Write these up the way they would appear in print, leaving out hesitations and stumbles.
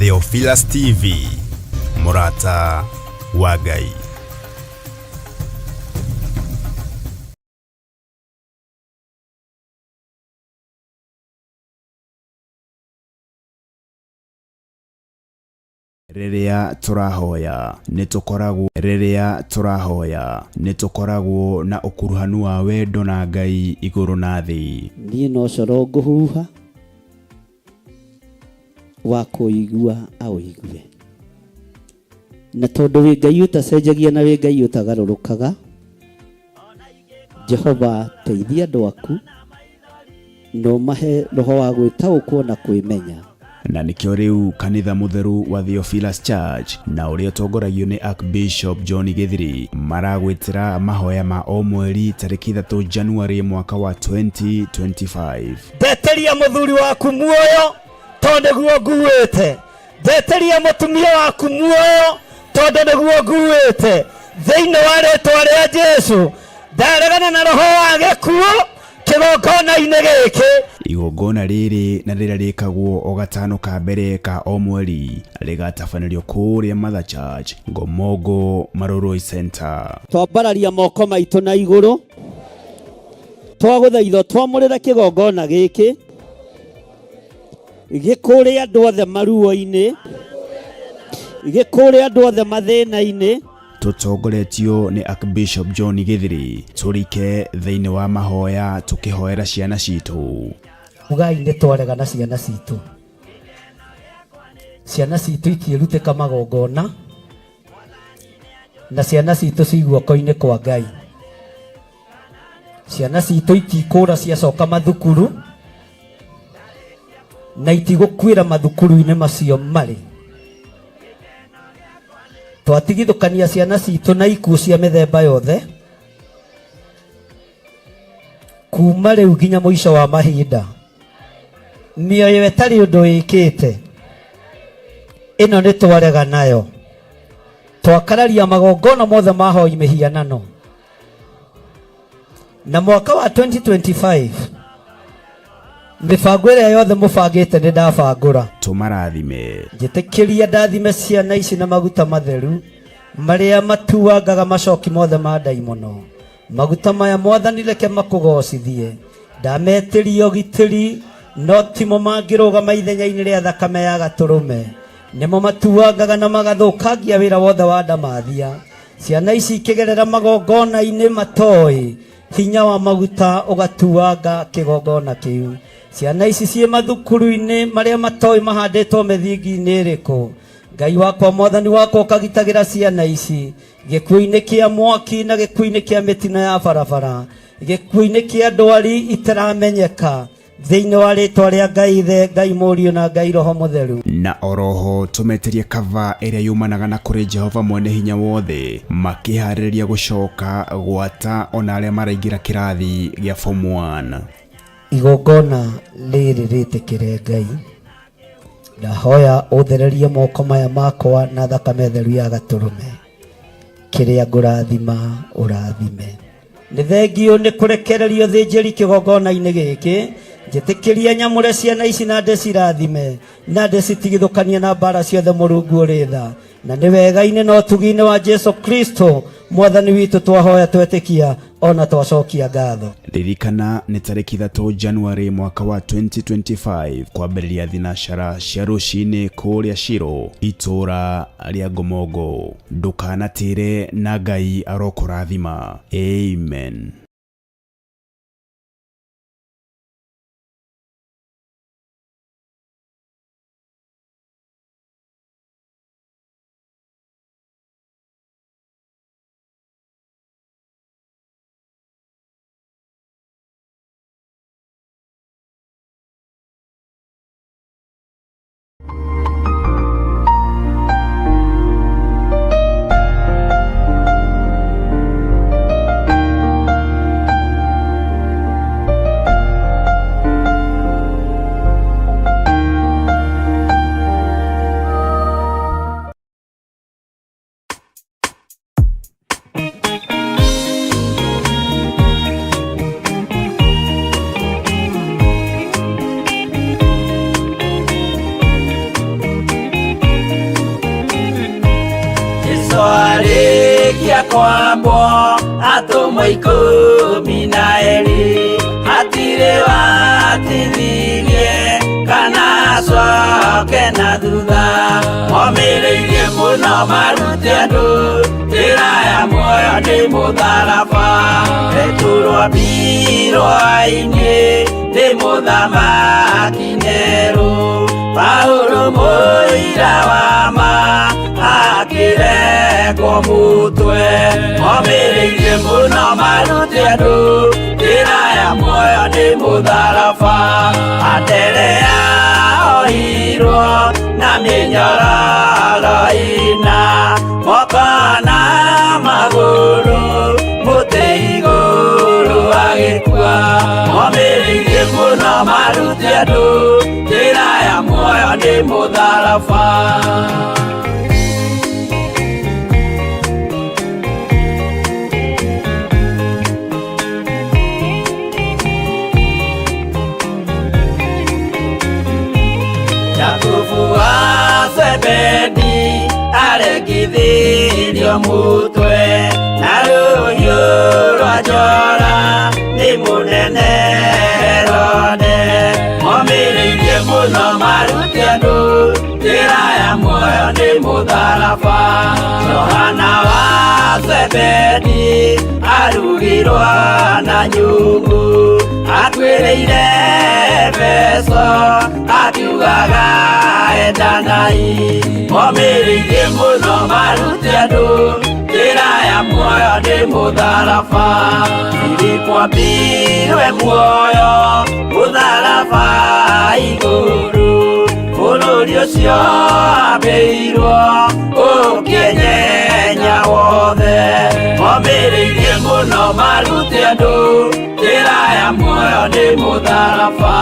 Theophilus TV, mũrata wa Ngai. Rĩrĩa tũrahoya nĩ tũkoragwo Rĩrĩa tũrahoya nĩ tũkoragwo na ũkuruhanu wa wendo na Ngai igũrũ na thĩ. Niĩ no coro ngũhuha, wa kũigua aũigue. Na tondũ wĩ Ngai ũtacenjagia na wĩ Ngai ũtagarũrũkaga, Jehova teithia andũ aku na ũmahe roho wa gwĩtaũkwo na kwĩmenya. Na nĩkĩo rĩu kanitha mũtheru wa Theophilus Church na ũrĩa ũtongoragio nĩ Archbishop John Gĩthiri maragwĩtĩra mahoya ma o mweri tarĩki 3 January mwaka wa 2025. Ndeteria mũthuri waku muoyo tondũ nĩguo nguĩte. Ndeteria mũtumia waku muoyo tondũ nĩguo nguĩte. Thĩinĩ wa rĩtwa rĩa Jesu ndaregana na roho wa gĩkuũ kĩgongona-inĩ gĩkĩ. Igongona rĩrĩ na rĩrĩa rĩkagwo o gatano ka mbere ka o mweri rĩgatabanĩrio kũrĩa Mother Church, Ngomongo, Marurui Center. Twambararia moko maitũ na igũrũ, twagũthaitha twamũrĩre kĩgongona gĩkĩ gĩkũrĩ andũ othe maruo-inĩ, gĩkũrĩ andũ othe mathĩna-inĩ. Tũtongoretio nĩ Archbishop John Gĩthiri, tũrike thĩinĩ wa mahoya tũkĩhoera ciana citũ. Ugai nĩ twarega na ciana citũ. Ciana citũ itiĩrutĩka magongona, na ciana citũ ci guoko-inĩ kwa Ngai. Ciana citũ itikũra ciacoka mathukuru, na itigũkuĩra mathukuru-inĩ macio marĩ. Twatigithũkania ciana citũ na ikuũ cia mĩthemba yothe, kuma rĩu nginya mũico wa mahinda. Mĩoyo ĩtarĩ ũndũ ĩkĩte, ĩno nĩ twarega nayo. Twakararia magongona mothe ma hoi mĩhianano. Na mwaka wa 2025 mĩbango ĩrĩa yothe mũbangĩte nĩ ndabangũra. Tũmarathime. Njĩtĩkĩria ndathime ciana ici na maguta matheru marĩa matuangaga macoki mothe ma ndaimono. Maguta maya Mwathani reke makũgocithie. Ndametĩria ũgitĩri no timo mangĩrũgama ithenya-inĩ rĩa thakame ya gatũrũme. Nĩmo matuangaga na magathũkangia wĩra wothe wa ndamathia. Ciana ici ikĩgerera magongona-inĩ matoĩ, hinya wa maguta ũgatuanga kĩgongona kĩu. Ciana ici ciĩ mathukuru-inĩ marĩa matoĩ mahandĩtwo mĩthingi-inĩ ĩrĩkũ. Ngai wakwa, Mwathani wakwa, ũkagitagĩra ciana ici gĩkuũ-inĩ kĩa mwaki na gĩkuũ-inĩ kĩa mĩtino ya barabara, gĩkuũ-inĩ kĩa ndwari itaramenyeka. Thĩinĩ wa rĩtwa rĩa Ngai Ithe, Ngai Mũriũ na Ngai Roho Mũtheru. Na oroho tũmetĩrie kava ĩrĩa yumanaga na kũrĩ Jehova mwene hinya wothe, makĩharĩrĩria gũcoka gwata ona arĩa maraingĩra kĩrathi gĩa form 1. Igongona rĩrĩ rĩtĩkĩre Ngai, ndahoya ũthererie moko maya makwa na thakame theru ya gatũrũme, kĩrĩa ngũrathima ũrathime. Nĩ thengiũ nĩ kũrekererio thĩnjĩri kĩgongona-inĩ gĩkĩ, njĩtĩkĩrie nyamũre ciana ici na ndĩcirathime na ndĩcitigithũkanie na mbara ciothe Mũrungu ũrĩ tha. Na nĩ wega-inĩ na ũtugi-inĩ wa Jesu Kristo Mwathani witũ twahoya twetĩkia ona twacokia ngatho. Ririkana nĩ tarĩki 3 January mwaka wa 2025 kwambĩrĩria thinacara cia rũcinĩ kũrĩa Shilo itũũra rĩa Ngomongo. Ndũkanatĩre na Ngai arokũrathima. Amen. Kwambwo atũmwo 12 hatirĩ watithirie kana acoke na thutha momĩrĩirie mũno marute andũ njĩra ya muoyo nĩ mũtharaba Petero ambirwo-inĩ nĩ mũthamaki Nero Paulo mũira wa ma akĩrekwo mũtwe momĩrĩirie mũno marute andũ njĩra ya muoyo nĩ mũtharaba Anderea ohirwo na mĩnyororo ĩna moko na magũrũ mũtĩ igũrũ agĩkua momĩrĩirie mũno marute andũ njĩra ya muoyo nĩ mũtharaba. Jakubu wa Zebedi aregithirio mutwe na rũhiũ rwa njora nĩ mũnene Herode momĩrĩirie mũno marute andũ njĩra ya muoyo nĩ mũtharaba Johana wa Zebedi arugirwo na nyungu akuĩrĩire Efeso akiugaga endanai momĩrĩirie mũno marute andũ njĩra ya muoyo nĩ mũtharaba Filipo ambirwe muoyo mũtharaba igũrũ bũrũri ũcio ambĩirwo ũkĩenyenya wothe momĩrĩirie mũno marute andũ njĩra ya muoyo nĩ mũtharaba.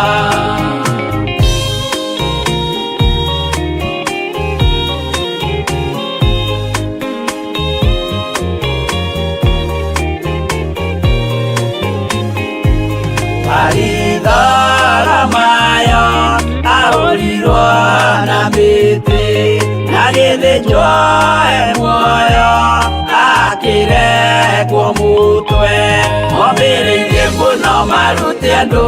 Baritholomayo ahũrirwo na mĩtĩ na gĩthĩnjwo e muoyo akĩrekwo mũtwe momĩrĩirie mũno marute andũ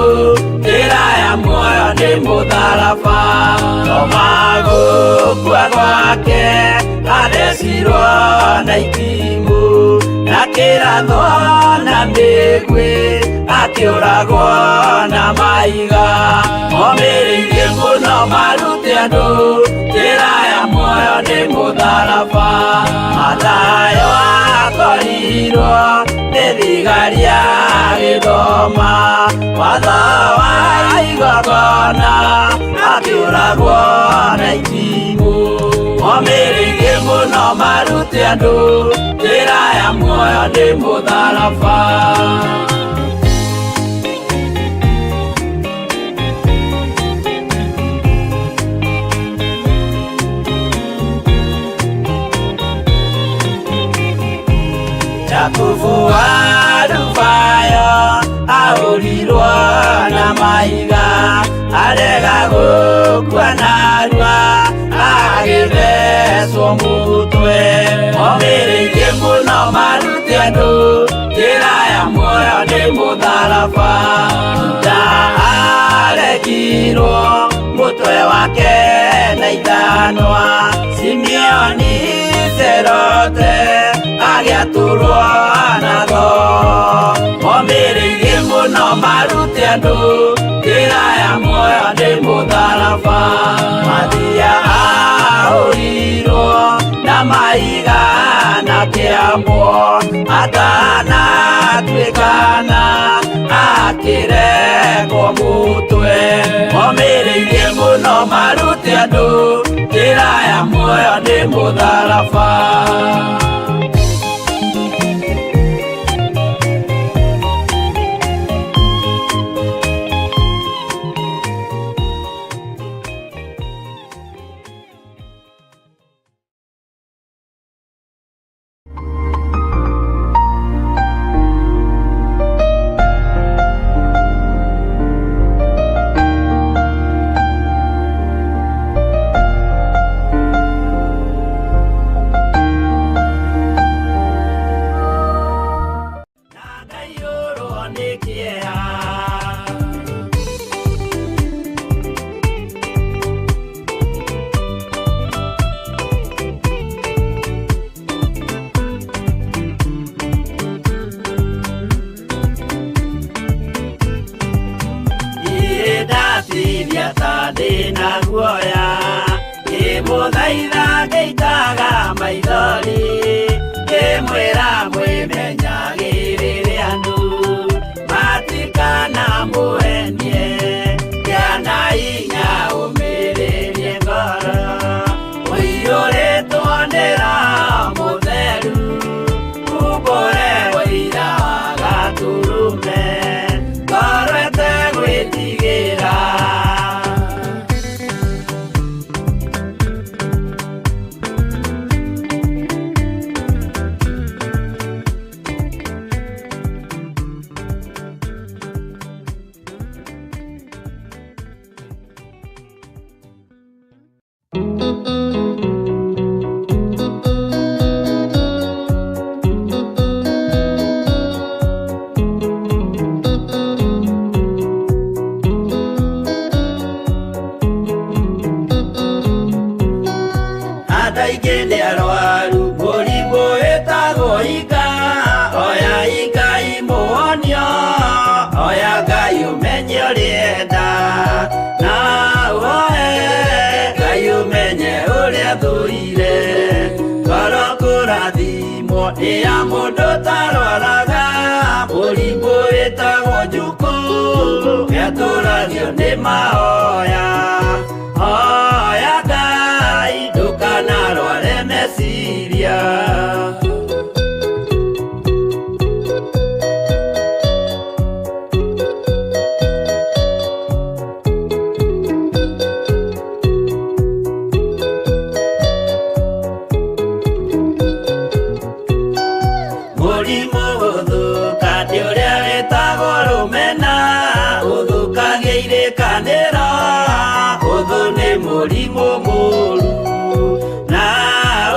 njĩra ya muoyo nĩ mũtharaba Toma gũkua gwake athecirwo na itimũ na kĩrathwo na mĩguĩ akĩũragwo na mahiga momĩrĩirie mũno marute andũ njĩra ya muoyo nĩ mũtharaba Mathayo akorirwo nĩ thigari agĩthoma watho wa igongona akĩũragwo na itimũ momĩrĩirie mũno marute andũ njĩra ya muoyo nĩ mũtharaba. Jakubu wa Alufayo ahũrirwo na mahiga arega gũkua narua agĩthecwo mũtwe momĩrĩirie mũno marute andũ njĩra ya muoyo nĩ mũtharaba Juda aregirwo mũtwe wake na ithanwa Simeoni Zerote agĩatũrwo na thoo momĩrĩirie mũno marute andũ njĩra ya muoyo nĩ mũtharaba Mathia ahũrirwo na mahiga na kĩambwo atanatuĩkana akĩrekwo mũtwe momĩrĩirie mũno marute andũ njĩra ya muoyo nĩ mũtharaba. Ndĩna guoya ngĩmũthaitha ngĩitaga maithori ngĩmwĩra mwĩmenyagĩrĩre andũ matikana mũhenie kĩana inya ũmĩrĩrie ngoro ũiyũrĩtwo nĩ Roho Mũtheru umbũre ũira wa Gatũrũme ngoro ĩtegwĩtigĩra. Andũ aingĩ nĩ arwaru mũrimũ wĩtagwo ika oya Ngai mũhonio oya Ngai ũmenye ũrĩa enda na ũhoe Ngai ũmenye ũrĩa thũire ngoro kũrathimwo nĩ ya mũndũ ũtarwaraga mũrimũ wĩtagwo njukũ gĩatũragio nĩ mahoya oya Ngai ndũkanarware meciria. Mũrimũ gũthũka nĩ ũrĩa wĩtagwo rũmena ũthũkagia irĩkanĩro ũthũ nĩ mũrimũ mũũru na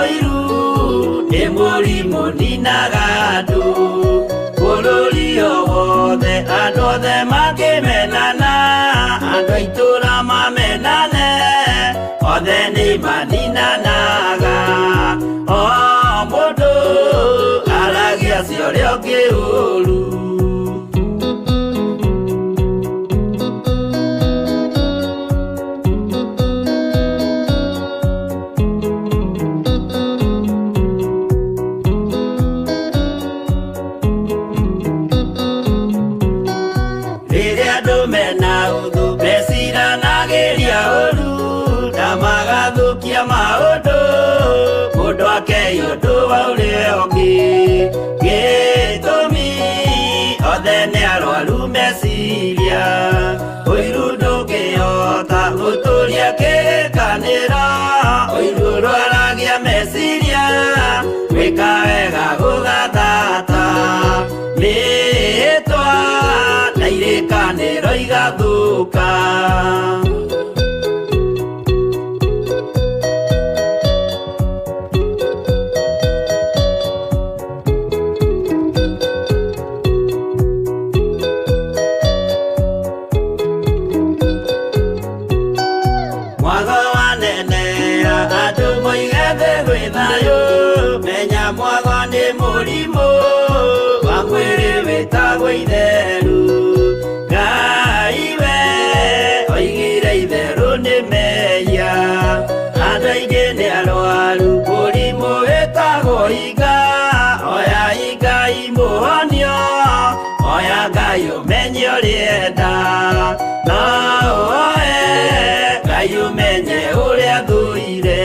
ũiru nĩ mũrimũ ninaga andũ bũrũri o wothe andũ othe makĩmenana andũ a itũũra mamenane othe nĩ maninanaga o mũndũ aragia cia ũrĩa ũngĩ ũũru. Rĩrĩa andũ mena ũthũ meciranagĩria ũru na magathũkia maũndũ mũndũ akei ũndũ wa ũrĩa ũngĩ gĩtũmi othe nĩ arwaru meciria ũiru ndũngĩhota gũtũria kĩrĩkanĩro ũiru ũrwaragia meciria gwĩka wega gũgathata mĩĩtwa na irĩkanĩro igathũka. Mwago wanenea andũ moige thĩ gwĩ thayũ menya mwago nĩ mũrimũ wa mwĩrĩ wĩtagwo itheru Ngai we oigire itherũ nĩ mehia andũ aingĩ nĩ arwaru mũrimũ wĩtagwo iga oya Ngai mũhonio oya Ngai ũmenye ũrĩa enda na ũhoe Ngai ũmenye ũrĩa thũire.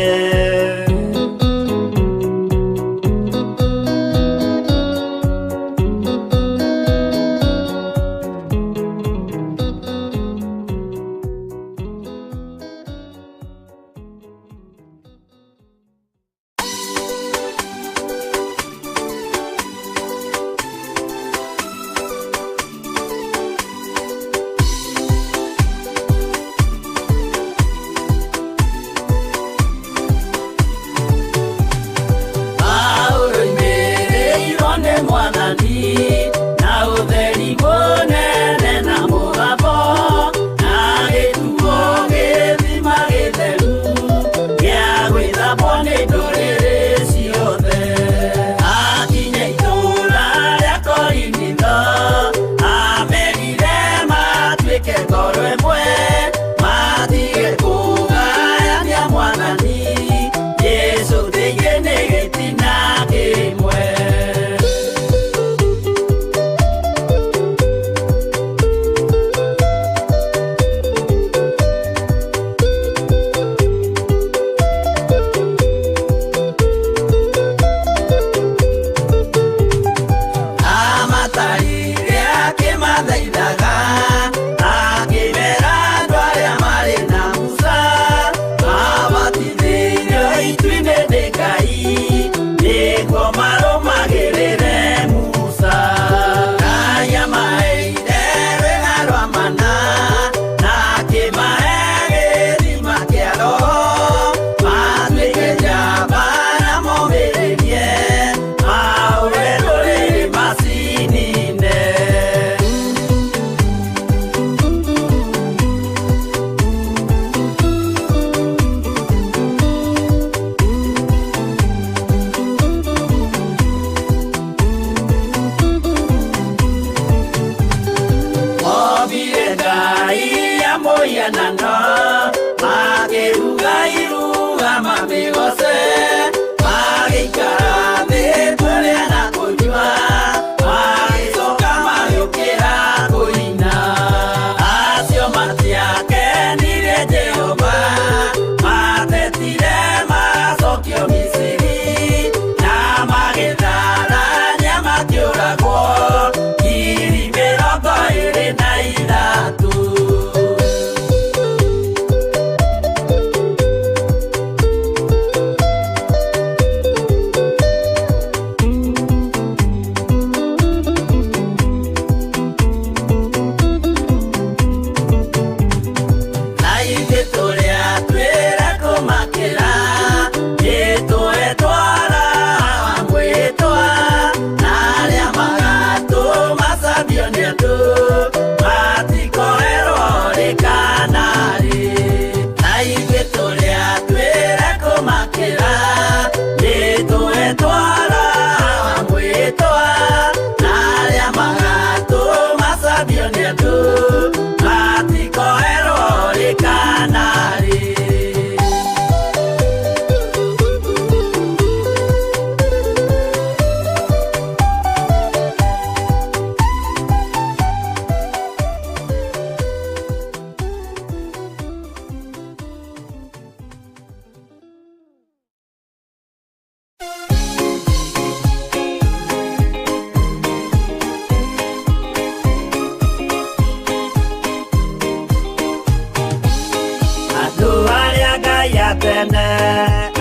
tene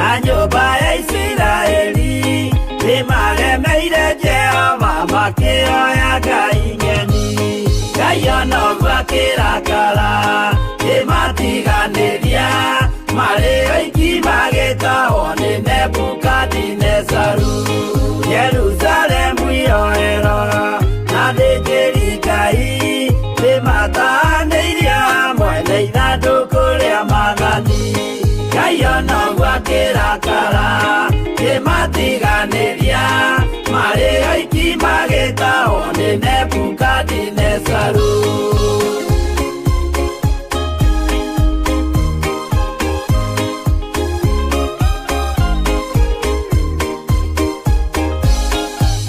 a nyũmba ya Isiraeli nĩmaremeire Jehova makĩoya ngai ng'eni. Ngai ona ũguo akĩrakara kĩmatiganĩria marĩ oiki magĩtahwo nĩ Nebukadinezaru. Yerusalemu yoerwo na athĩnjĩri Ngai nĩmatanĩirie hamwe na ithandũkũ rĩa maathani. Ngai ona ũguo akĩrakara kĩmatiganĩria marĩ oiki magĩtahwo nĩ Nebukadinezaru.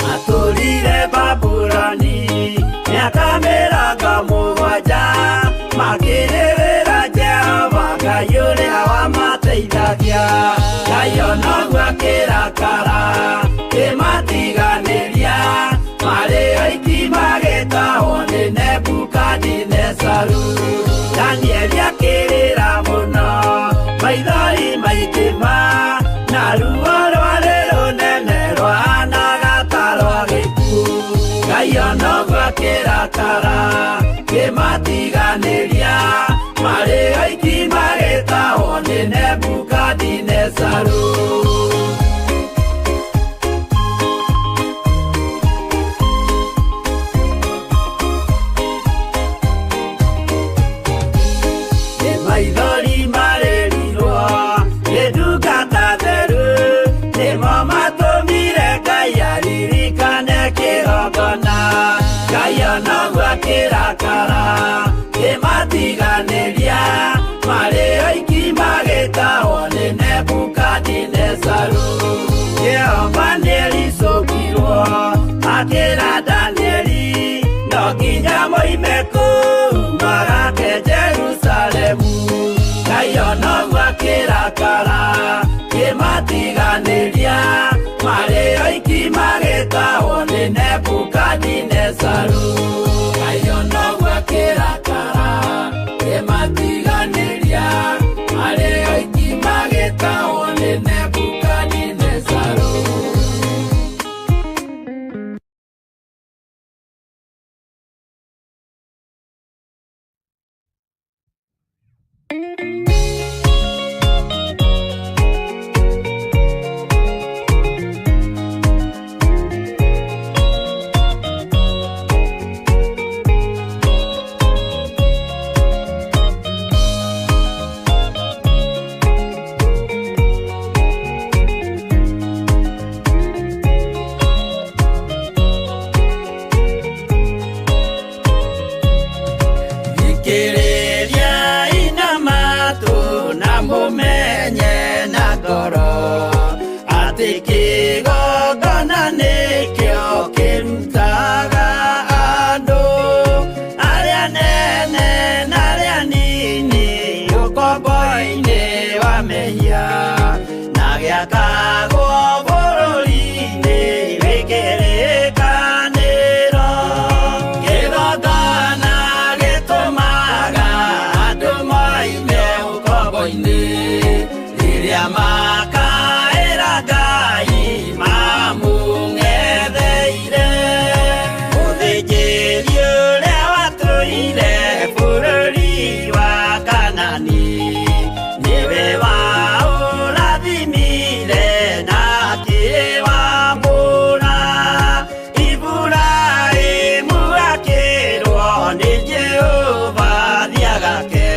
Matũrire Babuloni mĩaka mĩrongo mũgwanja makĩrĩrĩra Jehova Ngai ũrĩa wamateithagia. Ngai ona ũguo akĩrakara kĩmatiganĩria marĩ oiki magĩtahwo nĩ Nebukadinezaru. Danieli akĩrĩra mũno maithori maingĩ na ruo rwarĩ rũnene rwahanaga ta rwa gĩkuũ. Ngai ona ũguo akĩrakara kĩmatiganĩria marĩ oiki magĩtahwo nĩ Nebukadinezaru. Nĩ maithori marĩrirwo nĩ ndungata theru nĩmo matũmire Ngai aririkane kĩgongona. Ngai ona ũguo akĩrakara kĩmatiganĩria marĩ oiki magĩtahwo nĩ Nebukadinezaru. Jehova nĩericũkirwo akĩra Danieli no nginya moime kũu magake Jerusalemu. Ngai ona ũguo akĩrakara kĩmatiganĩria marĩ oiki magĩtahwo nĩ Nebukadinezaru. Ngai ona ũguo akĩrakara kĩmatiganĩria marĩ oiki magĩtahwo nĩ Nebukadinezaru. Thikĩrĩria ina matũ na mũmenye na ngoro atĩ kĩgongona nĩkĩo kĩrutaga andũ arĩa nene na arĩa nini ũkombo-inĩ wa mehia na gĩakagwo bũrũri-inĩ wĩ kĩrĩkanĩro. Kĩgongona gĩtũmaga andũ moime ũkombo-inĩ rĩrĩa makaĩra Ngai mamũng'etheire. Mũthĩnjĩri ũrĩa watũire bũrũri wa Kanani nĩwe waũrathimire na akĩwambũra. Iburahĩmu akĩrwo nĩ Jehova thiĩ agake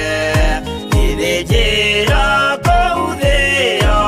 gĩthĩnjĩro kũu thĩo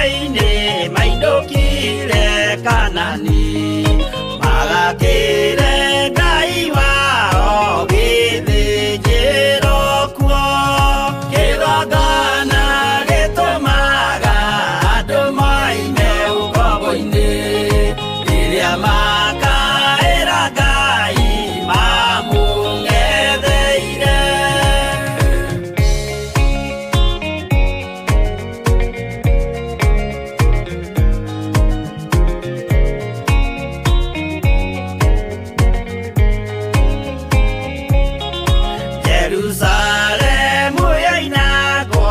ũkombo-inĩ mainũkire Kanani magakĩre Ngai wao gĩthĩnjĩro kuo kĩgongona gĩtũmaga andũ moime ũkombo-inĩ rĩrĩa makaĩra Ngai mamũng'etheire. Jerusalemu yoinagwo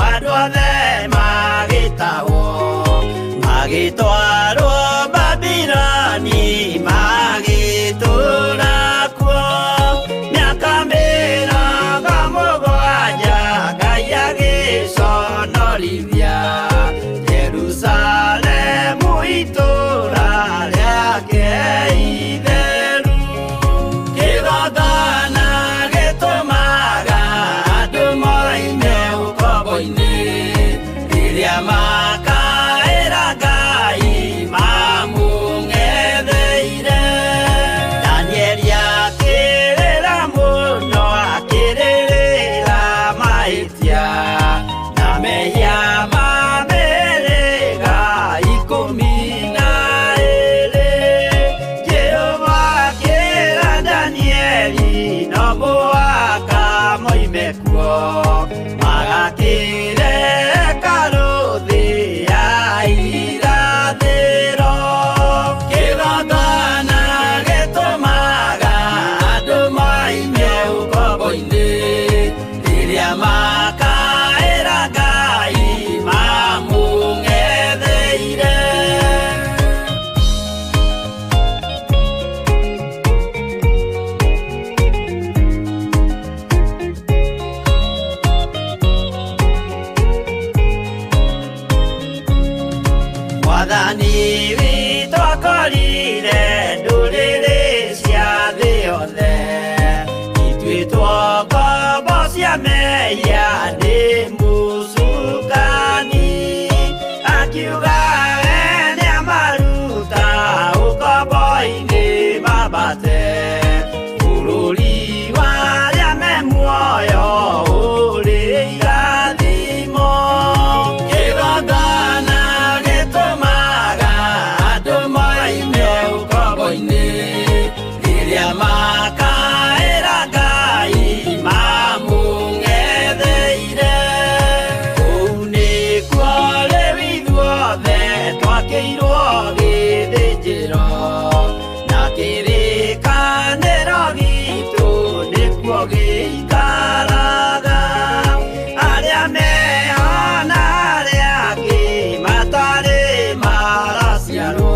andũ othe magĩtahwo magĩtwarwo Babiloni magĩtũũra kuo mĩaka 70 Ngai agĩconorithia Jerusalemu itũũra rĩake itheru kĩgongona gĩtũmaga andũ moime ũkombo-inĩ rĩrĩa makaĩra Ngai mamũng'etheire. Danieli akĩrĩra mũno akĩrĩrĩra mahĩtia na mehia ma mĩhĩrĩga 12. Jehova akĩra Danieli no mũhaka moime kuo magakĩre hekarũ thĩ ya irathĩro. Kĩgongona gĩtũmaga andũ moime ũkombo-inĩ rĩrĩa makaĩra Ngai mamũng'etheire. Mwathani witũ akorire ndũrĩrĩ cia thĩ yothe ituĩtwo ngombo cia mehia nĩ mũcukani akiuga we nĩamaruta ũkombo-inĩ mambate bũrũri wa arĩa me muoyo ũrĩ irathimo. Kĩgongona gĩtũmaga andũ moime ũkombo-inĩ rĩrĩa makaĩra Ngai mamũng'etheire. Kũu nĩkuo rĩu ithuothe twakĩirwo gĩthĩnjĩro na kĩrĩkanĩro gitũ nĩkuo gĩikaraga. Arĩa meho na arĩa angĩ matarĩ maraciarwo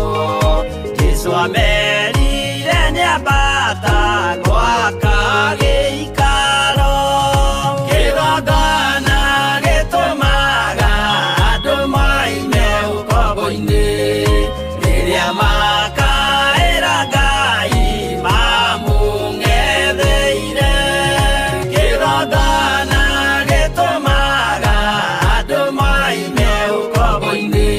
Jesũ amerire nĩambata gwaka gĩikaro. Kĩgongona gĩtũmaga andũ moime ũkombo-inĩ rĩrĩa makaĩra Ngai mamũng'etheire. Kĩgongona gĩtũmaga andũ moime ũkombo-inĩ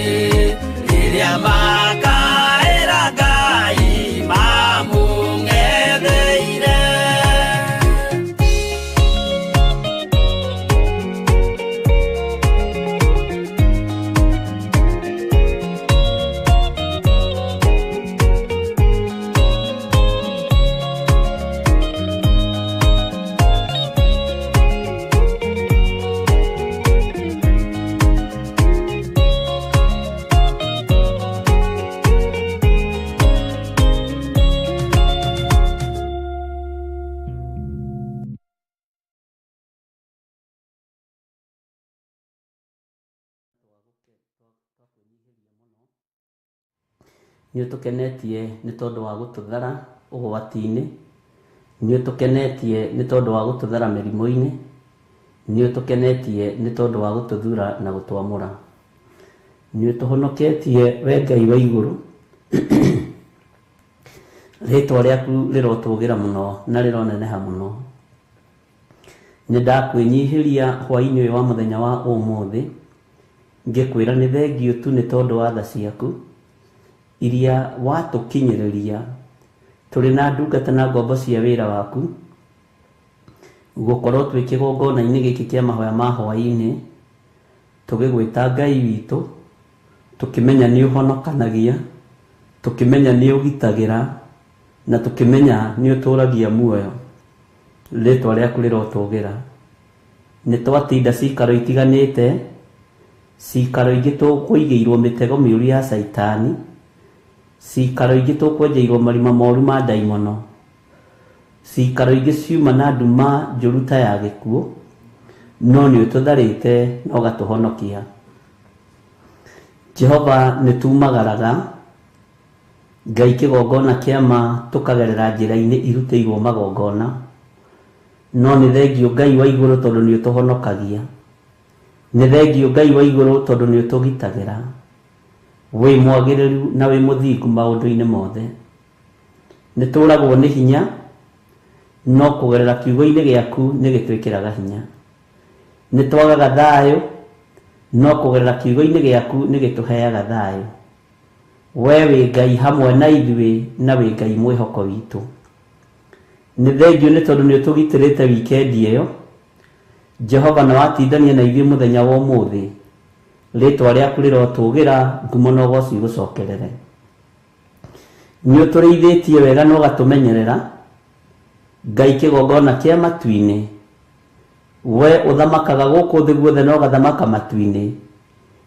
rĩrĩa makaĩra Ngai mamũng'etheire. Nĩ ũtũkenetie nĩ tondũ wa gũtũthara ũgwati-inĩ, nĩ ũtũkenetie nĩ tondũ wa gũtũthara mĩrimũ-inĩ, nĩ ũtũkenetie nĩ tondũ wa gũtũthura na gũtwamũra. Nĩ ũtũhonoketie we Ngai wa igũrũ, rĩtwa rĩaku rĩrotũgĩra mũno na rĩroneneha mũno. Nĩ ndakwĩnyihĩria hwaĩ-inĩ ũyũ wa mũthenya wa ũmũthĩ, Ngĩkwĩra nĩ thengiũ tu nĩ tondũ wa tha ciaku iria watũkinyĩrĩria tũrĩ na ndungata na ngombo cia wĩra waku, gũkorwo twĩ kĩgongona-inĩ gĩkĩ kĩa mahoya ma hwaĩ-inĩ, tũgĩgwĩta Ngai witũ, tũkĩmenya nĩ ũhonokanagia, tũkĩmenya nĩ ũgitagĩra, na tũkĩmenya nĩ ũtũragia muoyo. Rĩtwa rĩaku rĩrotũgĩra. Nĩ twatinda cikaro itiganĩte, cikaro ingĩ tũkũigĩirwo mĩtego mĩũru ya caitani, cikaro ingĩ tũkwenjeirwo marima moru ma ndaimono, cikaro ingĩ ciuma na nduma njũru ta ya gĩkuũ, no nĩ ũtũtharĩte na ũgatũhonokia. Jehova nĩ tumagaraga Ngai kĩgongona kĩa ma tũkagerera njĩra-inĩ irutĩirwo magongona, no nĩ thengiũ Ngai wa igũrũ tondũ nĩ ũtũhonokagia. Nĩ thengiũ Ngai wa igũrũ tondũ nĩ ũtũgitagĩra. Wĩ mwagĩrĩru na wĩ mũthingu maũndũ-inĩ mothe. Nĩ tũragwo nĩ hinya, no kũgerera kiugo-inĩ gĩaku nĩ gĩtwĩkĩraga hinya. Nĩ twagaga thayũ, no kũgerera kiugo-inĩ gĩaku nĩ gĩtũheaga thayũ. We wĩ Ngai hamwe na ithuĩ na wĩ Ngai mwĩhoko witũ. Nĩ thengiũ nĩ tondũ nĩ ũtũgitĩrĩte wikendi ĩyo. Jehova na watindania na ithuĩ mũthenya wa ũmũthĩ. Rĩtwa rĩaku rĩrotũgĩra, ngumo na ũgoci igũcokerere. Nĩ ũtũrĩithĩtie wega na ũgatũmenyerera, Ngai kĩgongona kĩa matu-inĩ. We ũthamakaga gũkũ thĩ guothe na ũgathamaka matu-inĩ.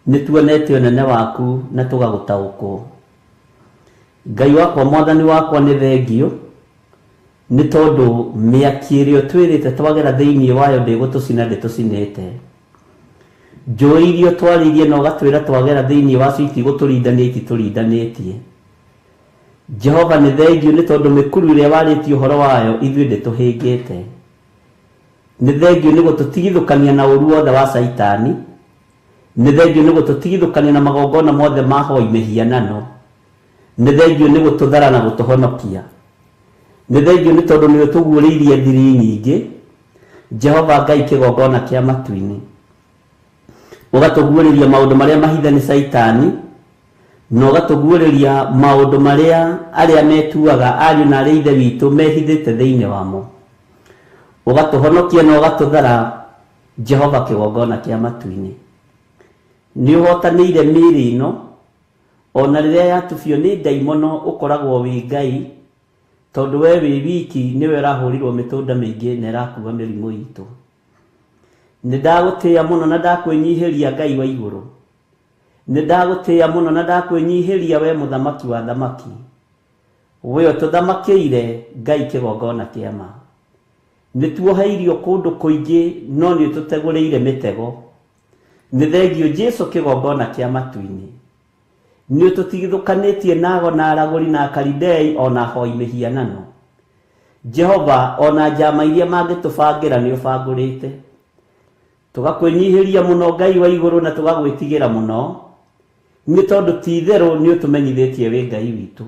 Nĩ tuonete ũnene waku na tũgagũtaũkwo. Ngai wakwa, mwathani wakwa, nĩ thengiũ nĩ tondũ mĩaki ĩrĩa ũtwĩrĩte twagera thĩinĩ wayo ndĩgũtũcina ndĩtũcinĩte. Njũĩ iria ũtwarĩirie na ũgatwĩra twagera thĩinĩ wacio itigũtũrindania ititũrindanĩtie. Jehova nĩ thengiũ nĩ tondũ mĩkuru ĩrĩa warĩtie ũhoro wayo ithuĩ ndĩtũhĩngĩte. Nĩ thengiũ nĩ gũtũtigithũkania na ũru wothe wa caitani. Nĩ thengiũ nĩ gũtũtigithũkania na magongona mothe ma hoi mĩhianano. Nĩ thengiũ nĩ gũtũthara na gũtũhonokia. Nĩ thengiũ nĩ tondũ nĩ ũtũguũrĩirie thiri nyingĩ, Jehova Ngai kĩgongona kĩa matu-inĩ. Ũgatũguũrĩria maũndũ marĩa mahithe nĩ caitani, na ũgatũguũrĩria maũndũ marĩa arĩa metuaga ariũ na arĩa ithe witũ mehithĩte thĩinĩ wamo. Ũgatũhonokia na ũgatũthara, Jehova kĩgongona kĩa matu-inĩ. Nĩ ũhotanĩire mĩĩrĩ ĩno, ona rĩrĩa yatubio nĩ ndaimono ũkoragwo wĩ Ngai, tondũ we wĩ wiki nĩwe ũrahũrirwo mĩtũnda mĩingĩ na ĩrakua mĩrimũ itũ. Nĩ ndagũtĩĩa mũno na ndakwĩnyihĩria Ngai wa igũrũ. Nĩ ndagũtĩĩa mũno na ndakwĩnyihĩria we mũthamaki wa thamaki. We ũtũthamakĩire Ngai kĩgongona kĩa ma. Nĩ tuoheirio kũndũ kũingĩ no nĩ ũtũtegũrĩire mĩtego. Nĩ thengiũ Jesu kĩgongona kĩa matu-inĩ. Nĩ ũtũtigithũkanĩtie na ago na aragũri na akaridei ona ahoi mĩhianano. Jehova ona njama iria mangĩtũbangĩra nĩ ũbangũrĩte. Tũgakwĩnyihĩria mũno Ngai wa igũrũ na tũgagwĩtigĩra mũno, nĩ tondũ ti itherũ nĩ ũtũmenyithĩtie wĩ Ngai witũ.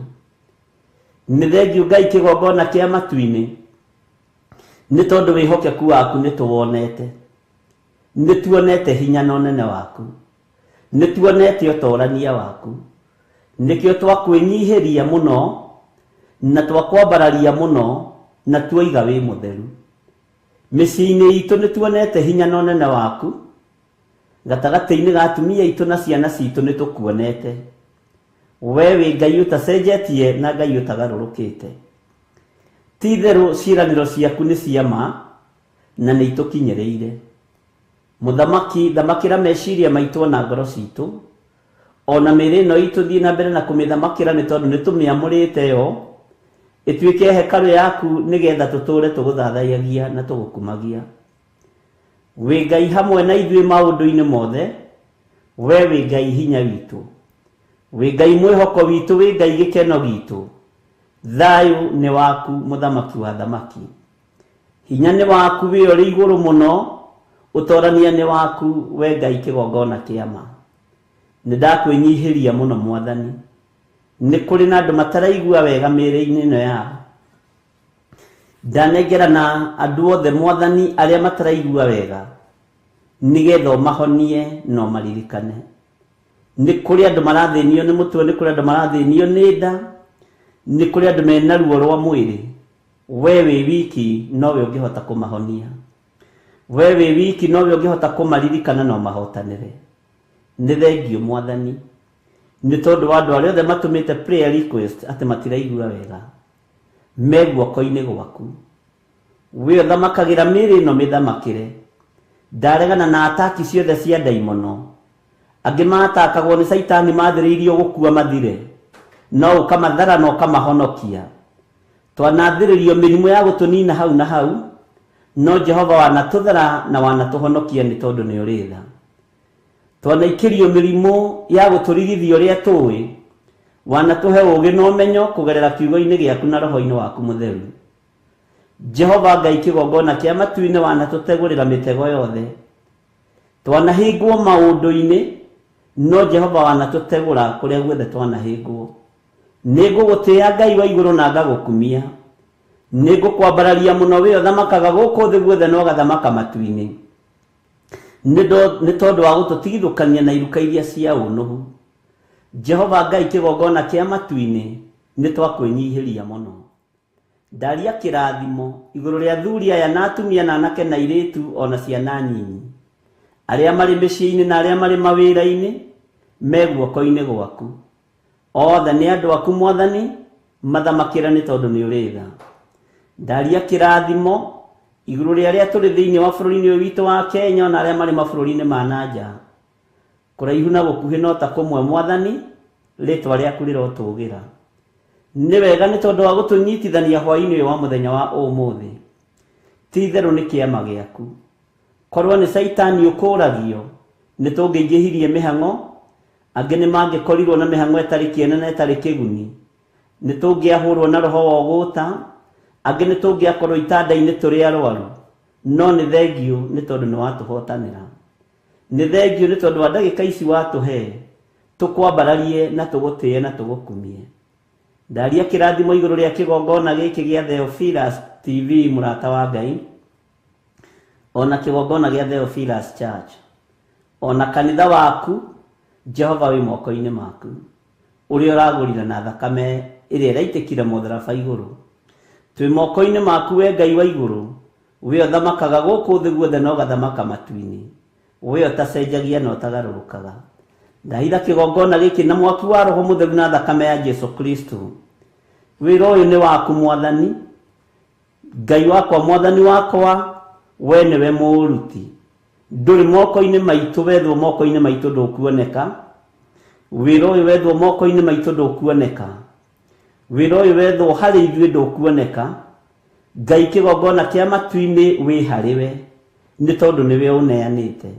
Nĩ thengiũ Ngai kĩgongona kĩa matu-inĩ, nĩ tondũ wĩhokeku waku nĩ tũwonete. Nĩ tuonete hinya na ũnene waku. Nĩ tuonete ũtorania waku. Nĩkĩo twakwĩnyihĩria mũno na twakwambararia mũno na tuoiga wĩ mũtheru. Mĩciĩ-inĩ itũ nĩ tuonete hinya na ũnene waku. Gatagatĩ-inĩ ga atumia aitũ na ciana citũ nĩ tũkuonete. We wĩ Ngai ũtacenjetie na Ngai ũtagarũrũkĩte. Ti itherũ ciĩranĩro ciaku nĩ cia ma na nĩ itũkinyĩrĩire. Mũthamaki, thamakĩra meciria maitũ ona ngoro citũ. Ona mĩĩrĩ ĩno itũ thiĩ na mbere na kũmĩthamakĩra nĩ tondũ nĩ tũmĩamũrĩte yo ĩtuĩke hekarũ yaku nĩgetha tũtũũre tũgũthathayagia na tũgũkumagia. Wĩ Ngai hamwe na ithuĩ maũndũ-inĩ mothe, we wĩ Ngai hinya witũ. Wĩ Ngai mwĩhoko witũ, wĩ Ngai gĩkeno gitũ. Thayũ nĩ waku mũthamaki wa thamaki. Hinya nĩ waku wĩ ũrĩ igũrũ mũno, ũtorania nĩ waku we Ngai kĩgongona kĩa ma. Nĩ ndakwĩnyihĩria mũno mwathani. Nĩ kũrĩ na andũ mataraigua wega mĩĩrĩ-inĩ ĩno yao. Ndanengerana andũ othe mwathani arĩa mataraigua wega, nĩgetha ũmahonie na ũmaririkane. Nĩ kũrĩ andũ marathĩnio nĩ mũtwe, nĩ kũrĩ andũ marathĩnio nĩ nda, nĩ kũrĩ andũ mena ruo rwa mwĩrĩ. We wĩ wiki nowe ũngĩhota kũmahonia. We wĩ wiki nowe ũngĩhota kũmaririkana na ũmahotanĩre. Nĩ thengiũ Mwathani, nĩ tondũ wa andũ arĩa othe matũmĩte prayer request atĩ matiraigua wega, me guoko-inĩ gwaku. We ũthamakagĩra mĩĩrĩ ĩno mĩthamakĩre. Ndaregana na ataki ciothe cia ndaimono. Angĩ maatakagwo nĩ Caitani maathĩrĩirio gũkua mathire, no ũkamathara na ũkamahonokia. Twanathĩrĩrio mĩrimũ ya gũtũnina hau na hau, no Jehova wanatũthara na wanatũhonokia nĩ tondũ nĩ ũrĩ tha. Twanaikĩrio mĩrimũ ya gũtũrigithia ũrĩa tũĩ, wanatũhe ũũgĩ na ũmenyo kũgerera kiugo-inĩ gĩaku na roho-inĩ waku mũtheru. Jehova Ngai kĩgongona kĩa matu-inĩ wanatũtegũrĩra mĩtego yothe. Twanahĩngwo maũndũ-inĩ, no Jehova wanatũtegũra kũrĩa guothe twanahĩngwo. Nĩngũgũtĩĩa Ngai wa igũrũ na ngagũkumia. Nĩngũkwambararia mũno wee ũthamakaga gũkũ thĩ guothe na ũgathamaka matu-inĩ. Nĩ tondũ wa gũtũtigithũkania na iruka iria cia ũnũhu. Jehova Ngai kĩgongona kĩa matu-inĩ, nĩtwakwĩnyihĩria mũno. Ndaria kĩrathimo igũrũ rĩa athuri aya na atumia na anake na airĩtu o na ciana nyinyi, arĩa marĩ mĩciĩ-inĩ na arĩa marĩ mawĩra-inĩ, me guoko-inĩ gwaku. Othe nĩ andũ aku Mwathani, mathamakĩre nĩ tondũ nĩ ũrĩ tha. Ndaria kĩrathimo igũrũ rĩa arĩa tũrĩ thĩinĩ wa bũrũri-inĩ ũyũ witũ wa Kenya o na arĩa marĩ mabũrũri-inĩ ma na nja. Kũraihu na gũkuhĩ no ta kũmwe Mwathani, rĩtwa rĩaku rĩrotũgĩra. Nĩ wega nĩ tondũ wa gũtũnyitithania hwaĩ-inĩ ũyũ wa mũthenya wa ũmũthĩ. Ti itherũ nĩ kĩama gĩaku. Korwo nĩ Caitani ũkũragio, nĩ tũngĩingĩhirie mĩhang'o, angĩ nĩ mangĩkorirwo na mĩhang'o ĩtarĩ kĩene na ĩtarĩ kĩguni. Nĩ tũngĩahũrwo na roho wa ũgũta, angĩ nĩ tũngĩakorwo itanda-inĩ tũrĩ arwaru. No nĩ thengiũ nĩ tondũ nĩ watũhotanĩra. Nĩ thengiũ nĩ tondũ wa ndagĩka ici watũhe, tũkwambararie na tũgũtĩe na tũgũkumie. Ndaria kĩrathimo igũrũ rĩa kĩgongona gĩkĩ gĩa Theophilus TV mũrata wa Ngai, ona kĩgongona gĩa Theophilus Church, ona kanitha waku Jehova wĩ moko-inĩ maku, ũrĩa ũragũrire na thakame ĩrĩa ĩraitĩkire mũtharaba igũrũ. Twĩ moko-inĩ maku we Ngai wa igũrũ, we ũthamakaga gũkũ thĩ guothe na ũgathamaka matu-inĩ. We ũtacenjagia na ũtagarũrũkaga. Ndahitha kĩgongona gĩkĩ na mwaki wa Roho Mũtheru na thakame ya Jesu Kristo. Wĩra ũyũ nĩ waku Mwathani, Ngai wakwa, Mwathani wakwa, we nĩwe mũũruti. Ndũrĩ moko-inĩ maitũ, wethwo moko-inĩ maitũ ndũkuoneka. Wĩra ũyũ wethwo moko-inĩ maitũ ndũkuoneka. Wĩra ũyũ wethwo harĩ ithuĩ ndũkuoneka. Ngai kĩgongona kĩa matu-inĩ wĩ harĩ we, nĩ tondũ nĩwe ũneanĩte.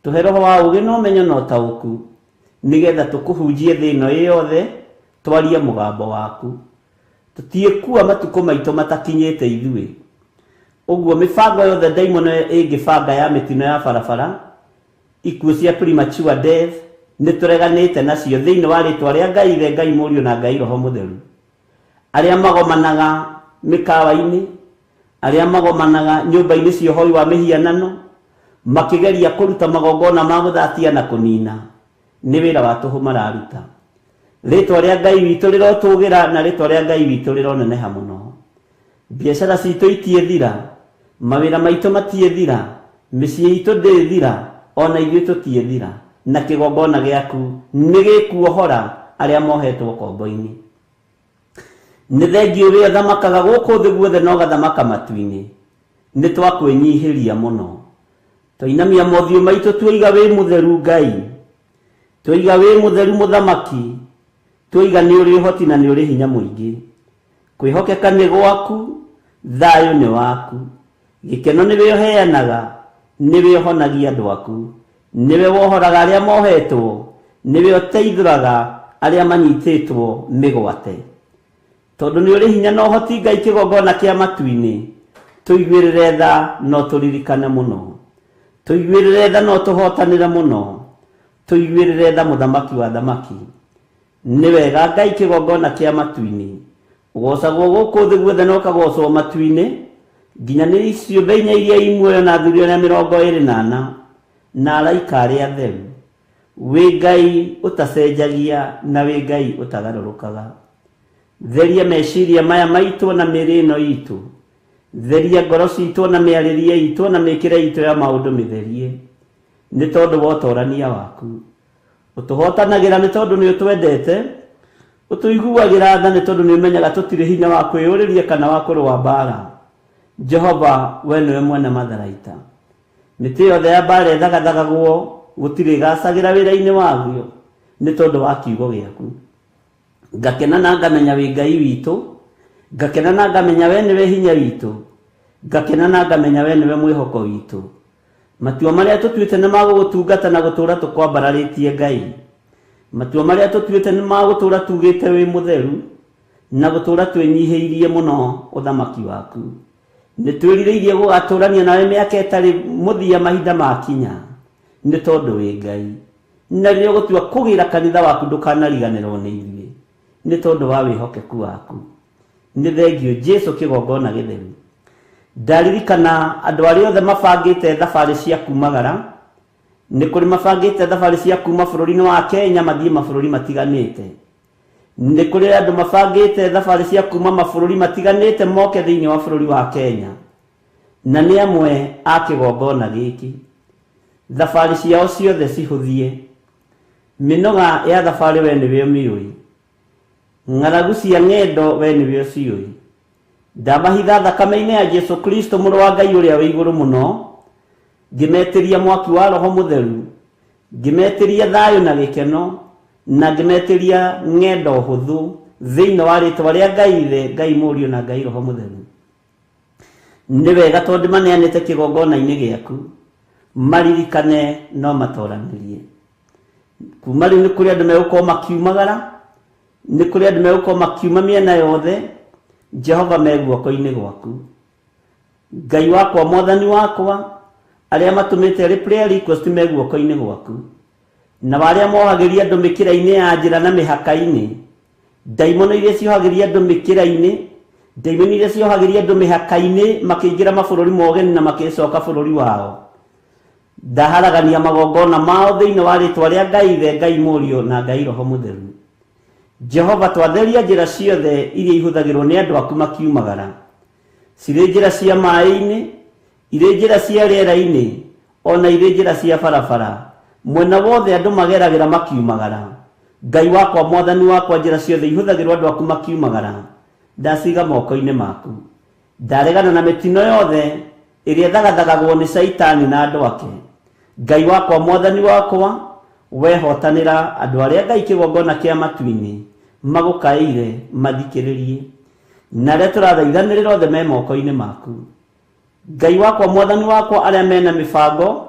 Tũhe roho wa ũũgĩ na ũmenyo na ũtaũku, nĩgetha tũkũhunjie thĩ ĩno ĩ yothe, twarie mũgambo waku. Tũtiĩkua matukũ maitũ matakinyĩte ithuĩ. Ũguo mĩbango yothe ndaimono ĩngĩbanga ya mĩtino ya barabara, ikuũ cia premature death, nĩtũreganĩte nacio thĩinĩ wa rĩtwa rĩa Ngai Ithe, Ngai Mũriũ na Ngai Roho Mũtheru. Arĩa magomanaga mĩkawa-inĩ, arĩa magomanaga nyũmba-inĩ cia ũhoi wa mĩhianano, makĩgeria kũruta magongona ma gũthatia na kũnina, nĩ wĩra wa tũhũ mararuta. Rĩtwa rĩa Ngai witũ rĩrotũgĩra na rĩtwa rĩa Ngai witũ rĩroneneha mũno. Biacara citũ itiĩthira, mawĩra maitũ matiĩthira, mĩciĩ itũ ndĩĩthira, o na ithuĩ tũtiĩthira, na kĩgongona gĩaku nĩgĩkuohora arĩa mohetwo kombo-inĩ. Nĩ thengiũ wee ũthamakaga gũkũ thĩ guothe na ũgathamaka matu-inĩ. Nĩ twakwĩnyihĩria mũno. Twainamia mothiũ maitũ tuoiga wĩ mũtheru Ngai. Tuoiga wĩ mũtheru Mũthamaki. Tuoiga nĩ ũrĩ ũhoti na nĩ ũrĩ hinya mũingĩ. Kwĩhokeka nĩ gwaku, thayũ nĩ waku. Gĩkeno nĩwe ũheanaga, nĩwe ũhonagia andũ aku. Nĩwe wohoraga arĩa mohetwo, nĩwe ũteithũraga arĩa manyitĩtwo mĩgwate. Tondũ nĩ ũrĩ hinya na ũhoti Ngai kĩgongona kĩa matu-inĩ, tũiguĩrĩre tha na ũtũririkane mũno. Tũiguĩrĩre tha na ũtũhotanĩre mũno. Tũiguĩrĩre tha Mũthamaki wa athamaki. Nĩ wega Ngai kĩgongona kĩa matu-inĩ. Ũgocagwo gũkũ thĩ guothe na ũkagocwo matu-inĩ, nginya nĩ ciũmbe inya iria i muoyo na athuri arĩa 24 na araika arĩa atheru. Wĩ Ngai ũtacenjagia na wĩ Ngai ũtagarũrũkaga. Theria meciria maya maitũ na mĩĩrĩ ĩno itũ. Theria ngoro citũ na mĩarĩrie itũ na mĩkĩre itũ ya maũndũ mĩtherie. Nĩ tondũ wa ũtorania waku. Ũtũhotanagĩra nĩ tondũ nĩ ũtwendete. Ũtũiguagĩra tha nĩ tondũ nĩ ũmenyaga tũtirĩ hinya wa kwĩyũrĩria kana wa kũrũa mbaara. Jehova, we nĩwe mwene matharaita. Mĩtĩ yothe ya mbaara ĩthagathagagwo, gũtirĩ ĩgaacagĩra wĩra-inĩ waguo nĩ tondũ wa kiugo gĩaku. Ngakena na ngamenya wĩ Ngai witũ, ngakena na ngamenya we nĩwe hinya witũ, ngakena na ngamenya we nĩwe mwĩhoko witũ. Matua marĩa tũtuĩte nĩ ma gũgũtungata na gũtũũra tũkwambararĩtie Ngai. Matua marĩa tũtuĩte nĩ ma gũtũũra tugĩte wĩ mũtheru na gũtũũra twĩnyihĩirie mũno ũthamaki waku. Nĩ twĩrirĩirie gũgatũũrania nawe mĩaka ĩtarĩ mũthia mahinda makinya, nĩ tondũ wĩ Ngai. Na rĩrĩa ũgũtua kũgĩra kanitha waku ndũkanariganĩrwo nĩ ithuĩ, nĩ tondũ wa wĩhokeku waku. Nĩ thengiũ Jesu kĩgongona gĩtheru. Ndaririkana andũ arĩa othe mabangĩte thabarĩ cia kumagara, nĩ kũrĩ mabangĩte thabarĩ cia kuma bũrũri-inĩ wa Kenya mathiĩ mabũrũri matiganĩte. Nĩ kũrĩ andũ mabangĩte thabarĩ cia kuma mabũrũri matiganĩte moke thĩinĩ wa bũrũri wa Kenya, na nĩ amwe a kĩgongona gĩkĩ. Thabarĩ ciao ciothe cihũthie. Mĩnoga ya thabarĩ we nĩwe ũmĩũĩ. Ng'aragu cia ng'endo we nĩwe ũciũĩ. Ndamahitha thakame-inĩ ya Jesu Kristo mũrũ wa Ngai ũrĩa wĩ igũrũ mũno, ngĩmetĩria mwaki wa Roho Mũtheru, ngĩmetĩria thayũ na gĩkeno, na ngĩmetĩria ng'endo hũthũ thĩinĩ wa rĩtwa rĩa Ngai Ithe, Ngai Mũriũ na Ngai Roho Mũtheru. Nĩ wega tondũ maneanĩte kĩgongona-inĩ gĩaku, maririkane no matoranĩrie. Kuma rĩu nĩ kũrĩ andũ megũkorwo makiumagara, nĩ kũrĩ andũ megũkorwo makiuma mĩena yothe, Jehova me guoko-inĩ gwaku. Ngai wakwa, Mwathani wakwa, arĩa matũmĩte arĩ prayer request me guoko-inĩ gwaku. Nao arĩa mohagĩria andũ mĩkĩra-inĩ ya njĩra na mĩhaka-inĩ, ndaimono iria ciohagĩria andũ mĩkĩra-inĩ, ndaimono iria ciohagĩria andũ mĩhaka-inĩ makĩingĩra mabũrũri ma ũgeni na makĩcoka bũrũri wao. Ndaharagania magongona mao thĩinĩ wa rĩtwa rĩa Ngai Ithe, Ngai Mũriũ, na Ngai Roho Mũtheru. Jehova, twatheria njĩra ciothe iria ihũthagĩrwo nĩ andũ aku makiumagara, cirĩ njĩra cia maĩ-inĩ, irĩ njĩra cia rĩera-inĩ, o na irĩ njĩra cia barabara, mwena wothe andũ mageragĩra makiumagara. Ngai wakwa, Mwathani wakwa, njĩra ciothe ihũthagĩrwo andũ aku makiumagara, ndaciga moko-inĩ maku. Ndaregana na mĩtino yothe ĩrĩa ĩthagathagagwo nĩ Shaitani na andũ ake. Ngai wakwa, Mwathani wakwa, wehotanĩra andũ arĩa Ngai kĩgongona kĩa matu-inĩ magũkaĩire mathikĩrĩrie, na arĩa tũrathaithanĩrĩra othe me moko-inĩ maku. Ngai wakwa, Mwathani wakwa, arĩa mena mĩbango,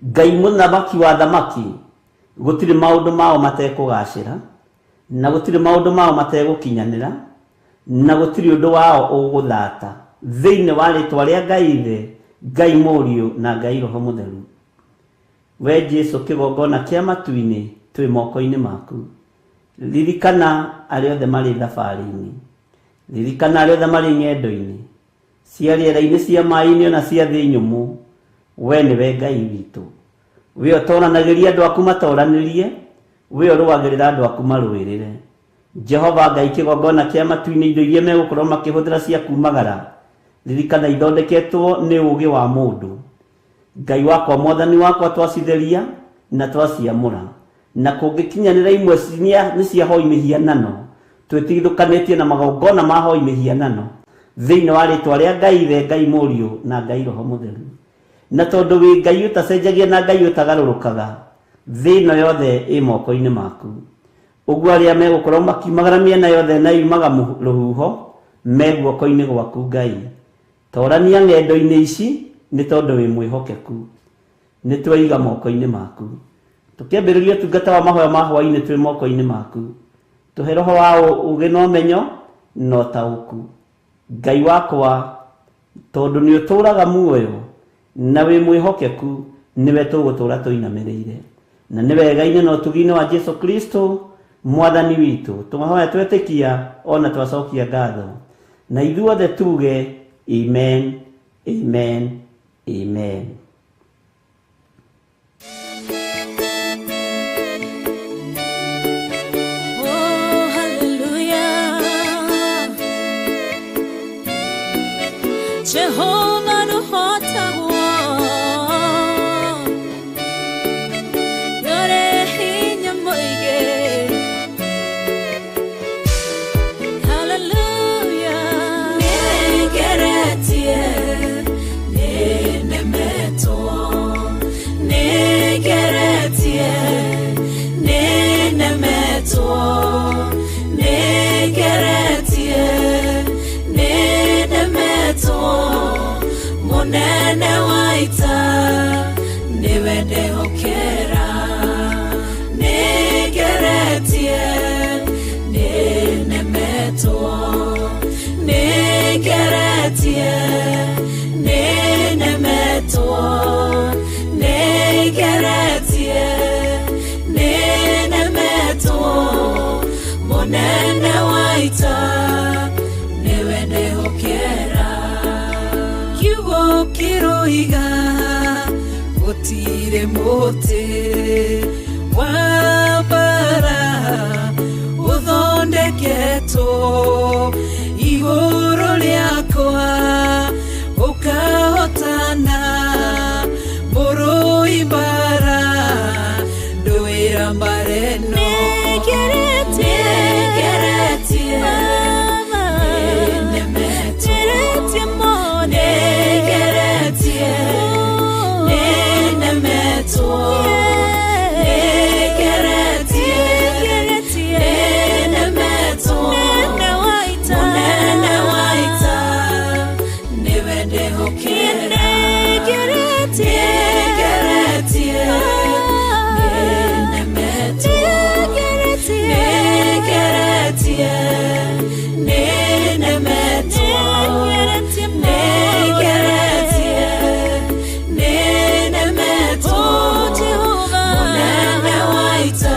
Ngai mũthamaki wa thamaki, gũtirĩ maũndũ mao matekũgacĩra, na gũtirĩ maũndũ mao mategũkinyanĩra, na gũtirĩ ũndũ wao ũgũthata, thĩinĩ wa rĩtwa rĩa Ngai Ithe, Ngai Mũriũ, na Ngai Roho Mũtheru. We Jesu kĩgongona kĩa matu-inĩ, twĩ moko-inĩ maku. Ririkana arĩa othe marĩ thabarĩ-inĩ. Ririkana arĩa othe marĩ ng'endo-inĩ. Cia rĩera-inĩ, cia maĩ-inĩ, o na cia thĩ nyũmũ. Wee nĩwe Ngai witũ. Wee ũtoranagĩria andũ aku matoranĩrie, wee ũrũagĩrĩra andũ aku marũĩrĩre. Jehova Ngai kĩgongona kĩa matu-inĩ, indo iria megũkorwo makĩhũthĩra cia kumagara, ririkana ithondeketwo nĩ ũũgĩ wa mũndũ. Ngai wakwa, Mwathani wakwa, twacitheria na twaciamũra, na kũngĩkinyanĩra imwe nĩ cia hoi mĩhianano, twĩtigithũkanĩtie na magongona ma hoi mĩhianano, thĩinĩ wa rĩtwa rĩa Ngai Ithe, Ngai Mũriũ, na Ngai Roho Mũtheru. Na tondũ wĩ Ngai ũtacenjagia na Ngai ũtagarũrũkaga, thĩ ĩno yothe ĩ moko-inĩ maku. Ũguo arĩa megũkorwo makiumagara mĩena yothe na yumaga rũhuho, me guoko-inĩ gwaku Ngai. Torania ng'endo-inĩ ici nĩ tondũ wĩ mwĩhokeku. Nĩ tweiga moko-inĩ maku. Tũkĩambĩrĩria ũtungata wa mahoya ma hwaĩ-inĩ twĩ moko-inĩ maku. Tũhe roho wa ũũgĩ na ũmenyo na ũtaũku. Ngai wakwa, tondũ nĩ ũtũũraga muoyo na wĩ mwĩhokeku, nĩwe tũgũtũũra tũinamĩrĩire. Na nĩ wega-inĩ na ũtugi-inĩ wa Jesu Kristo Mwathani witũ, twahoya twetĩkia o na twacokia ngatho. Na ithuothe tuge amen, amen, amen. Ndehokera nĩngeretie nĩnemetwo nĩngeretie nĩnemetwo nĩngeretie nĩnemetwo mũnene wa ita nĩwe ndehokera kiugo kĩroiga gũtirĩ mũtĩ wa mbara ũthondeketwo igũrũ rĩakwa ũkahotana mũrũi mbara ndũĩra mbara ĩno nĩngeretie nĩnemetwo nĩngeretie nĩnemetwo nĩngeretie nĩnemetwo mũnene wa ita nĩwe ndehokera nĩngeretie nĩnemetwo nĩngeretie nĩnemetwo nĩngeretie nĩnemetwo mũnene wa ita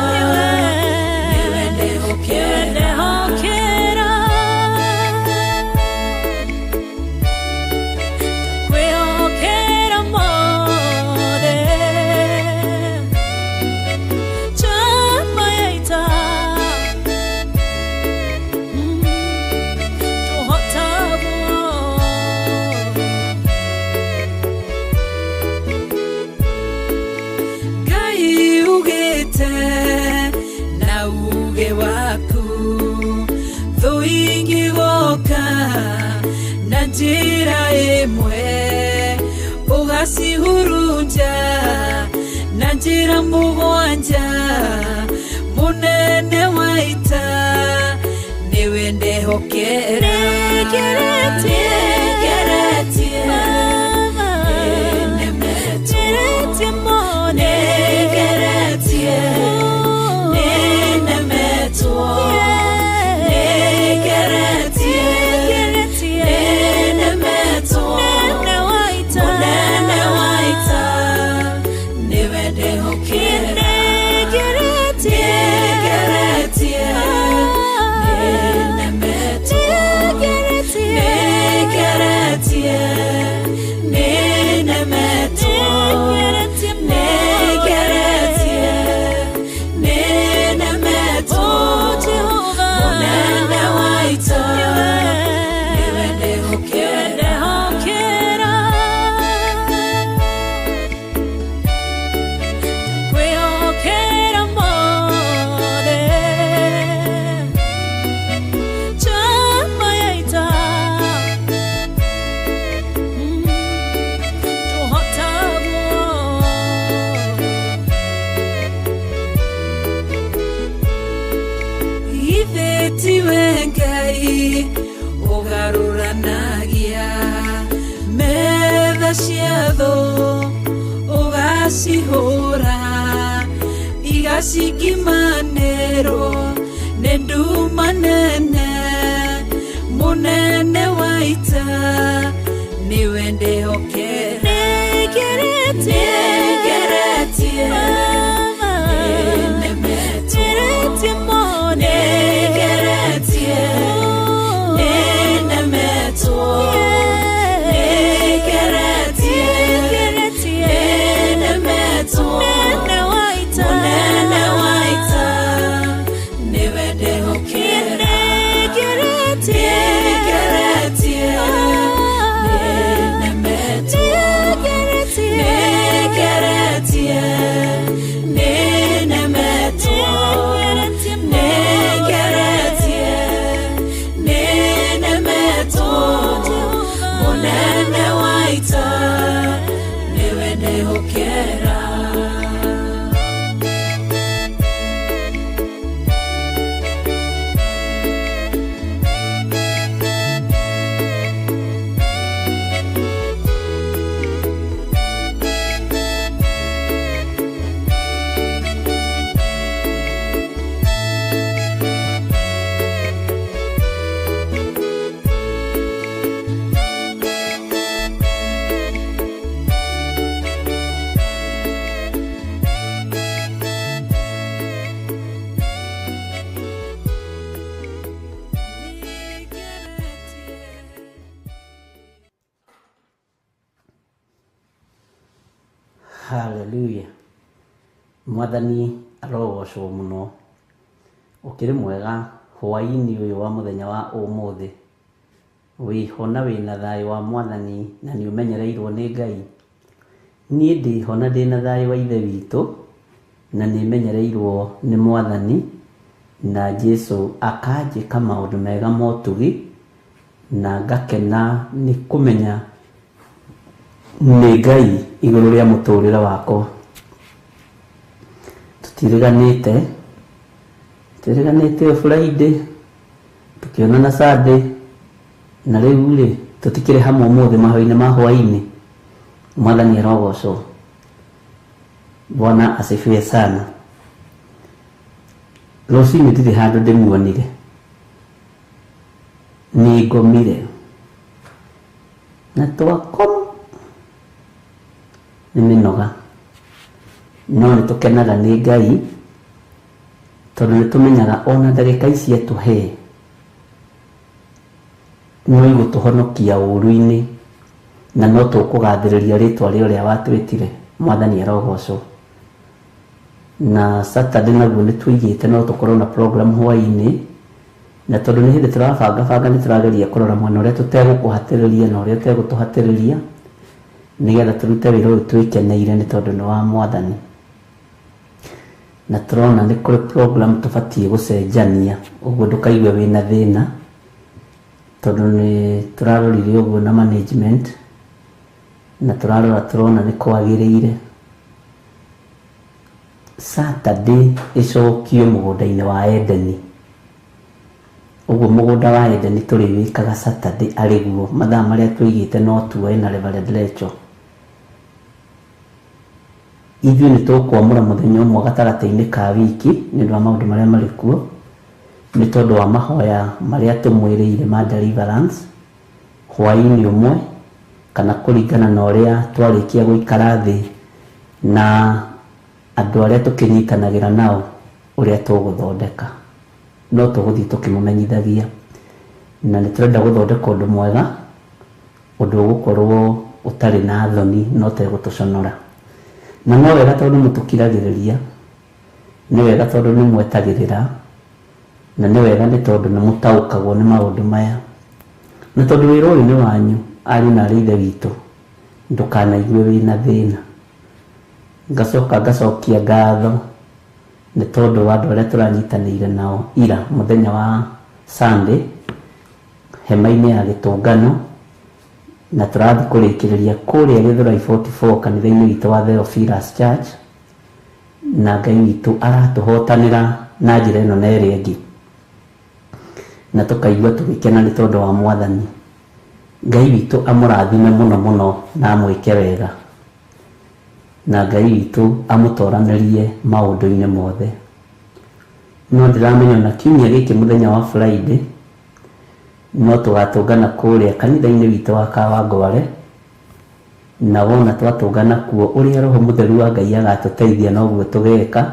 nĩwe ndehokera. Kwĩhokera mothe njamba ya ita tũhotagwo Ngai ugĩte na uge waku thũ ingĩgoka na njĩra ĩmwe ũgacihurunja na njĩra mũgwanja mũnene wa ita nĩwe ndehokera Nĩngeretie. nĩngeretie nĩnemetwo nĩngeretie nĩnemetwo nĩngeretie nĩnemetwo mũnene wa ita nĩwe ndehokera nĩngeretie nĩnemetwo nĩngeretie nĩnemetwo nĩngeretie nĩnemetwo mũnene wa ita nĩwe ndehokera. Kwĩhokera mothe njamba ya ita tũhotagwo Ithe tiwe Ngai ũgarũranagia metha cia thũ ũgacihũra igacikimanĩrwo nĩ nduma nene mũnene wa ita nĩwe ndehokera Nĩngeretie. nĩngeretie nĩnemetwo nĩngeretie nĩnemetwo nĩngeretie nĩnemetwo mũnene wa ita nĩwe ndehokera nĩngeretie nĩnemetwo nĩngeretie. Haleluya. Mwathani arogocwo mũno. Ũkĩrĩ mwega hwaĩ-inĩ ũyũ wa mũthenya wa ũmũthĩ. Wĩho na wĩna thayũ wa Mwathani na nĩ ũmenyereirwo nĩ Ngai. Niĩ ndĩho na ndĩna thayũ wa Ithe witũ na nĩ menyereirwo nĩ Mwathani na Jesu akanjĩka maũndũ mega ma ũtugi na ngakena nĩ kũmenya nĩ Ngai igũrũ rĩa mũtũrĩre wakwa. Tũtirĩganĩte, twĩrĩganĩte o Friday, tũkĩonana Sunday, na rĩu rĩ tũtikĩrĩ hamwe ũmũthĩ mahoya-inĩ ma hwaĩ-inĩ. Mwathani arogocwo. Bwana asifiwe sana. Rũcinĩ ndirĩ handũ ndĩmuonire, nĩ ngomire na twakoma nĩ mĩnoga, no nĩ tũkenaga nĩ Ngai tondũ nĩ tũmenyaga ona ndagĩka ici atũhe no igũtũhonokia ũru-inĩ na no tũkũgathĩrĩria rĩtwa rĩa ũrĩa watwĩtire. Mwathani arogocwo. Na Saturday naguo nĩ tũigĩte no tũkorwo na program hwaĩ-inĩ, na tondũ nĩ hĩndĩ tũrabanga banga nĩ tũrageria kũrora mwena ũrĩa tũtegũkũhatĩrĩria na ũrĩa ũtegũtũhatĩrĩria nĩgetha tũrute wĩra ũyũ twĩkeneire nĩ tondũ nĩ wa Mwathani. Na tũrona nĩ kũrĩ program tũbatiĩ gũcenjania, ũguo ndũkaigue wĩna thĩna tondũ nĩ tũrarorire ũguo na management na tũrarora tũrona nĩ kwagĩrĩire Saturday ĩcokio mũgũnda-inĩ wa Edeni. Ũguo mũgũnda wa Edeni tũrĩwĩkaga Saturday arĩ guo mathaa marĩa tũigĩte no tuoe na Reverend Rachel. Ithuĩ nĩ tũkwamũra mũthenya ũmwe gatagatĩ-inĩ ka wiki nĩ ũndũ wa maũndũ marĩa marĩ kuo, nĩ tondũ wa mahoya marĩa tũmwĩrĩire ma deliverance hwaĩ-inĩ ũmwe, kana kũringana na ũrĩa twarĩkia gũikara thĩ na andũ arĩa tũkĩnyitanagĩra nao ũrĩa tũgũthondeka. No tũgũthiĩ tũkĩmũmenyithagia, na nĩ tũrenda gũthondeka ũndũ mwega, ũndũ ũgũkorwo ũtarĩ na thoni na ũtegũtũconora. Na no wega tondũ mũtũkiragĩrĩria, nĩ wega tondũ nĩ mwetagĩrĩra, na nĩ wega nĩ tondũ nĩ mũtaũkagwo nĩ maũndũ maya. Na tondũ wĩra ũyũ nĩ wanyu, ariũ na aarĩ a Ithe witũ, ndũkanaigue wĩna thĩna. Ngacoka ngacokia ngatho nĩ tondũ wa andũ arĩa tũranyitanĩire nao ira mũthenya wa Sunday hema-inĩ ya gĩtũngano, na tũrathiĩ kũrĩkĩrĩria kũrĩa Gĩthũrai 44 kanitha-inĩ witũ wa Theophilus Church, na Ngai witũ aratũhotanĩra na njĩra ĩno na ĩrĩa ĩngĩ, na tũkaigua tũgĩkena nĩ tondũ wa Mwathani. Ngai witũ amũrathime mũno mũno na amwĩke wega, na Ngai witũ amũtoranĩrie maũndũ-inĩ mothe. No ndĩramenya ona kiumia gĩkĩ mũthenya wa Friday no tũgatũngana kũrĩa kanitha-inĩ witũ wa Kawangware, na wona twatũngana kuo ũrĩa Roho Mũtheru wa Ngai agatũteithia noguo tũgeka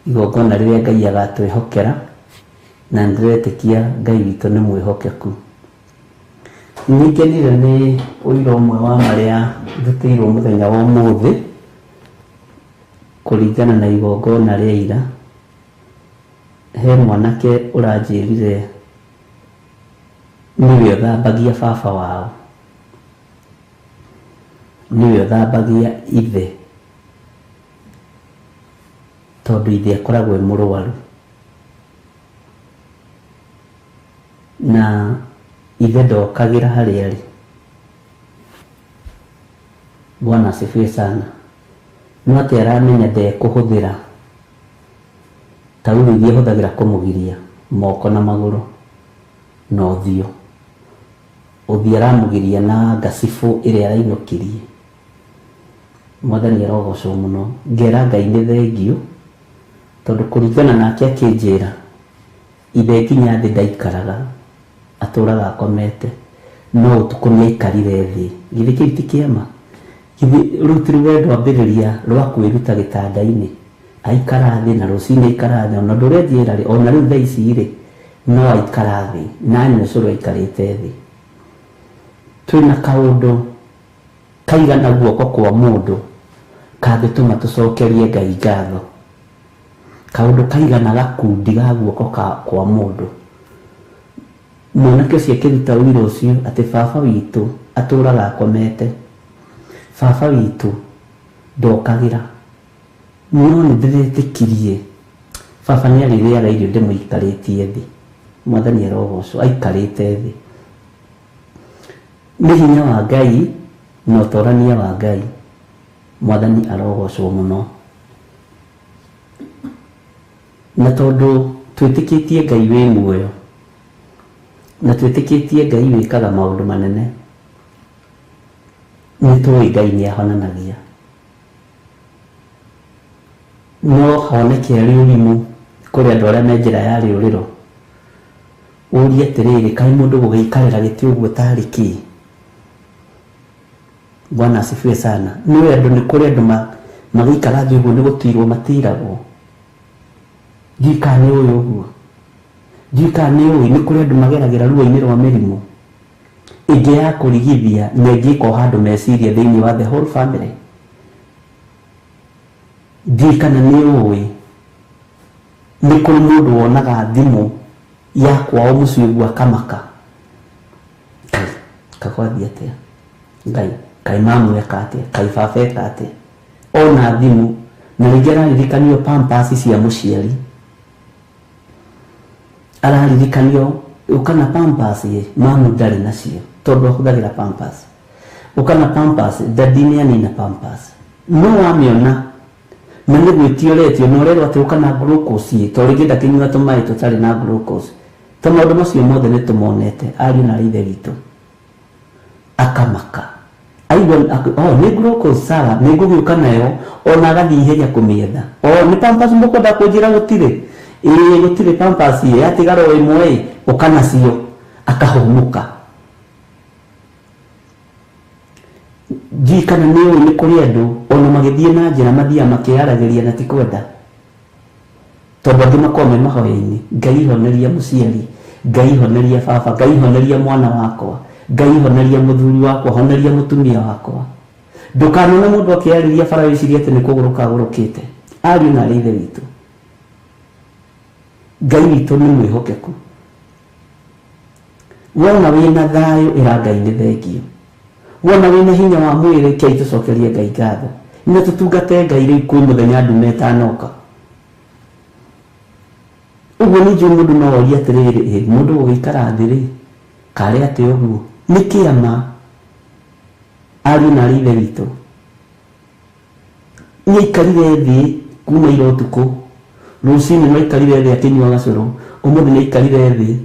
igongona rĩrĩa Ngai agatwĩhokera, na nĩndĩretĩkia Ngai witũ nĩ mwĩhokeku. Nĩngenire nĩ ũira ũmwe wa marĩa ndutĩirwo mũthenya wa ũmũthĩ kũringana na igongona rĩa ira. He mwanake ũranjĩrire nĩwe ũthambagia baba wao, nĩwe ũthambagia ithe, tondũ ithe akoragwo e mũrwaru, na ithe ndokagĩra harĩa arĩ. Bwana asifiwe sana. No atĩ aramenya ndekũhũthĩra taurũ iria ahũthagĩra kũmũgiria moko na magũrũ na ũthiũ. Ũthiũ aramũgiria na ngacibũ ĩrĩa arainũkirie. Mwathani arogocwo mũno. Ngera Ngai nĩ thengiũ, tondũ kũringana nake akĩnjĩra ithe nginya thĩ ndaikaraga, atũraga akomete, no ũtukũ nĩ aikarire thĩ. Githĩ kĩu ti kĩama? Githĩ rũu ti rũgendo ambĩrĩria rwa kwĩruta gĩtanda-inĩ? Aikara thĩ na rũcinĩ aikara thĩ, ona ũndũ ũrĩa njĩra rĩ, ona rĩu thaa ici rĩ, no aikara thĩ, na anyua ũcũrũ aikarĩte thĩ. Twĩna kaũndũ kaigana guoko kwa mũndũ Kangĩtũma tũcokerie Ngai ngatho. Kaũndũ kaigana gakundi ga guoko kwa mũndũ. Mwanake ũcio akĩruta ũira ũcio atĩ baba witũ atũraga akomete. Baba witũ ndokagĩra. No nĩ ndĩretĩkirie baba nĩ arĩrĩaga irio ndĩmũikarĩtie thĩ. Mwathani arogocwo aikarĩte thĩ. Nĩ hinya wa Ngai na ũtorania wa Ngai. Mwathani arogocwo mũno. Na tondũ twĩtĩkĩtie Ngai wĩ muoyo na twĩtĩkĩtie Ngai wĩkaga maũndũ manene, nĩ tũĩ Ngai nĩ ahonanagia. No honeke arĩ ũrimũ kũrĩ andũ arĩa me njĩra ya rĩũrĩro, ũrie atĩrĩrĩ, kaĩ mũndũ gũgĩikarĩra gĩtĩ ũguo tarĩ kĩ? Bwana asifiwe sana. Nĩ andũ nĩ kũrĩ andũ magĩikara thĩ ũguo nĩ gũtirwo matiragwo. Ndiũĩ kana nĩ ũĩ ũguo. Ndiũĩ kana nĩ ũĩ nĩ kũrĩ andũ mageragĩra ruo-inĩ rwa mĩrimũ ĩngĩ ya kũrigithia na ĩngĩ ĩkoha andũ meciria thĩinĩ wa the whole family. Ndiũĩ kana nĩ ũĩ nĩ kũrĩ mũndũ wonaga thimũ ya kwao mũciĩ ũguo akamaka. Ngai, kakwathiĩ atĩa? Ngai, kaĩ mamu eka atĩa? Kaĩ baba eka atĩa? Ona thimũ na rĩngĩ araririkanio pampers cia mũciari. Araririkanio ũka na pampers ĩ, mamu ndarĩ nacio tondũ ahũthagĩra pampers. Ũka na pampers, daddy nĩ anina pampers. No wamĩona na nĩ gwĩtio ũretio na ũrerwo atĩ ũka na glucose ĩ, tondũ rĩngĩ ndakĩnyua tũmaĩ tũtarĩ na glucose. To maũndũ macio mothe nĩ tũmonete ariũ na ithe witũ. Akamaka. Aigua, oh, nĩ glucose sawa, nĩ ngũgĩũka nayo, ona agathiĩ ihenya kũmĩetha. Oh, nĩ pampers mũkwenda kũnjĩra gũtirĩ? Ĩĩ gũtirĩ pampers ĩ, yatigara o ĩmwe ĩ, ũka nacio. Akahũmũka. Ndiũĩ kana nĩ ũĩ nĩ kũrĩ andũ ona magĩthiĩ na njĩra mathiaga makĩaragĩria na ti kwenda. Tondũ angĩ makoragwo me mahoya-inĩ. Ngai honeria mũciari, Ngai honeria baba, Ngai honeria mwana wakwa, Ngai honeria mũthuri wakwa, honeria mũtumia wakwa. Ndũkanone mũndũ akĩarĩria bara wĩcirie atĩ nĩ kũgũrũka agũrũkĩte. Ariũ na arĩ ithe witũ. Ngai witũ nĩ mwĩhokeku. Wona wĩna thayũ ĩra Ngai nĩ thengio. Wona wĩna hinya wa mwĩrĩ kei tũcokerie Ngai ngatho. Na tũtungate Ngai rĩu kwĩ mũthenya ndume ĩtanoka. Ũguo nĩ njũĩ mũndũ no orie atĩrĩrĩ, ĩ mũndũ gũgĩikara thĩ rĩ, karĩ atĩa ũguo? Nĩ kĩama ariũ na arĩ ithe witũ. Nĩ aikarire thĩ kuma ira ũtukũ. Rũcinĩ no aikarire thĩ akĩnyua gacũrũ. Ũmũthĩ nĩ aikarire thĩ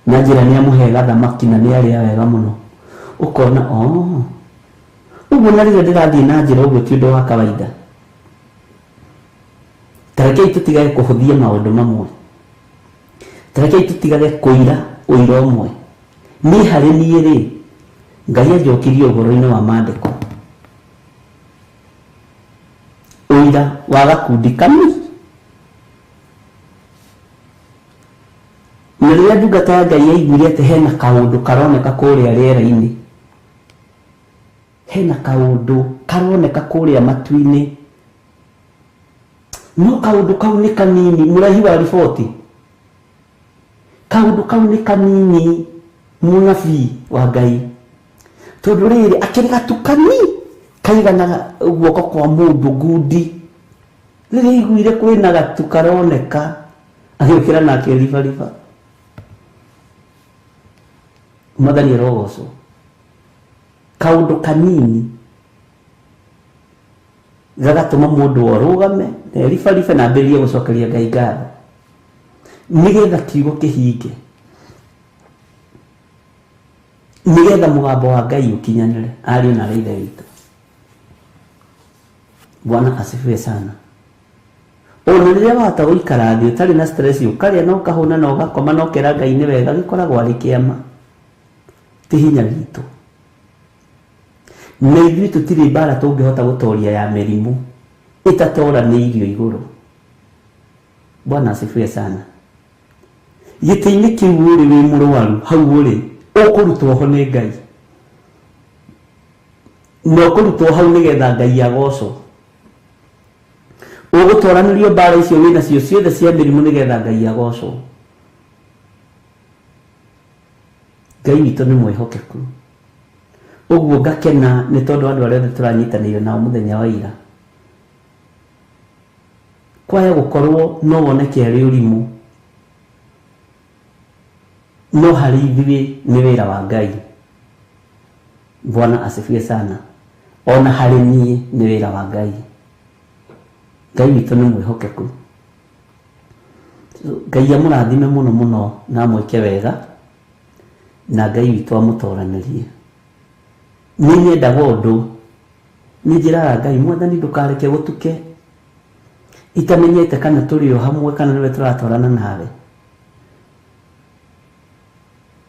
na njĩra nĩ amũhe gathamaki na nĩ arĩa wega mũno. Ũkona, oh, ũguo na rĩrĩa ndĩrathiĩ na njĩra ũguo ti ũndũ wa kawaida. Ta rekei tũtigage kũhũthia maũndũ mamwe. Ta rekei tũtigage kũira ũira ũmwe. Niĩ harĩ niĩ rĩ, Ngai anjokirie ũhoro-inĩ wa maandĩko. Ũira wa gakundi kami. Na rĩrĩa ndungata ya Ngai yaiguire atĩ hena kaũndũ karoneka kũrĩa rĩera-inĩ, hena kaũndũ karoneka kũrĩa matu-inĩ, no kaũndũ kau nĩ kanini, mũraihi wa riboti, kaũndũ kau nĩ kanini, mũnabii wa Ngai, tondũ rĩrĩ akĩrĩ gatukani kaigana guoko kwa mũndũ ngundi. Rĩrĩa aiguire kwĩna gatu karoneka, agĩũkĩra na akĩribariba. Mwathani arogocwo. Kaũndũ kanini gagatũma mũndũ arũgame na eribaribe na ambĩrĩrie gũcokeria Ngai ngatho nĩgetha kiugo kĩhinge, nĩgetha mũgambo wa Ngai ũkinyanĩre. Ariũ na ithe witũ, Bwana asifiwe sana. Ona rĩrĩa wahota gũikara thĩ ũtarĩ na stress, ũkarĩa na ũkahũna na ũgakoma na ũkera Ngai nĩ wega, gĩkoragwo arĩ kĩama, ti hinya witũ. Na ithuĩ tũtirĩ mbara tũngĩhota gũtoria ya mĩrimũ ĩtatoranĩirio igũrũ. Bwana asifiwe sana. Gĩtĩ-inĩ kĩu ũrĩ wĩ mũrwaru, hau ũrĩ ũkũrutwo ho nĩ Ngai. Na ũkũrutwo hau nĩgetha Ngai agocwo. Ũgũtwaranĩrio mbara icio wĩ nacio ciothe cia mĩrimũ nĩgetha Ngai agocwo. Ngai witũ nĩ mwĩhokeku. Ũguo ngakena nĩ tondũ andũ arĩa othe tũranyitanĩire nao mũthenya wa ira. Kwaya gũkorwo no woneke arĩ ũrimũ, no harĩ ithuĩ nĩ wĩra wa Ngai. Bwana asifiwe sana. Ona harĩ niĩ nĩ wĩra wa Ngai. Ngai witũ nĩ mwĩhokeku. Ngai amũrathime mũno mũno na amwĩke wega, na Ngai witũ amũtoranĩrie. Nĩ nyendaga ũndũ, nĩ njĩraga Ngai, Mwathani ndũkareke gũtuke itamenyete kana tũrĩ o hamwe kana nĩwe tũratwarana nawe.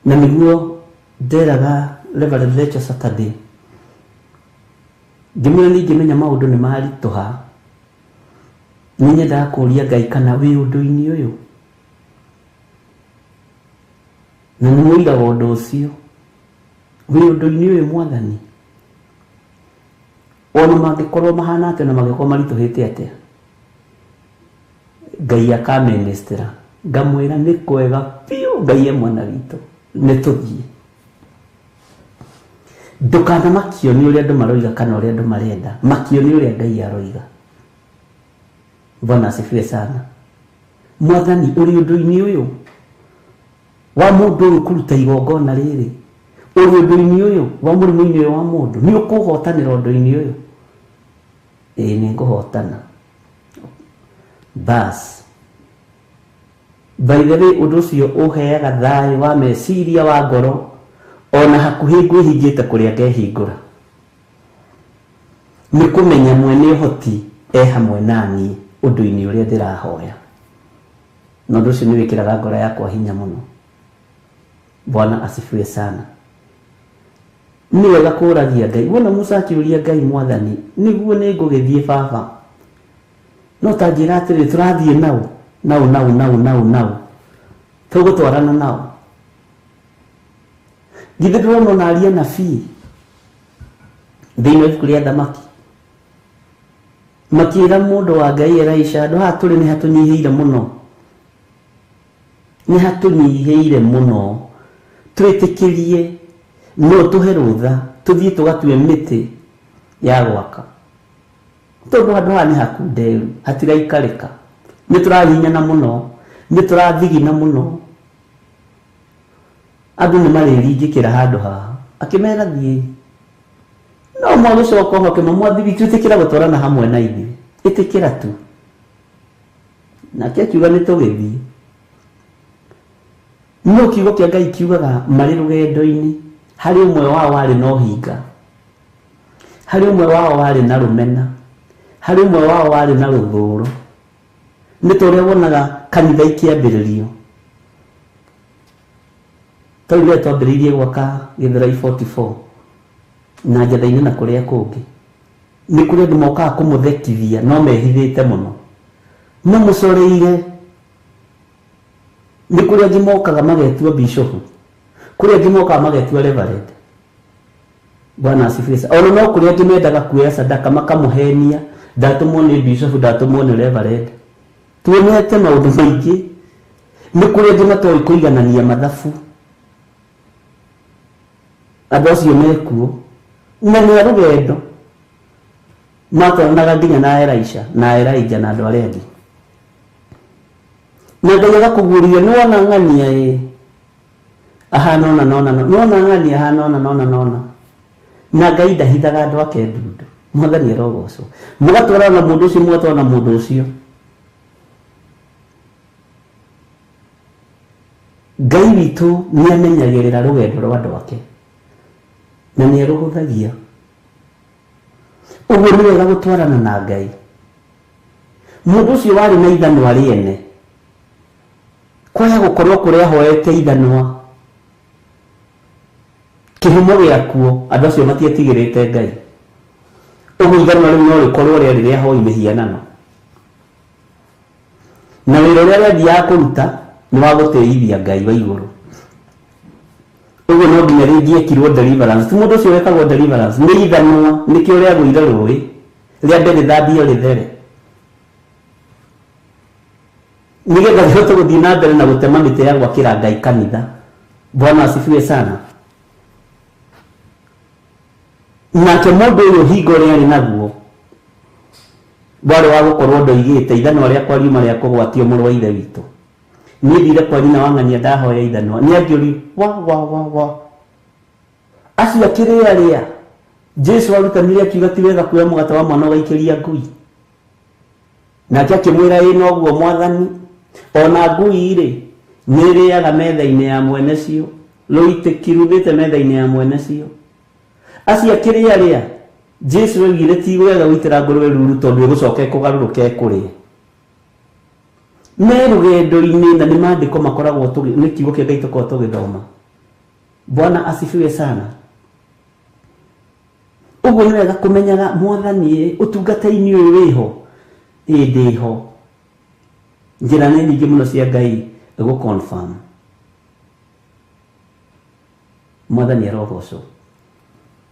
Na nĩguo nderaga Reverend Rachel Saturday, ngĩmwĩra nĩ ingĩmenya maũndũ nĩ maritũha, nĩ nyendaga kũria Ngai kana wĩ ũndũ-inĩ ũyũ. Na nĩ mũira wa ũndũ ũcio, wĩ ũndũ-inĩ ũyũ Mwathani. Ona mangĩkorwo mahana atĩa, ona mangĩkorwo maritũhĩte atĩa, Ngai akamenestera. Ngamwĩra nĩ kwega biũ, Ngai e mwena witũ, nĩ tũthiĩ. Ndũkanamakio nĩ ũrĩa andũ maroiga kana ũrĩa andũ marenda, makio nĩ ũrĩa Ngai aroiga. Bwana asifiwe sana. Mwathani, ũrĩ ũndũ-inĩ ũyũ wa mũndũ ũyũ kũruta igongona rĩrĩ, ũrĩ ũndũ-inĩ ũyũ wa mũrimũ-inĩ ũyũ wa mũndũ, nĩ ũkũhotanĩra ũndũ-inĩ ũyũ? Ĩĩ, nĩ ngũhotana. Bas. By the way, ũndũ ũcio ũheaga thayũ wa meciria wa ngoro, ona hakuhĩ ngwĩhingĩte kũrĩa ngehingũra. Nĩ kũmenya mwene ũhoti e hamwe naniĩ ũndũ-inĩ ũrĩa ndĩrahoya. Na ũndũ ũcio nĩ wĩkĩraga ngoro yakwa hinya mũno. Bwana asifiwe sana. Nĩ wega kũragia Ngai. Wona Musa akĩũria Ngai, Mwathani, nĩguo nĩ ngũgĩthiĩ baba? No ta njĩra atĩrĩrĩ, tũrathiĩ nao, nao, nao, nao, nao, nao. Tũgũtwarana nao. Githĩ ndũrona ona aria anabii thĩinĩ wa ibuku rĩa Thamaki makĩra mũndũ wa Ngai Elisha, handũ haha tũrĩ nĩ hatũnyihĩire mũno, nĩ hatũnyihĩire mũno, twĩtĩkĩrie no tũhe rũtha tũthiĩ tũgatue mĩtĩ ya gwaka, tondũ handũ haha nĩ hakunderu, hatiraikarĩka, nĩ tũrahinyana mũno, nĩ tũrathigina mũno, andũ nĩ marĩringĩkĩra handũ haha. Akĩmera thiĩi. No mwagĩcoka oho akĩmwĩra, Mwathi witũ, ĩtĩkĩra gũtwarana hamwe na ithuĩ, ĩtĩkĩra tu. Nake akiuga nĩ tũgĩthiĩ. No kiugo kĩa Ngai kiugaga marĩ rũgendo-inĩ, harĩ ũmwe wao warĩ na ũhinga, harĩ ũmwe wao warĩ na rũmena, harĩ ũmwe wao warĩ na rũthũũro. Nĩ ta ũrĩa wonaga kanitha ikĩambĩrĩrio. Ta rĩu rĩrĩa twambĩrĩirie gwaka Gĩthũrai 44 na Njatha-inĩ na kũrĩa kũngĩ, nĩ kũrĩ andũ mokaga kũmũthekithia no mehithĩte mũno, mamũcoreire. Nĩ kũrĩ angĩ mokaga magetua bishopu, kũrĩ angĩ mokaga magetua reverend. Bwana asifiwe sana. Ona no kũrĩ angĩ mendaga kuoya sadaka makamũhenia, ndatũmwo nĩ bishopu, ndatũmwo nĩ reverend. Tuonete maũndũ maingĩ. Nĩ kũrĩ angĩ matoĩ kũiganania mathabu. Andũ acio mekuo na nĩ a rũgendo, matwaranaga nginya na Elisha na Elijah na andũ arĩa angĩ. Na Ngai agakũguũria, nĩ wona ng'ania ĩ ahana ona nona, nĩ wona ng'ania ahana ona nona nona. Na Ngai ndahithaga andũ ake ndundu. Mwathani arogocwo. Mũgatwarana na mũndũ ũcio, mũgatwarana na mũndũ ũcio. Ngai witũ nĩ amenyagĩrĩra rũgendo rwa andũ ake na nĩ arũhũthagia. Ũguo nĩ wega gũtwarana na Ngai. Mũndũ ũcio warĩ na ithanwa rĩene, kwaya gũkorwo kũrĩa ahoete ithanwa, kĩhumo gĩakuo, andũ acio matietigĩrĩte Ngai. Ũguo ithanwa rĩu no rĩkorwo rĩarĩ rĩa hoi mĩhianano. Na wĩra ũrĩa rĩathiaga kũruta nĩ wa gũtĩithia Ngai wa igũrũ. Ũguo no nginya rĩngĩekirwo deliverance. Ti mũndũ ũcio wekagwo deliverance, nĩ ithanwa, nĩkĩo rĩagũire rũĩ, rĩambe rĩthambio rĩthere, nĩgetha rĩhote gũthiĩ na mbere na gũtema mĩtĩ ya gwakĩra Ngai kanitha. Bwana asifiwe sana. Nake mũndũ ũyũ hingo ũrĩa arĩ naguo warĩ wa gũkorwo ndoigĩte ithanwa rĩakwa riuma rĩa kũgwatio mũrũ wa ithe witũ. Niĩ thire kwa nyina wa ng'ania ndahoya ithanwa, nĩ angĩũri wa wa wa wa acio akĩrĩa rĩa Jesu arutanire akiuga ti wega kuoya mũgate wa mwana ũgaikĩria ngui. Nake akĩmwĩra ĩ noguo mwathani, ona ngui rĩ nĩ ĩrĩaga metha-inĩ ya mwene cio, rũitĩki rumĩte metha-inĩ ya mwene cio. Acio akĩrĩa rĩa Jesu oigire ti wega gũitĩra ngũrwe ruru tondũ ĩgũcoka ĩkũgarũrũke ĩkũrĩe. Me rũgendo-inĩ na nĩ maandĩko makoragwo nĩ kiugo kĩa Ngai tũkoragwo tũgĩthoma. Bwana asifiwe sana. Ũguo nĩ wega kũmenyaga mwathani ũtungata-inĩ ũyũ wĩho, ĩ ndĩho. Njĩra nĩ nyingĩ mũno cia Ngai gũ confirm. Mwathani arogocwo.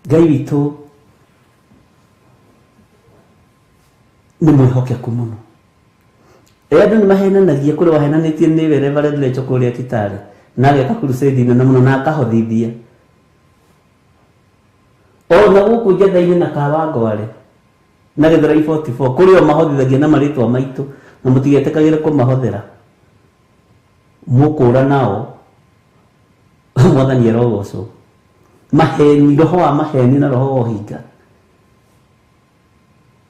Ngai witũ nĩ mwĩhokeku mũno. Andũ nĩ mahenanagia, kũrĩ wahenanĩtie nĩwe Reverend Rachel kũrĩa Kitale, na ageka crusade nene mũno na akahothithia. Ona gũkũ Njetha-inĩ na Kawangware na Gĩthũrai 44 kũrĩ o mahotithagia na marĩtwa maitũ, na mũtigetĩkagĩre kũmahothera, mũkũra nao. Mwathani arogocwo. Maheni, roho wa maheni na roho wa ũhinga.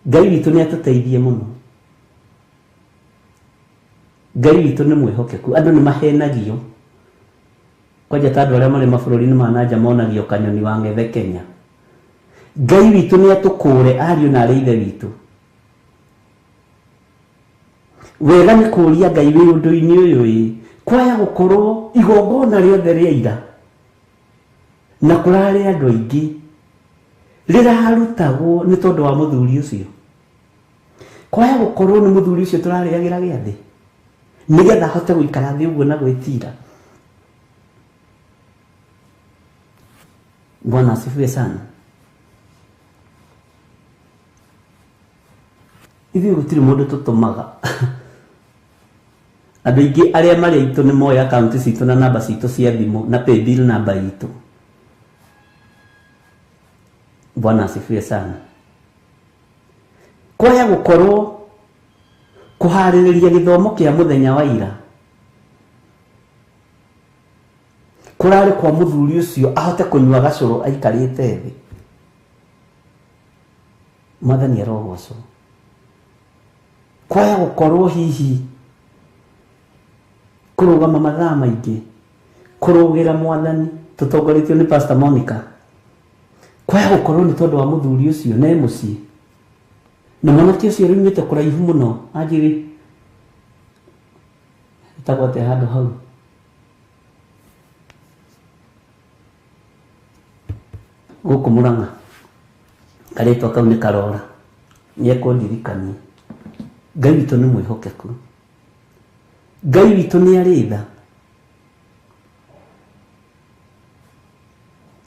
Ngai witũ nĩ atũteithie mũno. Ngai witũ nĩ mwĩhokeku. Andũ nĩ mahenagio. Kwanja ta andũ arĩa marĩ mabũrũri-inĩ ma nanja monagio kanyoni wa ng'ethe Kenya. Ngai witũ nĩ atũkũre ariũ na arĩ ithe witũ. Wega nĩ kũũria Ngai wĩ ũndũ-inĩ ũyũ ĩ, kwaya gũkorwo igongona rĩothe rĩa ira na kũrarĩ andũ aingĩ rĩrarutagwo nĩ tondũ wa mũthuri ũcio. Kwaya gũkorwo nĩ mũthuri ũcio tũrarĩagĩra gĩathĩ nĩgetha ahote gũikara thĩ ũguo na gwĩtira. Bwana asifiwe sana. Ithuĩ gũtirĩ mũndũ tũtũmaga. Andũ aingĩ arĩa marĩ aitũ nĩ moĩ akaunti citũ na namba citũ cia thimũ na paybill namba itũ. Bwana asifiwe sana. Kwaya gũkorwo kũharĩrĩria gĩthomo kĩa mũthenya wa ira kũrarĩ kwa mũthuri ũcio ahote kũnyua gacũrũ aikarĩte thĩ. Mwathani arogocwo. Kwaya gũkorwo hihi kũrũgama mathaa maingĩ kũrũgĩra mwathani tũtongoretio nĩ Pastor Monica. Kwaya gũkorwo nĩ tondũ wa mũthuri ũcio ne mũciĩ na mwanake ũcio rĩumĩte kũraihu mũno anjĩrĩ ĩtagwo atĩa handũ hau gũkũ Mũrang'a, karĩtwa kau nĩ karora, nĩ ekũndirikania. Ngai witũ nĩ mwĩhokeku. Ngai witũ nĩ arĩ tha.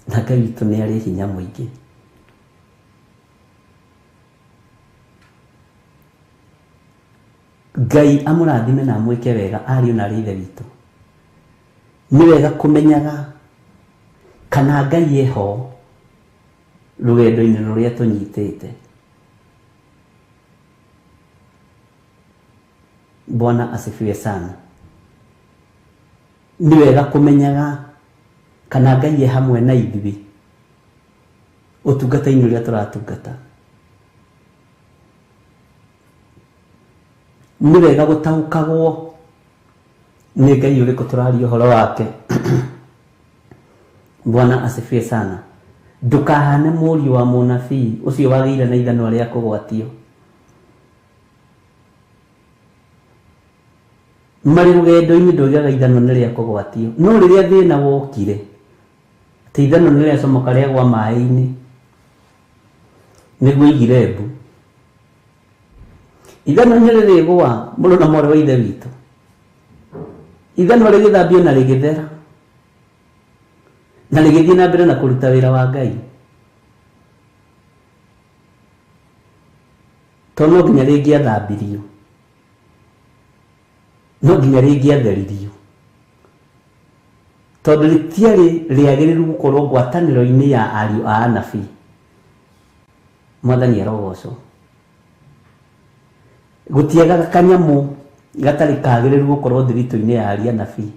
Na Ngai witũ nĩ arĩ hinya mũingĩ. Ngai amũrathime na amwĩke wega ariũ na arĩ ithe witũ. Nĩ wega kũmenyaga kana Ngai eho rũgendo-inĩ rũrĩa tũnyitĩte. Bwana asifiwe sana. Nĩ wega kũmenyaga kana Ngai e hamwe na ithuĩ ũtungata-inĩ ũrĩa tũratungata. Nĩ wega gũtaũkagwo nĩ Ngai ũrĩkũ tũraria ũhoro wake. Bwana asifiwe sana. Ndũkahane mũriũ wa mũnabii ũcio wagĩire na ithanwa rĩa kũgwatio. Marĩ rũgendo-inĩ ndoigaga ithanwa nĩ rĩa kũgwatio, no rĩrĩa thĩna wokire atĩ ithanwa nĩ rĩacomoka rĩagwa maĩ-inĩ nĩguo aigire mbu. Ithanwa nĩ rĩrĩgũa mũrũ na mwarĩ wa ithe witũ. Ithanwa rĩgĩthambio na rĩgĩthera. Na rĩgĩthiĩ na mbere na kũruta wĩra wa Ngai. Tondũ no nginya rĩngĩathambirio, no nginya rĩngĩatheririo, tondũ rĩtiarĩ rĩagĩrĩru gũkorwo ngwatanĩro-inĩ ya ariũ a anabii. Mwathani arogocwo. Gũtiagaga kanyamũ gatarĩ kagĩrĩru gũkorwo thiritũ-inĩ ya ariũ anabii.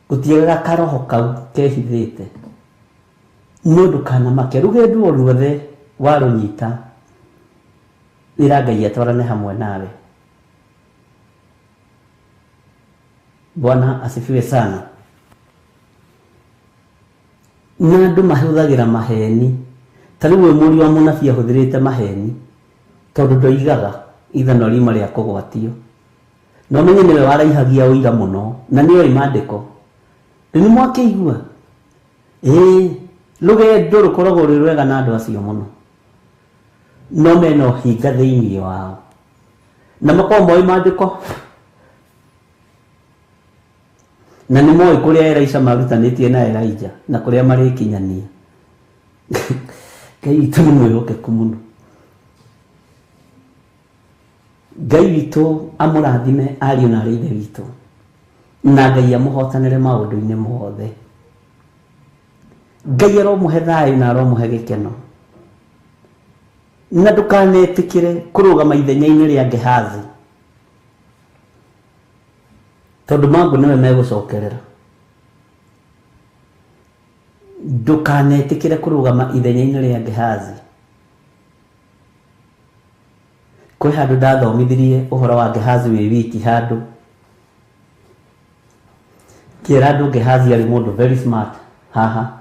Gũtiagaga karoho kau kehithĩte. No ndũkanamake, rũgendo o ruothe warũnyita, ĩra Ngai atwarane hamwe nawe. Bwana asifiwe sana. Na andũ mahũthagĩra maheni. Ta rĩu ũyũ mũriũ wa mũnabii ahũthĩrĩte maheni tondũ ndoigaga ithanwa riuma rĩa kũgwatio. Na ũmenye nĩwe waraihagia ũira mũno na nĩoĩ mandĩko. Rĩu nĩ mwakĩigua? Ĩĩ, rũgendo rũkoragwo rwĩ rwega na andũ acio mũno. No mena ũhinga thĩinĩ wao. Na makoragwo moĩ mandĩko na nĩ moĩ kũrĩa Elisha marutanĩtie na Elijah na kũrĩa marĩkinyania. Ngai witũ nĩ mwĩhokeku mũno. Ngai witũ amũrathime ariũ na arĩ ithe witũ, na Ngai amũhotanĩre maũndũ-inĩ mothe. Ngai aromũhe thayũ na aromũhe gĩkeno. Na ndũkanetĩkĩre kũrũgama ithenya-inĩ rĩa Gehazi, tondũ mangũ nĩwe megũcokerera. Ndũkanetĩkĩre kũrũgama ithenya-inĩ rĩa Gehazi. Kwĩ handũ ndathomithirie ũhoro wa Gehazi wĩ wiki handũ, ngĩra andũ Gehazi arĩ mũndũ very smart haha.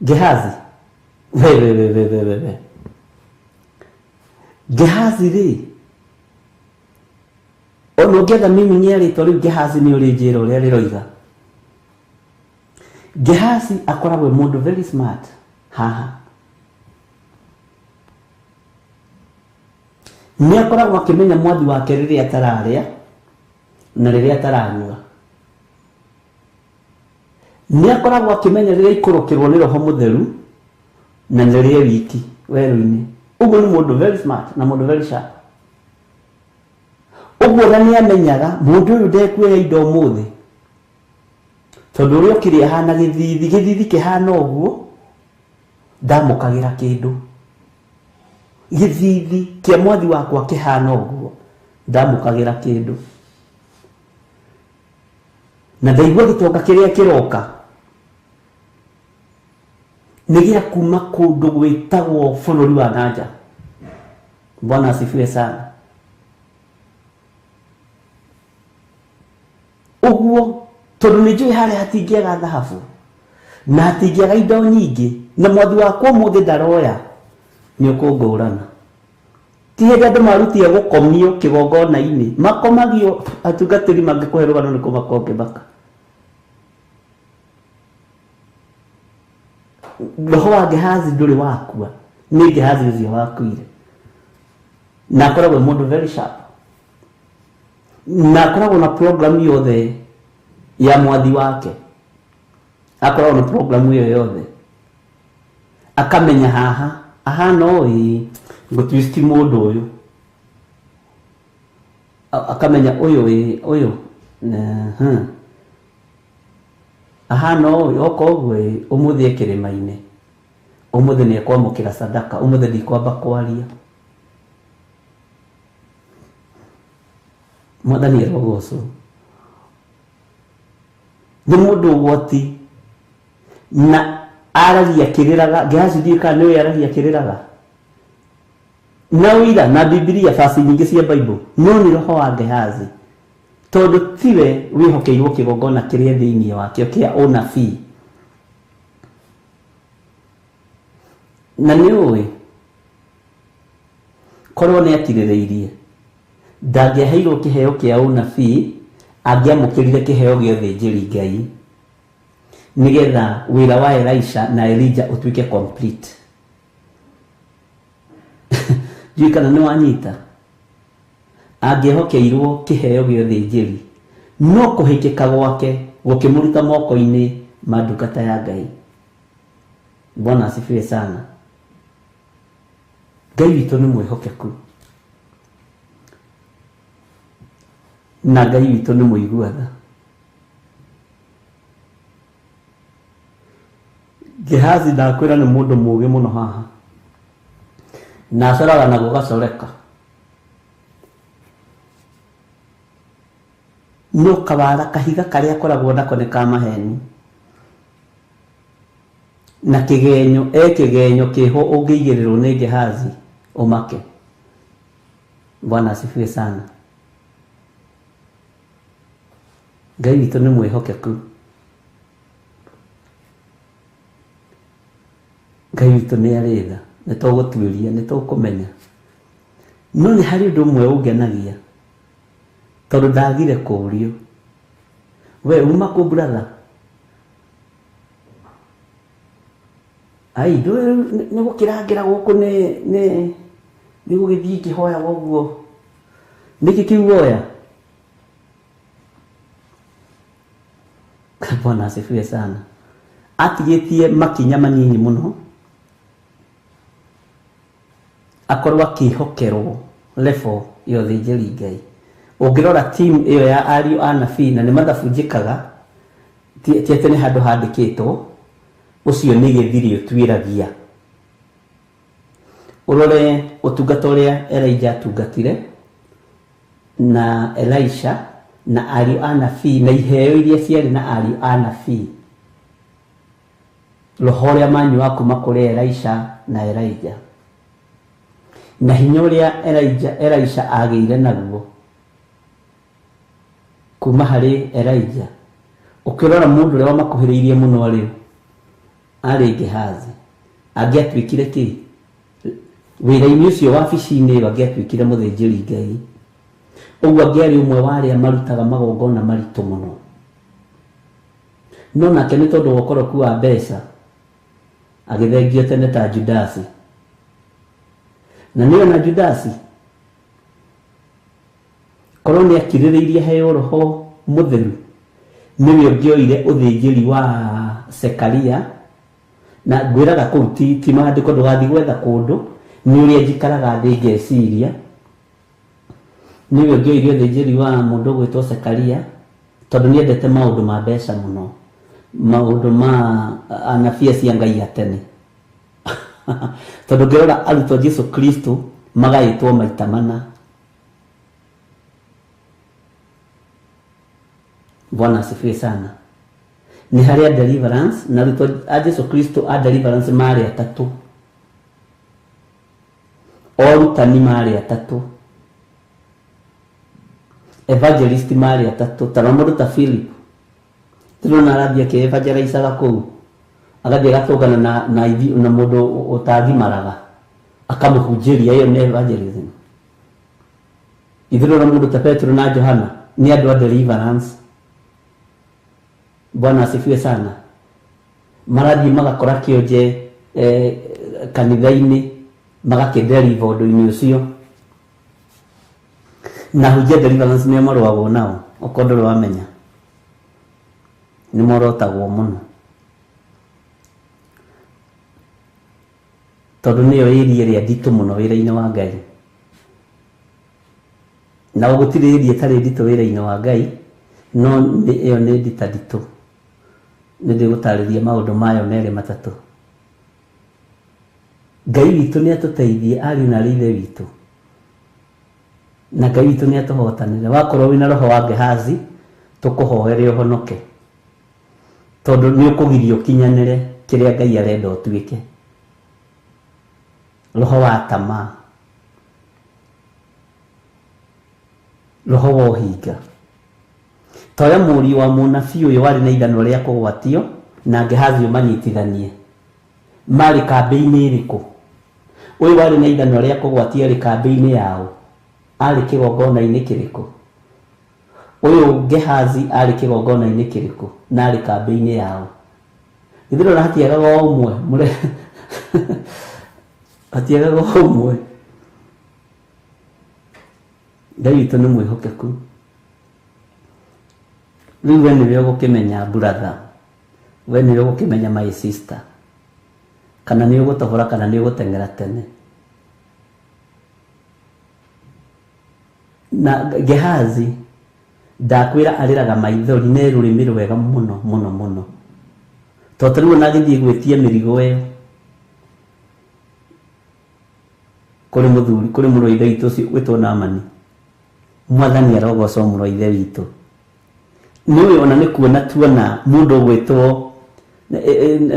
Gehazi we we we we we we we Gehazi rĩ, ona ũngĩetha meaning ya rĩtwa rĩu Gehazi nĩ ũrĩnjĩra ũrĩa rĩroiga. Gehazi akoragwo e mũndũ very smart haha. Nĩ akoragwo akĩmenya mwathi wake rĩrĩa atararĩa na rĩrĩa ataranyua. Nĩ akoragwo akĩmenya rĩrĩa aikũrũkĩrwo nĩ roho mũtheru na rĩrĩa e wiki werũ-inĩ. Ũguo nĩ mũndũ very smart na mũndũ very sharp. Ũguo na nĩ amenyaga mũndũ ũyũ ndekuoya indo ũmũthĩ, tondũ ũrĩa ũkĩrĩ ahana gĩthithi, gĩthithi kĩhana ũguo ndamũkagĩra kĩndũ. Gĩthithi kĩa mwathi wakwa kĩhana ũguo ndamũkagĩra kĩndũ. Na ndaigua gĩtonga kĩrĩa kĩroka nĩ gĩa kuma kũndũ gwĩtagwo bũrũri wa nanja. Bwana asifiwe sana. Ũguo tondũ nĩ njũĩ harĩa hatingĩaga thahabu na hatingĩaga indo nyingĩ, na mwathi wakwa ũmũthĩ ndaroya, nĩ ũkũngũrana. Ti hĩndĩ andũ marutie gũkomio kĩgongona-inĩ, makomagio atungatĩri mangĩkũhe rũgano nĩ kũmaka ũngĩmaka. Roho wa Gehazi ndũrĩ wakua, nĩ Gehazi ũcio wakuire. Na akoragwo e mũndũ very sharp. Na akoragwo na program yothe ya mwathi wake. Akoragwo na program ĩyo yothe. Akamenya haha, ahana ũũ, ngũtwist mũndũ ũyũ. Akamenya ũyũ ĩ, ũyũ. Ahana ũũ, oka ũguo ĩ, ũmũthĩ e kĩrĩma-inĩ. Ũmũthĩ nĩ ekwamũkĩra sadaka, ũmũthĩ ndikwamba kwaria. Mwathani arogocwo. Nĩ mũndũ ũgwati na aragia kĩrĩraga. Gehazi ndiũĩ kana nĩũĩ aragia kĩrĩraga. Na ũira na Bibilia basi nyingĩ cia Bible, no nĩ roho wa Gehazi, tondũ tiwe wĩhokeirwo kĩgongona kĩrĩa thĩinĩ wakĩo kĩa ũnabii. Na nĩ ũĩ korwo nĩ akirĩrĩirie ndangĩaheirwo kĩheo kĩa ũnabii, angĩamũkĩrire kĩheo gĩa ũthĩnjĩri Ngai nĩgetha wĩra wa Elisha na Elijah ũtuĩke complete. Ndiũĩ kana nĩ wanyita. Angĩehokeirwo kĩheo gĩa ũthĩnjĩri, no kũhĩkĩka gwake Gũkĩmũruta moko-inĩ ma ndungata ya Ngai. Bwana asifiwe sana. Ngai witũ nĩ mwĩhokeku na Ngai witũ nĩ mũigua tha. Gehazi ndakwĩra nĩ mũndũ mũũgĩ mũno haha na acoraga na gũgacoreka no kawara kahiga karĩa akoragwo nako nĩ ka maheni na kĩgenyo e kĩgenyo kĩho ũngĩigĩrĩrwo nĩ Gehazi ũmake. Bwana asifiwe sana. Ngai witũ nĩ mwĩhokeku. Ngai witũ nĩ arĩ tha, nĩ tũgũtuĩria, nĩ tũkũmenya. No nĩ harĩ ũndũ ũmwe ũngenagia tondũ ndagire kũũrio, we uma kũ brother? Ai, ndũĩ nĩ gũkĩrangĩra gũkũ nĩ nĩ nĩ gũgĩthiĩ ngĩhoyaga ũguo. Nĩkĩ kĩu woya? Bwana asifiwe sana. Atigĩtie makinya manyinyi mũno akorwo akĩhokerwo level ya ũthĩnjĩri Ngai. Ũngĩrora team ĩyo ya ariũ a nabii na nĩ mathabu njĩkaga, ti ti atĩ nĩ handũ handĩkĩtwo, ũcio nĩ gĩthiri ũtuĩragia. Ũrore ũtungata ũrĩa Elijah atungatire na Elisha na ariũ a nabii na iheo iria ciarĩ na ariũ a nabii, roho ũrĩa manyuaga kuma kũrĩ Elisha na Elijah, na hinya ũrĩa Elijah, Elisha agĩire naguo kuma harĩ Elijah. Ũkĩrora mũndũ ũrĩa wamakuhĩrĩirie mũno arĩ ũ? Arĩ Gehazi. Angĩatuĩkire kĩ? Wĩra-inĩ ũcio wabici-inĩ ĩyo angĩatuĩkire mũthĩnjĩri Ngai. Ũguo angĩarĩ ũmwe wa arĩa marutaga magongona maritũ mũno. No nake nĩ tondũ wa ũkoroku wa mbeca, agĩthengio tene ta Judasi. Na nĩ ona Judasi, korwo nĩ akirĩrĩirie aheo roho mũtheru, nĩwe ũngĩoire ũthĩnjĩri wa Sekaria. Na ngwĩraga kũu ti, ti maandĩko, ndũgathiĩ gwetha kũndũ, nĩ ũrĩa njikaraga thĩ ngeciria. Nĩwe ũngĩoire ũthĩnjĩri wa mũndũ ũgwĩtwo Sekaria, tondũ nĩ endete maũndũ ma mbeca mũno, maũndũ ma anabii acio a Ngai a tene. Tondũ ngĩrora arutwo a Jesu Kristo magaĩtwo maita mana. Bwana asifiwe sana. Nĩ harĩ a deliverance na arutwo a Jesu Kristo a deliverance marĩ atatũ, orutani marĩ atatũ, evangelist marĩ atatũ. Tara mũndũ ta Philip, ndĩrona arathiĩ akĩ-evangelizaga kũu, agathiĩ agatũngana na, na, na mũndũ ũtagimaraga akamũhunjĩria, ĩyo nĩ evangelism. Ithuĩ mũndũ ta Petro na Johana nĩ andũ a deliverance. Bwana asifiwe sana. Marathiĩ magakora kĩonje kanitha-inĩ, magakĩdeliver ũndũ-inĩ ũcio. Na hunjia deliverance nĩo marũagwo nao, okorwo ndũrĩ wamenya, nĩ morotagwo mũno tondũ nĩyo ĩria ĩrĩa nditũ mũno wĩra-inĩ wa Ngai. Na gũtirĩ ĩria ĩtarĩ nditũ wĩra-inĩ wa Ngai, no nĩ ĩyo nĩ ndita nditũ. Nĩ ndĩgũtarĩria maũndũ mayo merĩ matatũ. Ngai witũ nĩ atũteithie ariũ na arĩ ithe witũ, na Ngai witũ nĩ atũhotanĩre. Wakorwo wĩna roho wa Gehazi, tũkũhoere ũhonoke, tondũ nĩ ũkũgiria ũkinyanĩre kĩrĩa Ngai arenda ũtuĩke. Roho wa tamaa, roho wa ũhinga. Toya mũriũ wa mũnabii ũyũ warĩ na ithanwa rĩa kũgwatio na Gehazi ũmanyitithanie. Marĩ kambĩ-inĩ ĩrĩkũ? Ũyũ warĩ na ithanwa rĩa kũgwatio arĩ kambĩ-inĩ yaũ? Arĩ kĩgongona-inĩ kĩrĩkũ? Ũyũ Gehazi arĩ kĩgongona-inĩ kĩrĩkũ na arĩ kambĩ-inĩ yaũ? Githĩ ndũrona hatiagaga o ũmwe? Mũre hatiagaga o ũmwe. Ngai witũ nĩ mwĩhokeku. Rĩu we nĩwe ũgũkĩmenya brother, we nĩwe ũgũkĩmenya my sister, kana nĩ ũgũtohora kana nĩ ũgũteng'era tene. Na Gehazi ndakwĩra arĩraga maithori nĩ rũrĩmĩ rwega mũno mũno mũno, tondũ rĩu ona agĩthiĩ gwĩtia mĩrigo ĩyo kũrĩ mũthuri, kũrĩ mũrũ wa ithe witũ ũcio wĩtwo Naamani. Mwathani arogocwo mũrũ wa ithe witũ. Nĩ ũĩ ona nĩ kuona tuona mũndũ ũgwĩtwo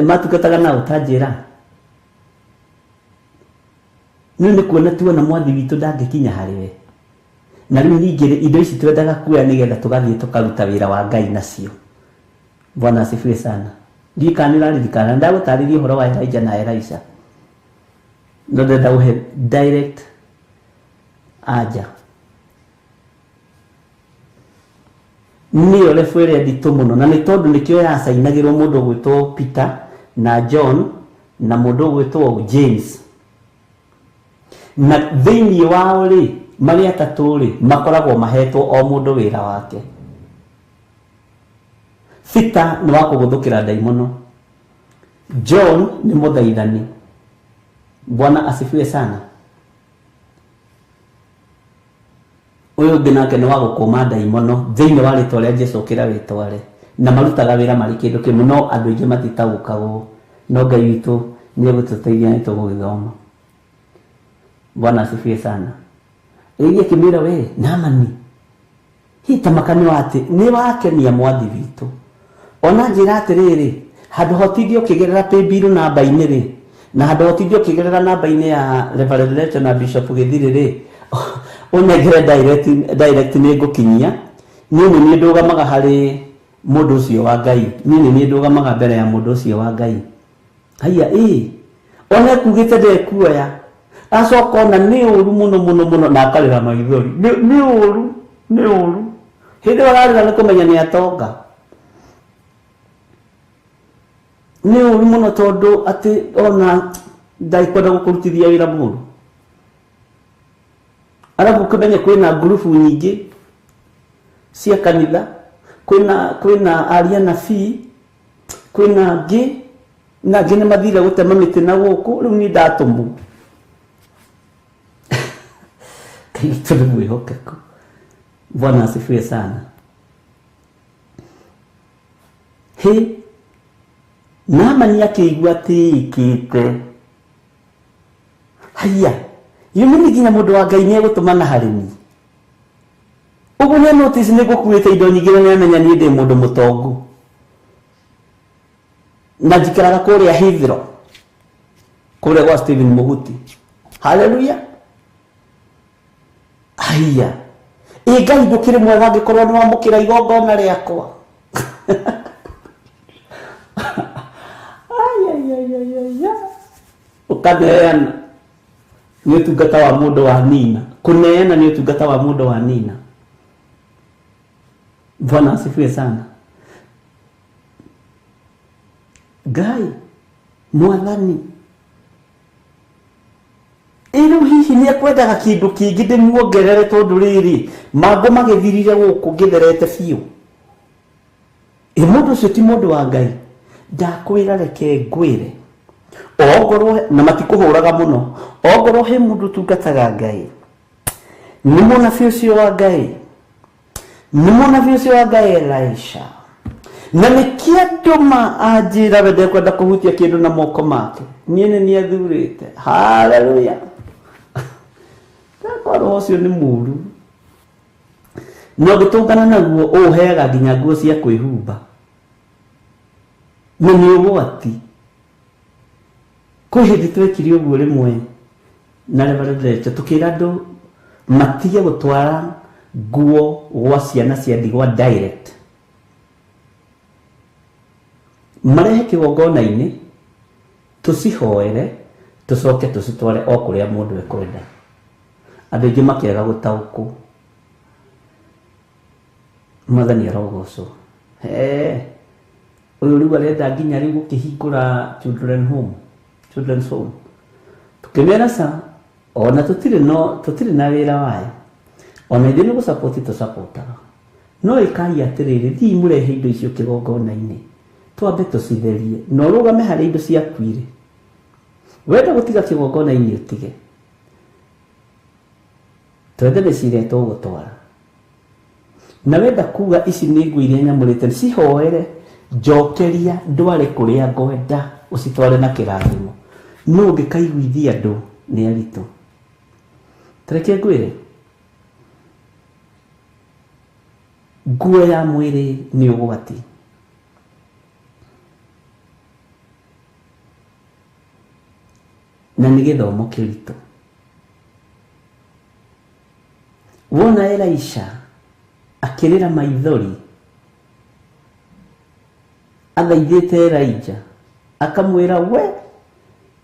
matungataga na ũtanjĩra, nĩ nĩ kuona tuona mwathi witũ ndangĩkinya harĩ we. Na rĩu ningĩ rĩ, indo ici twendaga kuoya nĩgetha tũgathiĩ tũkaruta wĩra wa Ngai nacio. Bwana asifiwe sana. Ndiũĩ kana nĩ ũraririkana, ndagũtarĩria ũhoro wa Elijah na Elisha, no ndĩrenda gũhe direct anja. Nĩyo rebu ĩrĩa nditũ mũno, na nĩ tondũ nĩkĩo yacainagĩrwo mũndũ ũgwĩtwo Peter na John na mũndũ ũgwĩtwo James. Na thĩinĩ wao rĩ, marĩ atatũ rĩ, makoragwo mahetwo o mũndũ wĩra wake. Peter nĩ wa kũgũthũkĩra ndaimono, John nĩ mũthaithani. Bwana asifiwe sana. Ũyũ ũngĩ nake nĩ wa gũkũma ndaimono thĩinĩ wa rĩtwa rĩa Jesu ũkĩra wĩtware. Na marutaga wĩra marĩ kĩndũ kĩmwe, no andũ aingĩ matitaũkagwo. No Ngai witũ nĩ egũtũteithia nĩ tũgũgĩthoma. Bwana asifiwe sana. Ĩĩ akĩmwĩra we Naamani, hihi ta maka nĩ atĩ nĩ wakenia mwathi witũ. Ona njĩra atĩrĩrĩ, handũ ha ũtinde ũkĩgerera paybill namba-inĩ rĩ, na handũ ha ũtinde ũkĩgerera namba-inĩ ya Reverend Lecho na Bishop Gĩthirĩ rĩ, ũnengere direct, direct nĩ ngũkinyia. Niĩ nĩ niĩ ndũgamaga harĩ mũndũ ũcio wa Ngai, niĩ nĩ niĩ ndũgamaga mbere ya mũndũ ũcio wa Ngai. Haiya, ĩĩ ona ekugĩte ndekuoya, acoka ona nĩ ũru mũno mũno mũno, na akarĩra maithori. Nĩ ũru, nĩ ũru. Hĩndĩ ĩyo ararĩra nĩ kũmenya nĩ atonga. Nĩ ũru mũno tondũ atĩ ona ndakwenda gũkũrutithia wĩra mũru. Arabu ũkĩmenye kwĩna ngurubu nyingĩ cia kanitha, kwĩna aria nabii, kwĩna angĩ, na angĩ nĩ mathire gũtema mĩtĩ na gũkũ, rĩu niĩ ndatũmwo. Ngai witũ nĩ mwĩhokeku. Bwana asifiwe sana. Hĩ, Naamani akĩigua atĩ ĩkĩte. Haiya, yumĩri nginya mũndũ wa Ngai nĩ egũtũmana harĩ niĩ. Ũguo nĩ notice nĩ ngũkuĩte indo nyingĩ na nĩamenya niĩ ndĩ mũndũ mũtongu. Na njikaraga kũrĩa Heathrow, kũrĩa gwa Stephen Mũguti. Hallelujah. Haiya, ĩ Ngai ndũkĩrĩ mwega angĩkorwo nĩ wamũkĩra igongona rĩakwa. Ũkaneana nĩ ũtungata wa mũndũ wa nina. Kũneana nĩ ũtungata wa mũndũ wa nina. Bwana asifiwe sana. Ngai mwathani ĩrĩu hihi nĩ ekwendaga kĩndũ kĩngĩ ndĩmuongerere, tondũ rĩrĩ mangũ magĩthirire gũkũ ngĩtherete biũ. Ĩ mũndũ ũcio ti mũndũ wa Ngai. Ndakwĩra reke ngwĩre, ongorwo na matikũhũraga mũno, ongorwo he mũndũ ũtungataga Ngai, nĩ mũnabii ũcio wa Ngai, nĩ mũnabii ũcio wa Ngai Elisha. Na nĩkĩo andũ anjĩra we ndekwenda kũhutia kĩndũ na moko make, niĩ nĩ niĩ athurĩte. Haleluya. Ndakwa roho ũcio nĩ mũru, na ũngĩtũngana naguo ũũheaga nginya nguo cia kwĩhumba, na nĩ ũgwati. Kwĩ hĩndĩ twekire ũguo rĩmwe na Reverend Lecho, tũkĩra andũ matige gũtwara nguo gwa ciana cia ndigwa direct, marehe kĩgongona-inĩ tũcihoere, tũcoke tũcitware o kũrĩa mũndũ ekwenda. Andũ aingĩ makĩaga gũtaũkwo. Mwathani arogocwo. Ũyũ rĩu arenda nginya rĩu gũkĩhingũra children home, children's home. Tũkĩmera ca, ona tũtirĩ no tũtirĩ na wĩra wayo. Ona ithuĩ nĩ gũsupport tũsupportaga. No ĩkai atĩrĩrĩ, thiĩi mũrehe indo icio kĩgongona-inĩ, twambe tũcitherie, na ũrũgame harĩa indo ciaku irĩ. Wenda gũtiga kĩgongona-inĩ ũtige. Twethe mĩciĩ ĩrĩa tũgũtwara. Na wenda kuga ici nĩ nguo iria nyamũrĩte, cihoere, njokeria ndware kũrĩa ngwenda, ũcitware na kĩrathimo. No ũngĩkaiguithia andũ nĩ aritũ. Ta reke ngwĩre, nguo ya mwĩrĩ nĩ ũgwati. Na nĩ gĩthomo kĩritũ. Wona Elisha akĩrĩra maithori athaithĩte Elijah akamwĩra we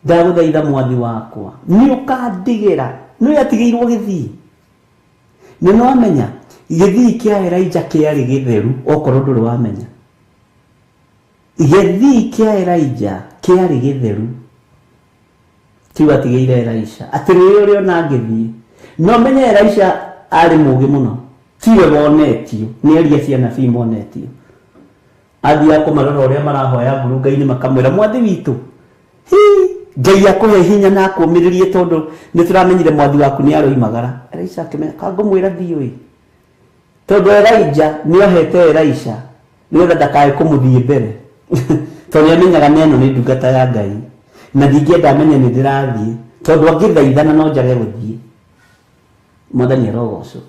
ndagũthaitha mwathi wakwa nĩ ũkandigĩra nĩ atigĩirwo gĩthii nĩ nwamenya gĩthii kĩa Elijah kĩarĩ gĩtheru okorwo ndũrĩ wamenya gĩthii kĩa Elijah kĩarĩ gĩtheru kĩu atigĩire Elisha atĩ rũĩ ũrĩona ngĩthiĩ no menye Elisha arĩ mũgĩ mũno tiwe wonetio nĩ aria cia anabii monetio athiaga kũmarora ũrĩa marahoya ngurunga-inĩ makamwĩra mwathi witũ hi Ngai akũhe hinya na akũmĩrĩrie tondũ nĩ tũramenyire mwathi waku nĩ aroimagara. Elisha akĩmenya kangũmwĩra thiĩ tondũ Elijah nĩ ohete Elisha nĩgetha ndakae kũmũthiĩ mbere tondũ nĩ amenyaga nĩ ĩno nĩ ndungata ya Ngai na ndingĩenda amenye nĩ ndĩrathiĩ tondũ angĩthaithana no njage gũthiĩ. Mwathani arogocwo.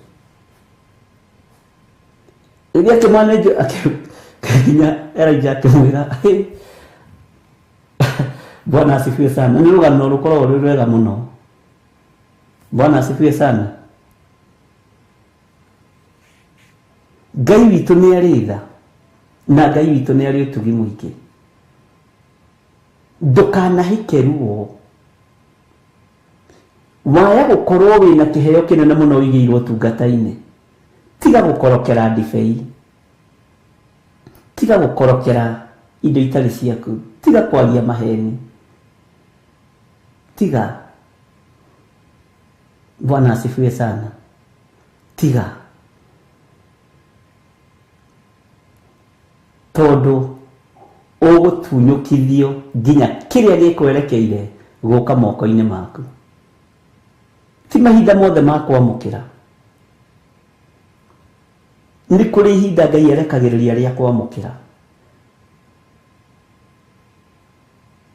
Rĩrĩa akĩmanenjo nginya Elijah akĩmwĩra Bwana asifiwe sana. Nĩ rũgano rũkoragwo rwĩ rwega mũno. Bwana asifiwe sana. Ngai witũ nĩ arĩ tha na Ngai witũ nĩ arĩ ũtugi mũingĩ. Ndũkanahĩke ruo waya gũkorwo wĩna kĩheo kĩnene mũno ũigĩirwo ũtungata-inĩ. Tiga gũkorokera ndibei, tiga gũkorokera indo itarĩ ciaku, tiga kwaria maheni, tiga. Bwana asifiwe sana. Tiga tondũ ũgũtunyũkithio nginya kĩrĩa gĩkwerekeire gũka moko-inĩ maku. Ti mahinda mothe ma kwamũkĩra. Nĩ kũrĩ ihinda Ngai arekagĩrĩria rĩa kwamũkĩra.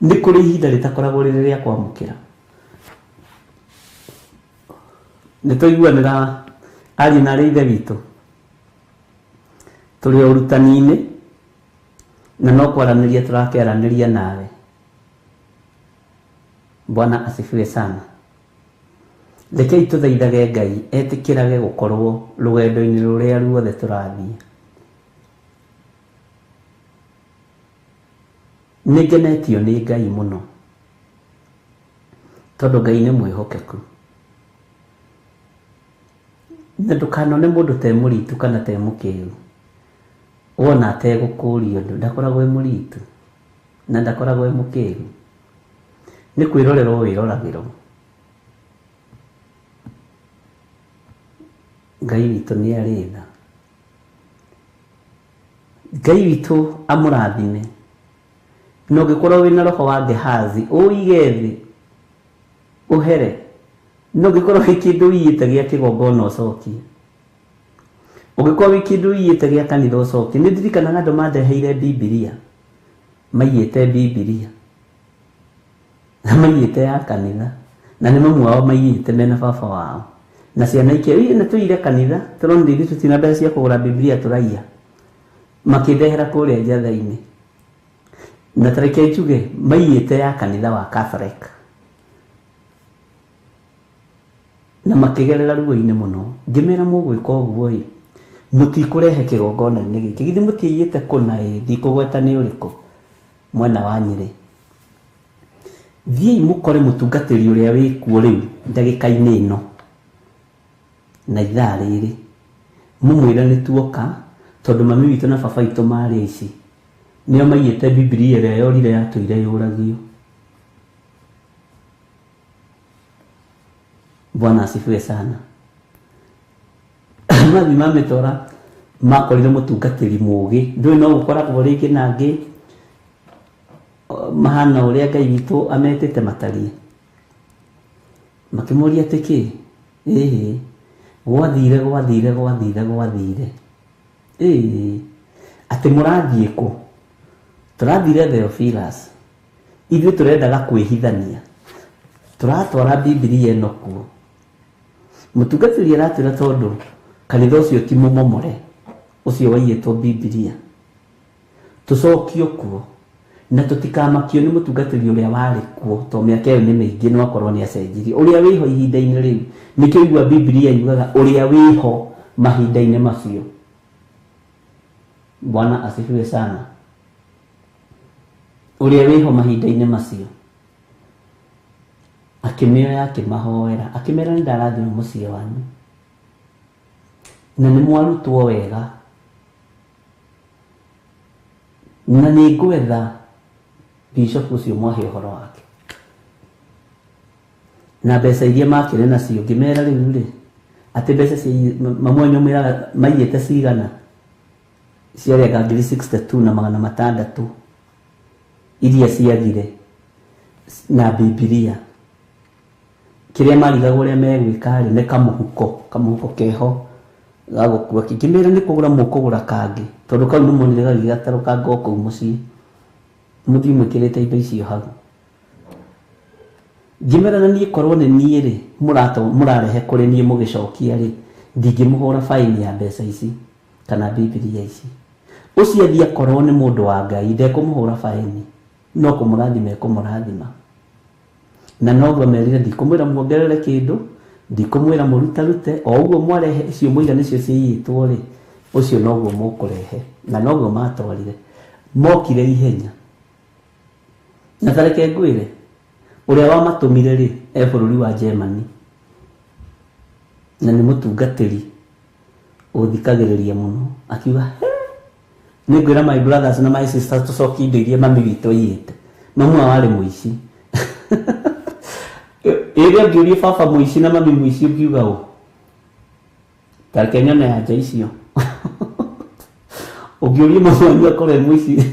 Nĩ kũrĩ ihinda rĩtakoragwo rĩrĩ rĩa kwamũkĩra. Nĩ twaiguanĩra ariũ na arĩ ithe witũ. Tũrĩ o ũrutani-inĩ na no kwaranĩria tũrakĩaranĩria nawe. Bwana asifiwe sana. Rekei tũthaithage Ngai etĩkĩrage gũkorwo rũgendo-inĩ rũrĩa ruothe tũrathiĩ. Nĩ ngenetio nĩ Ngai mũno tondũ Ngai nĩ mwĩhokeku. Na ndũkanone mũndũ te mũritu kana te mũkĩgu wona ategũkũria ũndũ ndakoragwo e mũritu na ndakoragwo e mũkĩgu. Nĩ kwĩrorerwo wĩroragĩrwo. Ngai witũ nĩ arĩ tha. Ngai witũ amũrathime. Na ũngĩkorwo wĩna roho wa Gehazi ũige thĩ ũhere. Na ũngĩkorwo wĩ kĩndũ ũiyĩte gĩa kĩgongona ũcokie. Ũngĩkorwo wĩ kĩndũ ũiyĩte gĩa kanitha ũcokie. Nĩ ndirikanaga andũ mandeheire Bibilia. Maiyĩte Bibilia. Na maiyĩte ya kanitha. Na nĩ mamu wao maiyĩte mena baba wao. Na ciana ikĩ, nĩ tũiyire kanitha, tũronire ithuĩ tũtirĩ mbeca cia kũgũra Bibilia tũraiya. Makĩndehera kũrĩa njatha-inĩ. Na ta reke njuge maiyĩte ya kanitha wa Catholic. Na makĩgerera ruo-inĩ mũno. Ngĩmera mũgwĩka ũguo ĩ, mũtikũrehe kĩgongona-inĩ gĩkĩ. Githĩ mũtiaiyĩte kũna ĩ, ndikũgweta nĩ ũrĩkũ mwena wa Nyĩrĩ. Thiĩi mũkore mũtungatĩri ũrĩa wĩkuo rĩu ndagĩka-inĩ ĩno na ithaa rĩrĩ. Mũmwĩre nĩ tuoka tondũ mami witũ na baba witũ marĩ aici. Nĩo maiyĩte Bibilia ĩrĩa yorire yatũire yũragio. Bwana asifiwe sana. Mathi mamĩtwara Makorire mũtungatĩri mũgĩ, ndũĩ no gũkoragwo rĩngĩ na angĩ mahana ũrĩa Ngai witũ ametĩte matariĩ. Makĩmũria atĩ kĩ? Ĩhĩ, gwathire gwathire gwathire gwathire. Ĩĩ, atĩ mũrathiĩ kũ? Tũrathire Theophilus. Ithuĩ tũrendaga kwĩhithania. Tũratwara Bibilia ĩno kuo. Mũtungatĩri aratwĩra tondũ kanitha ũcio ti mũmomore, ũcio waiyĩtwo Bibilia. Tũcokio kuo na tũtikamakio nĩ mũtungatĩri ũrĩa warĩ kuo tondũ mĩaka ĩyo nĩ mĩingĩ no akorwo nĩ acenjirie. Ũrĩa wĩho ihinda-inĩ rĩu, nĩkĩo igua Bibilia yugaga ũrĩa wĩho mahinda-inĩ macio. Bwana asifiwe sana. Ũrĩa wĩho mahinda-inĩ macio. Akĩmĩoya akĩmahoera, akĩmera nĩ ndarathima mũciĩ wanyu na nĩ mwarutwo wega na nĩ ngwetha bishop ũcio mwahe ũhoro wake na mbeca iria makĩrĩ nacio. Ngĩmera rĩu rĩ atĩ mbeca cia mamu wanyu mwĩraga maiyĩte cigana, ciarĩ ngiri 62 na magana matandatũ iria ciagire na Bibilia. Kĩrĩa marigagwo ũrĩa megwĩka rĩ nĩ kamũhuko, kamũhuko keho ga gũkua. Ngĩmera nĩ kũgũra mũkũgũra kangĩ tondũ kau nĩ monire gagĩgatarũkanga o kũu mũciĩ, mũthiĩ mwĩkĩrĩte indo icio hau. Ngĩmera na niĩ korwo nĩ niĩ rĩ mũrarehe kũrĩ niĩ mũgĩcokia rĩ, ndingĩmũhũra baini ya mbeca ici kana Bibilia ici. Ũcio athiĩ akorwo nĩ mũndũ wa Ngai ndekũmũhũra baini, no kũmũrathima ekũmũrathima. Na noguo merire ndikũmwĩra muongerere kĩndũ, ndikũmwĩra mũrutarute, o ũguo mwarehe icio mũiga nĩcio ciaiyĩtwo rĩ, ũcio noguo mũkũrehe. Na noguo matwarire, mokire ihenya. Na ta reke ngwĩre, ũrĩa wamatũmire rĩ e bũrũri wa Germany na nĩ mũtungatĩri ũthikagĩrĩria mũno, akiuga he nĩ ngwĩra my brothers na my sisters tũcokie indo iria mami witũ aiyĩte. Mamu wao arĩ mũici. Ĩrĩa ũngĩũria baba mũici na mami mũici ũngiuga ũ? Ta reke nyone anja icio. Ũngĩũria mamu wanyu akorwo e mũici,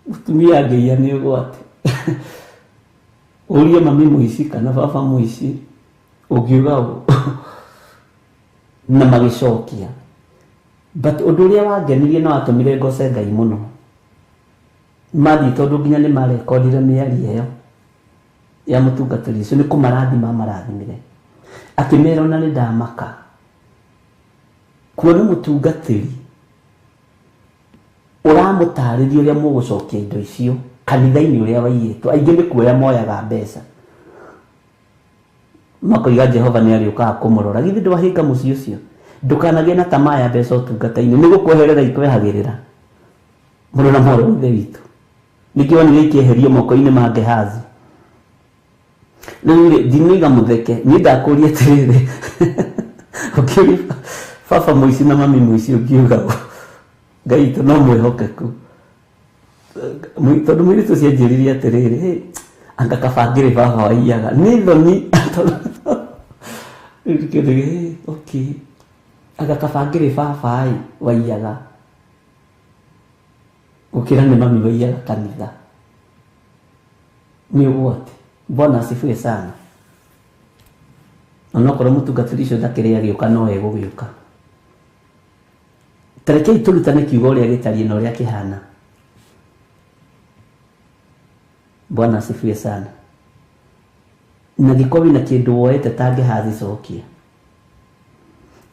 mũtumia angĩiya nĩ ũgwati. Ũrie mami mũici kana baba mũici ũngiuga ũ? Na magĩcokia. But ũndũ ũrĩa wangenirie na watũmire ngoce Ngai mũno, mathiĩ tondũ nginya nĩ marekondire mĩario ĩyo ya mũtungatĩri ũcio, nĩ kũmarathima marathimire. Akĩmera ona nĩ ndamaka kuona mũtungatĩri ũramũtarĩria ũrĩa mũgũcokia indo icio kanitha-inĩ ũrĩa waiyĩtwo. Aingĩ nĩ kuoya moyaga mbeca makoiga Jehova nĩ arĩũkaga kũmũrora. Githĩ ndwahĩnga mũciĩ ũcio? Ndũkanagĩe na tamaa ya mbeca ũtungata-inĩ, nĩ gũkweherera ikwehagĩrĩra. Mũrũ na mwarĩ wa Ithe witũ, nĩkĩo wonire ikĩeherio moko-inĩ ma Gehazi. Rĩu rĩ, ndinoiga mũtheke, niĩ ndakũria atĩrĩrĩ, ũkĩũria baba mũici na mami mũici ũngiuga ũ? Ngai witũ no mwĩhokeku. Tondũ mũirĩtu ũcio anjĩrire atĩrĩrĩ, "Hĩ, anga kabangĩrĩ baba waiyaga." Nĩ thoni. Rĩu kĩndũ gĩ, okay. Anga kabangĩrĩ baba ĩ waiyaga gũkĩra nĩ mami waiyaga kanitha. Nĩ ũgwati. Bwana asifiwe sana. Onokorwo mũtungatĩri ũcio ndakĩrĩ agĩũka no egũgĩũka. Ta rekei tũrutane kiugo ũrĩa gĩtariĩ na ũrĩa kĩhana. Bwana asifiwe sana. Na gĩkorwo wĩna kĩndũ woete ta Gehazi cokia.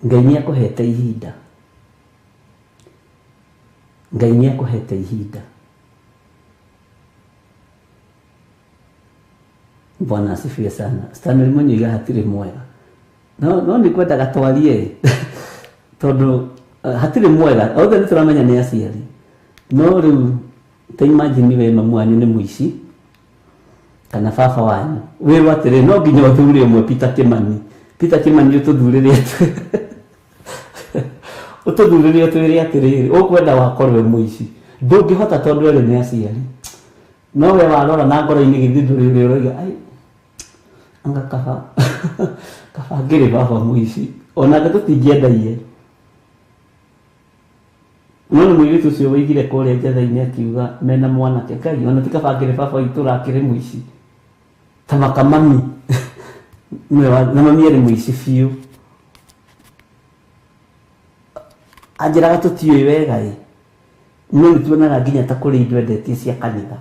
Ngai nĩ akũhete ihinda. Ngai nĩ akũhete ihinda. Bwana asifiwe sana. Stanley Mũnyuiga hatirĩ mwega. No no nĩ kwendaga twarie tondũ hatirĩ mwega. Othe nĩ tũramenya nĩ aciari. No rĩu ta imagine we mamu wanyu nĩ mũici kana baba wanyu. Wĩrwo atĩrĩ no nginya ũthure ũmwe Peter Kimani. Peter Kimani ũtũthurĩre ũtũthurĩre ũtwĩre atĩrĩrĩ ũkwenda wakorwo e mũici. Ndũngĩhota tondũ erĩ nĩ aciari. No we warora na ngoro-inĩ githĩ ndũrĩ ũrĩa ũroiga ai anga kaba kaba Kaba ngĩrĩ baba mũici onake tũtingĩenda iye. No nĩ mũirĩtu ũcio wĩigire kũrĩa njetha-inĩ akiuga mena mwanake Ngai ona ti kaba ngĩrĩ baba itũra akĩrĩ mũici ta makamami nĩwe na mami arĩ mũici biũ. Anjĩraga tũtiũĩ wega ĩ, no nĩ tuonaga nginya ta kũrĩ indo endetie cia kanitha.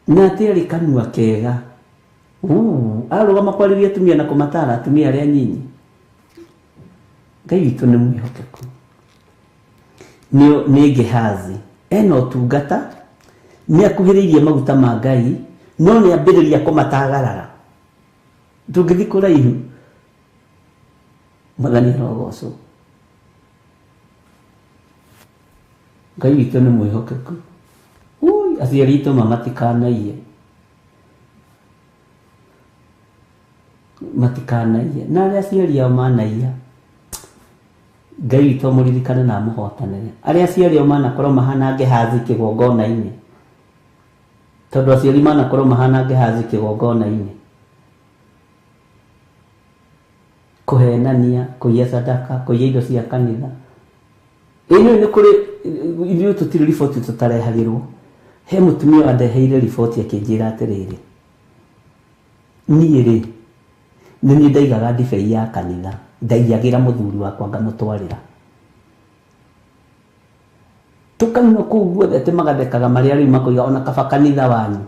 Na atĩ arĩ kanua kega. Arũgama kwarĩria atumia na kũmatara atumia arĩa anyinyi. Ngai witũ nĩ mwĩhokeku. Nĩ Gehazi. Ena ũtungata, nĩ akuhĩrĩirie maguta ma Ngai, no nĩ ambĩrĩria kũmatagarara. Ndũngĩthiĩ kũraihu. Mwathani arogocwo. Ngai witũ nĩ mwĩhokeku. Ui, aciari aitũ ma matikanaiye. Matikanaiye. Na arĩa aciari ao manaiya, Ngai witũ amũririkane na amũhotanĩre. Arĩa aciari ao manakorwo mahana Gehazi kĩgongona-inĩ. Tondũ aciari manakorwo mahana Gehazi kĩgongona-inĩ. Kũhenania, kũiya sadaka, kũiya indo cia kanitha. Ĩ nĩũĩ nĩ kũrĩ, ithuĩ tũtirĩ riboti tũtarehagĩrwo. He mũtumia wandeheire riboti akĩnjĩra atĩrĩrĩ, niĩ rĩ, nĩ niĩ ndaigaga ndibei ya kanitha, ndaiyagĩra mũthuri wakwa ngamũtwarĩra. Tũkanyua kũu guothe atĩ magathekaga marĩa rĩu makoiga ona kaba kanitha wanyu.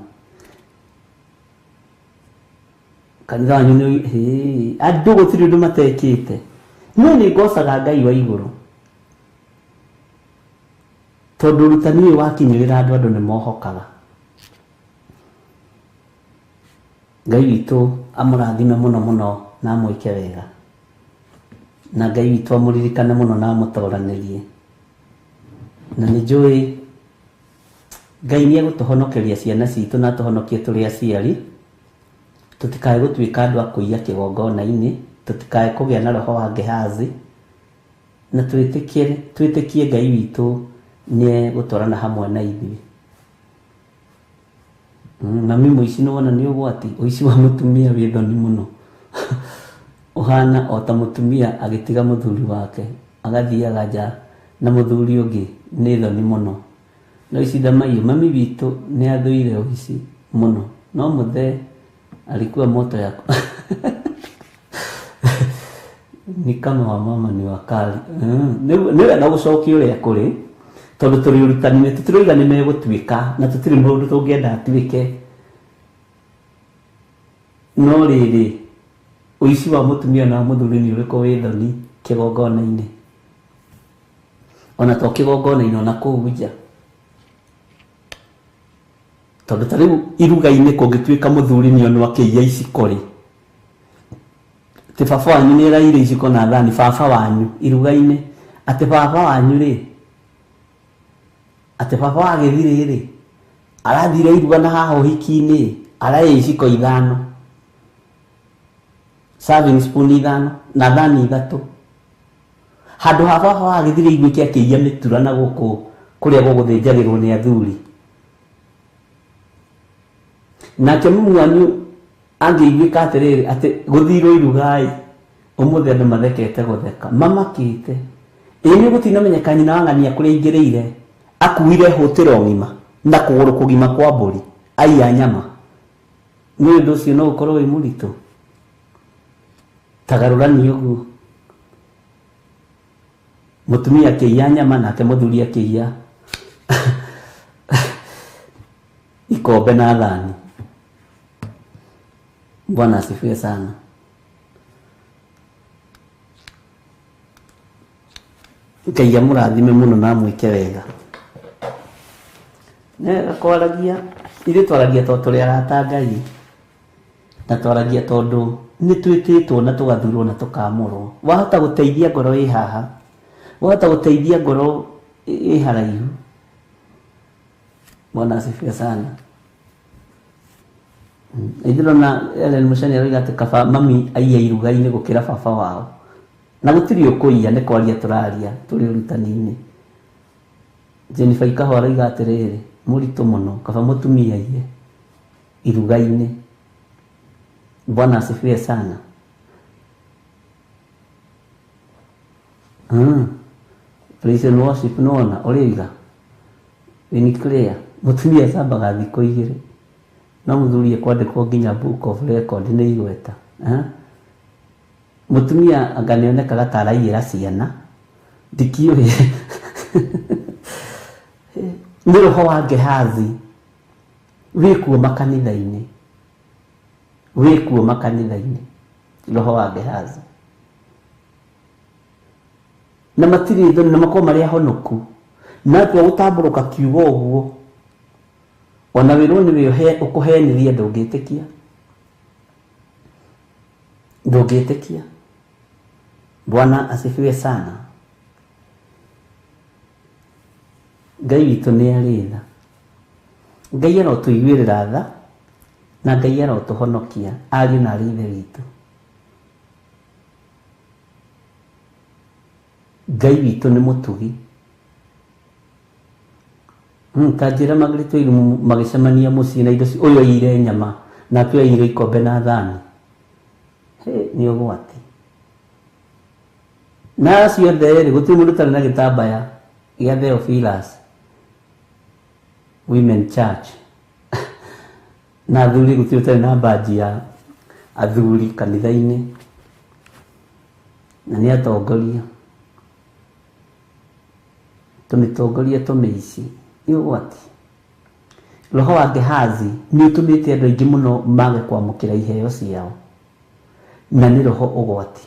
Kanitha wanyu nĩ hĩ, andũ gũtirĩ ũndũ matekĩte. No nĩ ngocaga Ngai wa igũrũ. Tondũ ũrutani ũyũ wakinyĩrĩra andũ, andũ nĩ mohokaga. Ngai witũ amũrathime mũno mũno na amwĩke wega. Na Ngai witũ amũririkane mũno na amũtoranĩrie. Na nĩ njũĩ Ngai nĩ egũtũhonokeria ciana citũ na atũhonokie tũrĩ aciari. Tũtikae gũtuĩka andũ a kũiya kĩgongona-inĩ, tũtikae kũgĩa na roho wa Gehazi, na twĩtĩkie Ngai witũ nĩ egũtwarana hamwe na ithuĩ. Mami mũici nĩ wona nĩ ũgwati, ũici wa mũtumia wĩ thoni mũno. Ũhana o ta mũtumia agĩtiga mũthuri wake, agathiaga nja na mũthuri ũngĩ, nĩ thoni mũno. No ici ndamaiyũ, mami witũ nĩ athũire ũici mũno. No mũthee alikuwa moto ya ni kama wamama ni wakali. Nĩ wega gũcokia ũrĩa kũrĩ, tondũ tũrĩ ũrutani-inĩ, tũtiroiga nĩ megũtuĩka, na tũtirĩ mũndũ tũngĩenda atuĩke. No rĩrĩ, ũici wa mũtumia na wa mũthuri nĩ ũrĩkũ wĩ thoni kĩgongona-inĩ? Ona to kĩgongona-inĩ, ona kũu nja. Tondũ ta rĩu iruga-inĩ kũngĩtuĩka mũthuri nĩ onwo akĩiya iciko rĩ, atĩ baba wanyu nĩ araire iciko na thani, baba wanyu iruga-inĩ, atĩ baba wanyu rĩ, atĩ baba wa gĩthirĩ rĩ, arathire iruga na haha ũhiki-inĩ, araiya iciko ithano, serving spoon ithano, na thani ithatũ. Handũ ha baba wa gĩthirĩ iguĩke akĩiya mĩtura na gũkũ kũrĩa gũgũthĩnjagĩrwo nĩ athuri. Nake mumu wanyu angĩiguĩka atĩrĩrĩ, atĩ gũthirwo iruga-ĩ, ũmũthĩ andũ mathekete gũtheka, mamakĩte. Ĩ nĩ gũtinamenyeka nyina wa ng'ania kũrĩa aingĩrĩire, akuire hũtĩro ng'ima na kũgũrũ kũgima kwa mbũri, aiya nyama. Nĩ ũndũ ũcio no ũkorwo wĩ mũritũ. Tagarũrani ũguo. Mũtumia akĩiya nyama nake mũthuri akĩiya ikombe na thani. Bwana asifiwe sana. Ngai amũrathime mũno na amwĩke wega. Nĩ wega kwaragia, ithuĩ twaragia tondũ tũrĩ arata a Ngai. Na twaragia tondũ nĩ twĩtĩtwo na tũgathurwo na tũkamũrwo. Wahota gũteithia ngoro ĩ haha, wahota gũteithia ngoro ĩ haraihu. Bwana asifiwe sana. Ndĩrona Ellen Muchani aroiga atĩ kaba mami aiya iruga-inĩ gũkĩra baba wao. Na gũtirĩ ũkũiya, nĩ kwaria tũraria tũrĩ ũrutani-inĩ. Jennifer Ikaho aroiga atĩrĩrĩ, mũritũ mũno, kaba mũtumia aiye iruga-inĩ. Bwana asifiwe sana. Praise and worship nona ũrĩiga nĩ clear mũtumia ecambaga thikũ igĩrĩ no mũthuri ekwandĩkwo nginya book of record nĩ igweta. Mũtumia anga nĩonekaga ta araiyĩra ciana ndikĩũĩ. Nĩ roho wa Gehazi wĩkuo makanitha-inĩ, wĩkuo makanitha-inĩ, roho wa Gehazi na matirĩ thoni na makorwo marĩ ahonoku na atua gũtambũrũka kiugo ũguo ona wĩrwo nĩwe ũkũhenirie ndũngĩtĩkia, ndũngĩtĩkia. Bwana asifiwe sana. Ngai witũ nĩ arĩ tha. Ngai arotũiguĩrĩra tha na Ngai arotũhonokia ariũ na arĩ ithe witũ. Ngai witũ nĩ mũtugi. Ta njĩra Margaret Wairimu magĩcemania mũciĩ na indo ũyũ aiyire nyama nake ũyũ aiyire ikombe na thani. Nĩ ũgwati. Na acio othe rĩ, gũtirĩ mũndũ ũtarĩ na gĩtambaya gĩa Theophilus Women Church. Na athuri gũtirĩ ũtarĩ na mbanji ya athuri kanitha-inĩ. Na nĩ atongoria. Tũmĩtongoria tũmĩici. Nĩ ũgwati. Roho wa Gehazi nĩ ũtũmĩte andũ aingĩ mũno mage kwamũkĩra iheo ciao. Na nĩ roho ũgwati.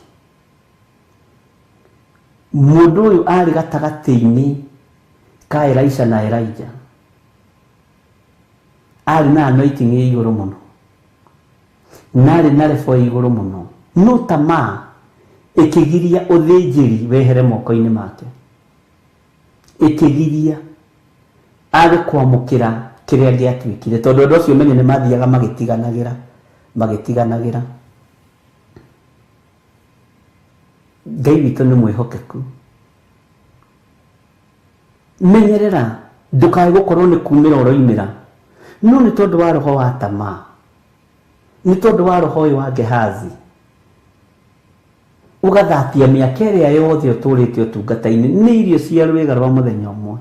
Mũndũ ũyũ arĩ gatagatĩ-inĩ ka Elisha na Elijah. Arĩ na anointing ĩ igũrũ mũno. Na arĩ na level ĩ igũrũ mũno. No tamaa ĩkĩgiria ũthĩnjĩri wehere moko-inĩ make. Ĩkĩgiria age kwamũkĩra kĩrĩa gĩatuĩkire tondũ andũ acio menye nĩ mathiaga magĩtiganagĩra, magĩtiganagĩra. Ngai witũ nĩ mwĩhokeku. Menyerera ndũkae gũkorwo nĩ kumĩra ũroimĩra no nĩ tondũ wa roho wa tamaa, nĩ tondũ wa roho ũyũ wa Gehazi ũgathatia mĩaka ĩrĩa yothe ũtũrĩte ũtungata-inĩ nĩ irio cia rwĩga rwa mũthenya ũmwe.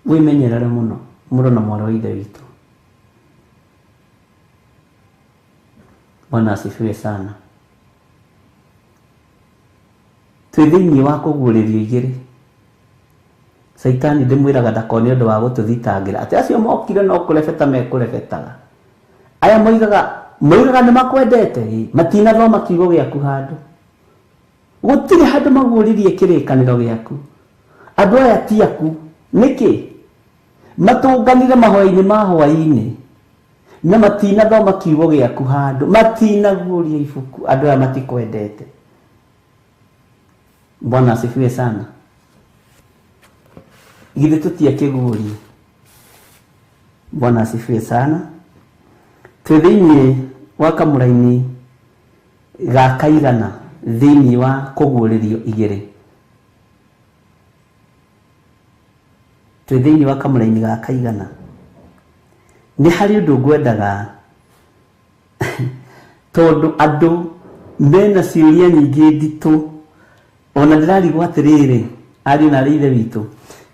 Wĩmenyerere mũno mũrũ na mwarĩ wa ithe witũ. Bwana asifiwe sana. Twĩ thĩinĩ wa kũguũrĩrio igĩrĩ. Caitani ndĩmwĩraga ndakone ũndũ wa gũtũthitangĩra atĩ acio mokire no kũrebeta mekũrebetaga. Aya moigaga nĩ makwendete, matinathoma kiugo gĩaku handũ. Gũtirĩ handũ maguũririe kĩrĩkanĩro gĩaku. Andũ aya ti aku. Nĩkĩ? Matũnganire mahoya-inĩ ma hwaĩ-inĩ na matinathoma kiugo gĩaku handũ, matinaguũria ibuku. Andũ aya matikwendete. Bwana asifiwe sana. Githĩ tũtiakĩguũria? Bwana asifiwe sana. Twĩ thĩinĩ wa kamũraini ga kaigana thĩinĩ wa kũguũrĩrio igĩrĩ. Twĩ thĩinĩ wa kamũraini ga kaigana. Nĩ harĩ ũndũ ngwendaga tondũ andũ mena ciũria nyingĩ nditũ ona ndĩrarigwo atĩrĩrĩ ariũ na arĩ ithe witũ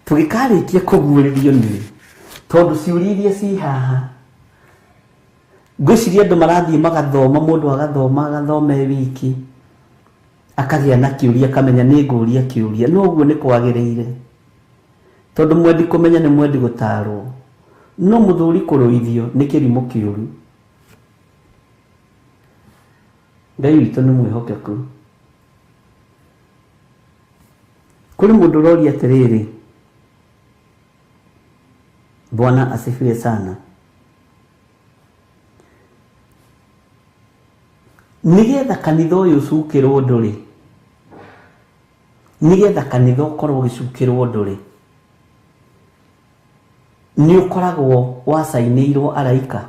tũgĩkarĩkia kũguũrĩrio nĩ tondũ ciũria iria ci haha ngwĩciria andũ marathiĩ magathoma, mũndũ agathoma agathoma e wiki akagĩa na kĩũria akamenya nĩ ngũria kĩũria, no ũguo nĩ kwagĩrĩire tondũ mwendi kũmenya nĩ mwendi gũtarwo, no mũthuri kũrũithio nĩ kĩrimũ kĩũru. Ngai witũ nĩ mwĩhokeku. Kũrĩ mũndũ ũroria atĩrĩrĩ, Bwana asifiwe sana. Nĩgetha kanitha ũyũ ũcukĩrwo ũndũ-rĩ, nĩgetha kanitha ũkorwo ũgĩcukĩrwo ũndũ-rĩ, nĩ ũkoragwo wacainĩirwo araika?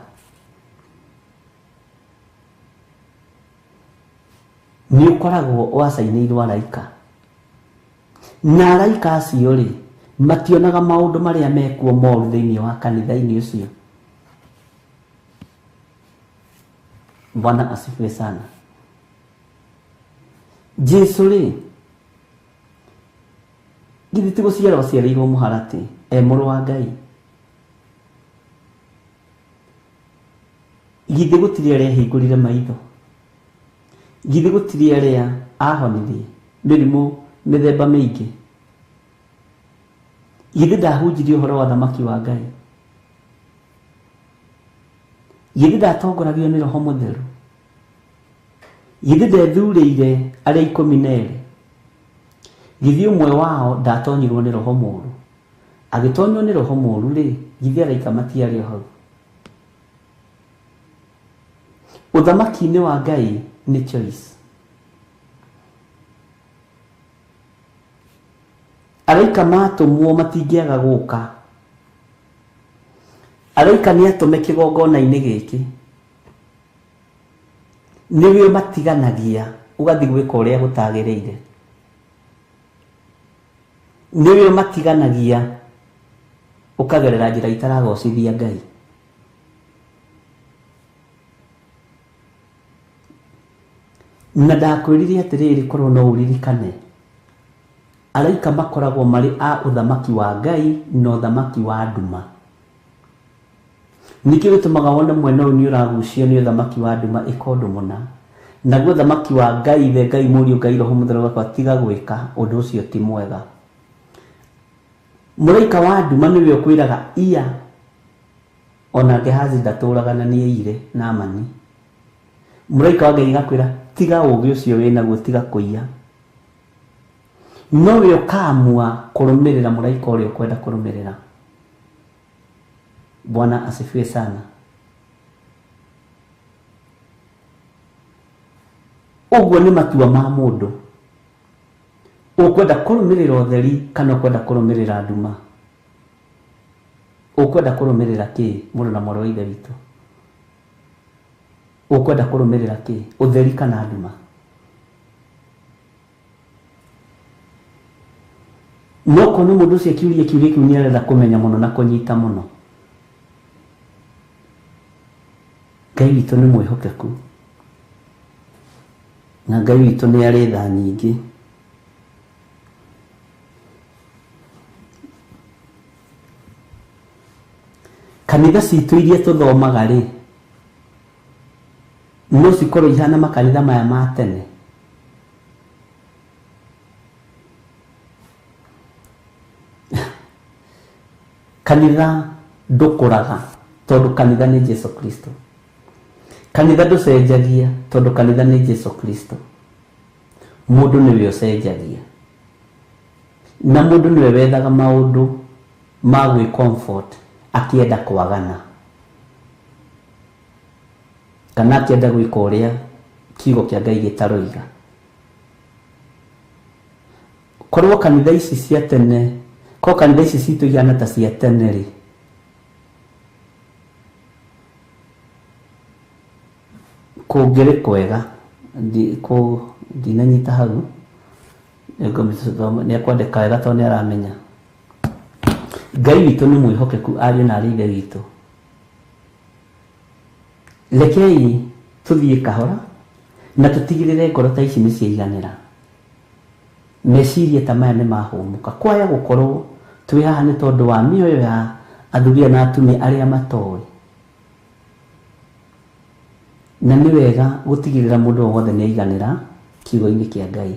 Nĩ ũkoragwo wacainĩirwo araika. Na araika acio rĩ, mationaga maũndũ marĩa mekuo moru thĩinĩ wa kanitha-inĩ ũcio. Bwana asifiwe sana. Jesu rĩ, githĩ ti gũciarwo aciarĩirwo mũharatĩ e mũrũ wa Ngai? Githĩ gũtirĩ arĩa ahingũrire maitho? Githĩ gũtirĩ arĩa ahonirie mĩrimũ mĩthemba mĩingĩ? Githĩ ndahunjirie ũhoro wa thamaki wa Ngai? Githĩ ndatongoragio nĩ Roho Mũtheru? Githĩ ndethurĩire arĩa 12? Githĩ ũmwe wao ndatonyirwo nĩ roho mũũru? Agĩtonywo nĩ roho mũũru rĩ, githĩ araika matiarĩ o hau? Ũthamaki-inĩ wa Ngai nĩ choice. Araika matũmwo matingĩaga gũka. Araika nĩ atũme kĩgongona-inĩ gĩkĩ. Nĩwe ũmatiganagia ũgathiĩ gwĩka ũrĩa gũtagĩrĩire. Nĩwe ũmatiganagia ũkagerera njĩra itaragocithia Ngai. Na ndakwĩrire atĩrĩrĩ, korwo no ũririkane, araika makoragwo marĩ a ũthamaki wa Ngai na ũthamaki wa nduma. Nĩkĩo gĩtũmaga wone mwena ũyũ nĩ ũragucio nĩ ũthamaki wa nduma ĩka ũndũ mũna, naguo ũthamaki wa Ngai Ithe, Ngai Mũriũ, Ngai Roho Mũtheru ũgakora tiga gwĩka ũndũ ũcio ti mwega. Mũraika wa nduma nĩwe ũkwĩraga iya, ona Gehazi ndatũraga na nĩaiyire Naamani. Mũraika wa Ngai agakwĩra tiga ũgĩ ũcio wĩnaguo, tiga kũiya. Nowe ũkaamua kũrũmĩrĩra mũraika ũrĩa ũkwenda kũrũmĩrĩra. Bwana asifiwe sana. Ũguo nĩ matua ma mũndũ. Ũkwenda kũrũmĩrĩra ũtheri kana ũkwenda kũrũmĩrĩra nduma? Ũkwenda kũrũmĩrĩra kĩ, mũrũ na mwarĩ wa Ithe witũ? Ũkwenda kũrũmĩrĩra kĩ, ũtheri kana nduma? No kona mũndũ ũcio akĩũria kĩũria kĩu nĩ arenda kũmenya mũno na kũnyita mũno. Ngai witũ nĩ mwĩhokeku, na Ngai witũ nĩ arĩ tha nyingĩ. Kanitha citũ iria tũthomaga rĩ, no cikorwo ihana makanitha maya ma tene? Kanitha ndũkũraga tondũ kanitha nĩ Jesu Kristo. Kanitha ndũcenjagia tondũ kanitha nĩ Jesu Kristo. Mũndũ nĩwe ũcenjagia, na mũndũ nĩwe wethaga maũndũ ma gwĩ comfort akĩenda kwagana kana akĩenda gwĩka ũrĩa kiugo kĩa Ngai gĩtaroiga. Korwo kanitha ici cia tene, korwo kanitha ici citũ ihana ta cia tene rĩ, kũngĩrĩ kwega. Ndinanyita hau, nĩ ekwandĩka wega tondũ nĩ aramenya. Ngai witũ nĩ mwĩhokeku, ariũ na arĩ Ithe witũ. Rekei tũthiĩ kahora na tũtigĩrĩre ngoro ta ici nĩ ciaiganĩra. Meciria ta maya nĩ mahũmũka. Kwaya gũkorwo twĩ haha nĩ tondũ wa mĩoyo ya athuri na atumia arĩa matoĩ. Na nĩ wega gũtigĩrĩra mũndũ o wothe nĩ aiganĩra kiugo-inĩ kĩa Ngai.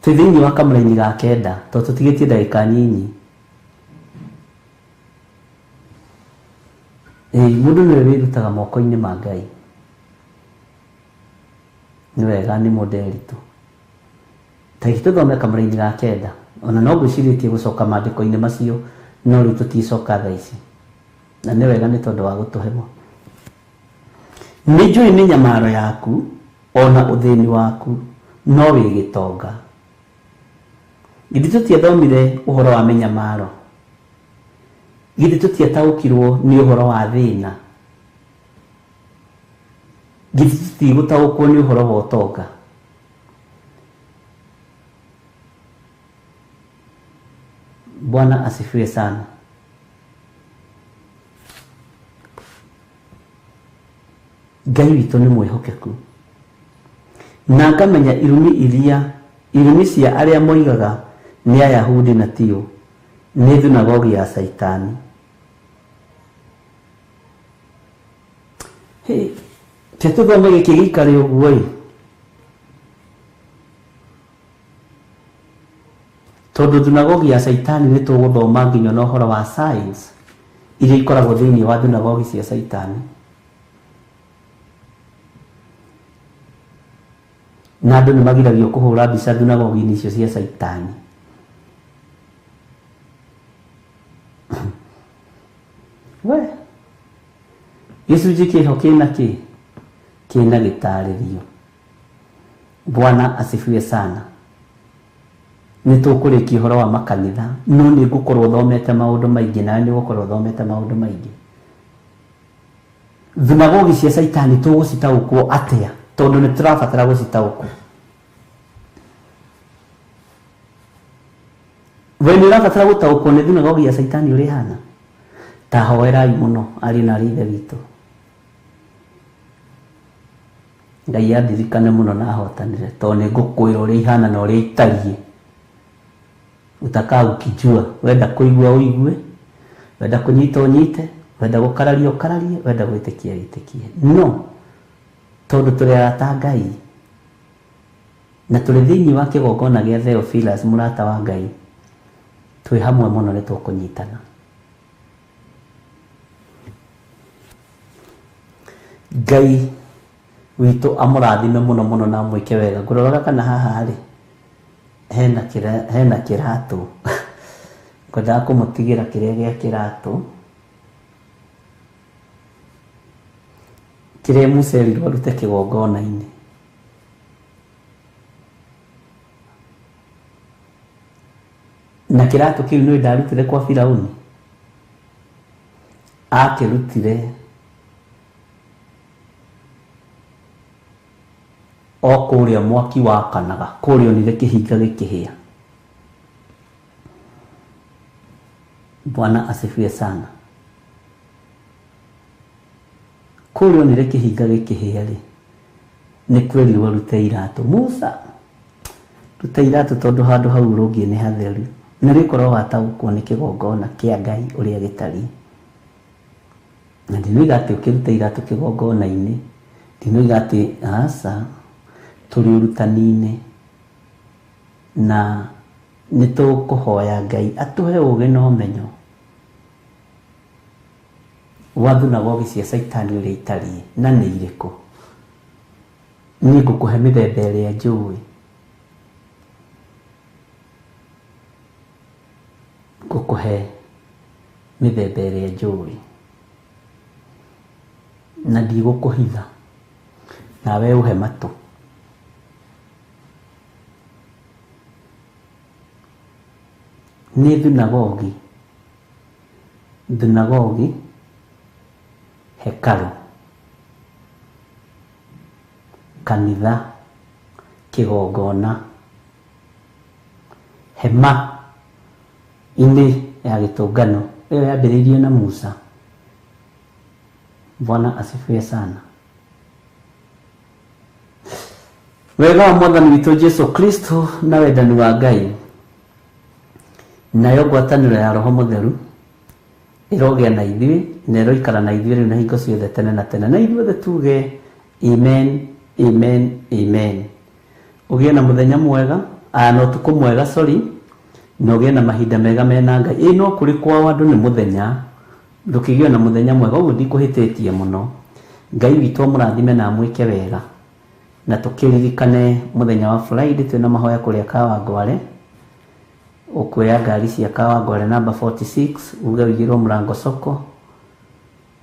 Twĩ thĩinĩ wa kamũraini ga 9, tondũ tũtigĩtie ndagĩka nyinyi. Mũndũ nĩwe wĩrutaga moko-inĩ ma Ngai. Nĩ wega nĩ mũnderitũ. Ta hihi tũthome kamũraini ga 9, ona no ngwĩcirĩtie gũcoka maandĩko-inĩ macio, no rĩu tũticoka thaa ici. Na nĩ wega nĩ tondũ wa gũtũhe mo. Nĩ njũĩ mĩnyamaro yaku ona ũthĩni waku, no wĩ gĩtonga. Githĩ tũtiathomire ũhoro wa mĩnyamaro? Githĩ tũtiataũkirwo nĩ ũhoro wa thĩna? Githĩ tũtigũtaũkwo nĩ ũhoro wa ũtonga? Bwana asifiwe sana. Ngai witũ nĩ mwĩhokeku na ngamenya irumi iria irumi cia arĩa moigaga nĩ Ayahudi na tio nĩ thunagogi ya Caitani. Hey, te tũthome gĩkĩ gĩikare ũguo ĩ, tondũ thunagogi ya Caitani nĩ tũgũthoma nginya na ũhoro wa science iria ikoragwo thĩinĩ wa thunagogi cia Caitani. Na andũ nĩ magiragio kũhũra mbica thunagogi-inĩ icio cia Caitani. We gĩcunjĩ kĩho kĩna kĩ kĩna gĩtarĩrio. Bwana asifiwe sana. Nĩ tũkũrĩkia ũhoro wa makanitha, no nĩ ngũkorwo thomete maũndũ maingĩ, nawe nĩ ũgũkorwo thomete maũndũ maingĩ. Thunagogi cia Caitani tũgũcitaũkwo atĩa? Tondũ nĩ tũrabatara gũcitaũkwo. We nĩ ũrabatara gũtaũkwo nĩ thunagogi ya Caitani ũrĩa ĩhana? Ta hoerai mũno ariũ na aarĩ a Ithe witũ. Ngai andirikane mũno na ahotanĩre, tondũ nĩ ngũkwĩra ũrĩa ihana na ũrĩa itariĩ. Utakaa ukijua, wenda kũigua ũigue, wenda kũnyita ũnyite, wenda gũkararia ũkararie, wenda gwĩtĩkia wĩtĩkie. No tondũ tũrĩ arata a Ngai na tũrĩ thĩinĩ wa kĩgongona gĩa Theophilus mũrata wa Ngai, twĩ hamwe mũno nĩ tũkũnyitana. Ngai witũ amũrathime mũno mũno na amwĩke wega. Ngũroraga kana haha rĩ hena kĩratũ. Ngwendaga kũmũtigĩra kĩrĩa gĩa kĩratũ kĩrĩa Musa erirwo arute kĩgongona-inĩ. Na kĩratũ kĩu nĩ ndarutire kwa Firauni, akĩrutire o kũrĩa mwaki wakanaga, kũrĩa onire kĩhinga gĩkĩhĩa. Bwana asifiwe sana. Kũrĩa onire kĩhinga gĩkĩhĩa rĩ, nĩ kwerirwo arute iratũ. Musa, ruta iratũ tondũ handũ hau ũrũngiĩ nĩ hatheru. Na rĩkorwo wataũkwo nĩ kĩgongona kĩa Ngai ũrĩa gĩtariĩ. Na ndinoiga atĩ ũkĩruta iratũ kĩgongona-inĩ, ndinoiga atĩ aca, tũrĩ ũrutani-inĩ na nĩ tũkũhoya Ngai atũhe ũũgĩ na ũmenyo wa thunagogi cia Caitani ũrĩa itariĩ na nĩ irĩkũ. Niĩ ngũkũhe mĩthemba ĩrĩa njũĩ. Ngũkũhe mĩthemba ĩrĩa njũĩ na ndigũkũhitha, nawe ũhe matũ. Nĩ thunagogi, thunagogi, hekarũ, kanitha, kĩgongona, hema inĩ ya gĩtũngano ĩyo yambĩrĩirio na Musa. Bwana asifiwe sana. Wega wa Mwathani witũ Jesu Kristo na wendani wa Ngai nayo ngwatanĩro ya Roho Mũtheru ĩrogĩa na ithuĩ na ĩroikara na ithuĩ rĩu na hingo ciothe tene na tene, na ithuothe tuge amen, amen, amen. Ũgĩe na mũthenya mwega, na ũtukũ mwega, sorry, na ũgĩe na mahinda mega mena Ngai. Ĩ no kũrĩ kwao andũ nĩ mũthenya, ndũkĩgĩe na mũthenya mwega, ũguo ndikũhĩtĩtie mũno. Ngai witũ amũrathime na amwĩke wega, na tũkĩririkane mũthenya wa Friday twĩna mahoya kũrĩa Kawangware. Ũkuoya ngari cia Kawangware namba 46 uge ũigĩrwo Mũrango Soko.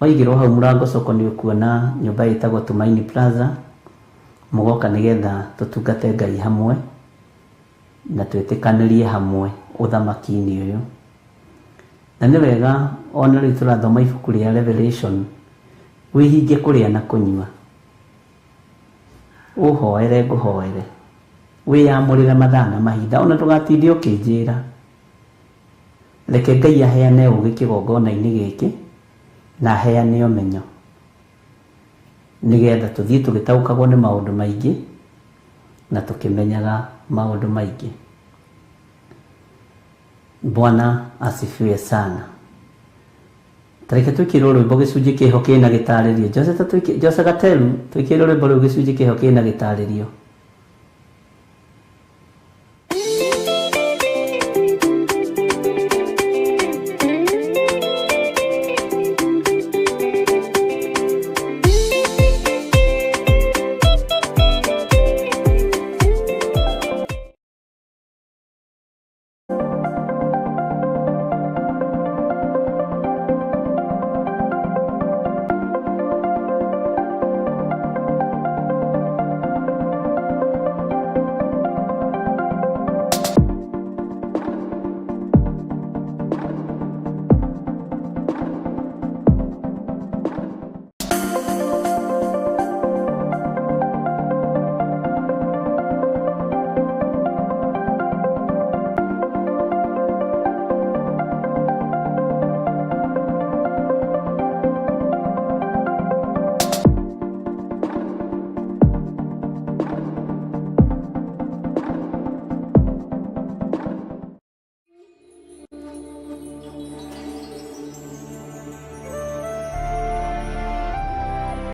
Waigĩrwo hau Mũrango Soko nĩ ũkuona nyũmba ĩtagwo Tumaini Plaza. Mũgoka nĩgetha tũtungate Ngai hamwe na twĩtĩkanĩrie hamwe ũthamaki-inĩ ũyũ. Na nĩ wega ona rĩu tũrathoma ibuku rĩa Revelation, wĩhinge kũrĩa na kũnyua, ũhoere ngũhoere, wĩyamũrĩre mathaa na mahinda, ona ndũgatinde ũkĩnjĩra. Reke Ngai aheane ũũgĩ kĩgongona-inĩ gĩkĩ na aheane ũmenyo. Nĩgetha tũthiĩ tũgĩtaũkagwo nĩ maũndũ maingĩ na tũkĩmenyaga maũndũ maingĩ. Bwana asifiwe sana. Tareke twĩkĩrwo rwĩmbo gĩcunjĩ kĩho kĩna gĩtarĩrio. Jose Gateru, twĩkĩrwo rwĩmbo rũu gĩcunjĩ kĩho kĩna gĩtarĩrio.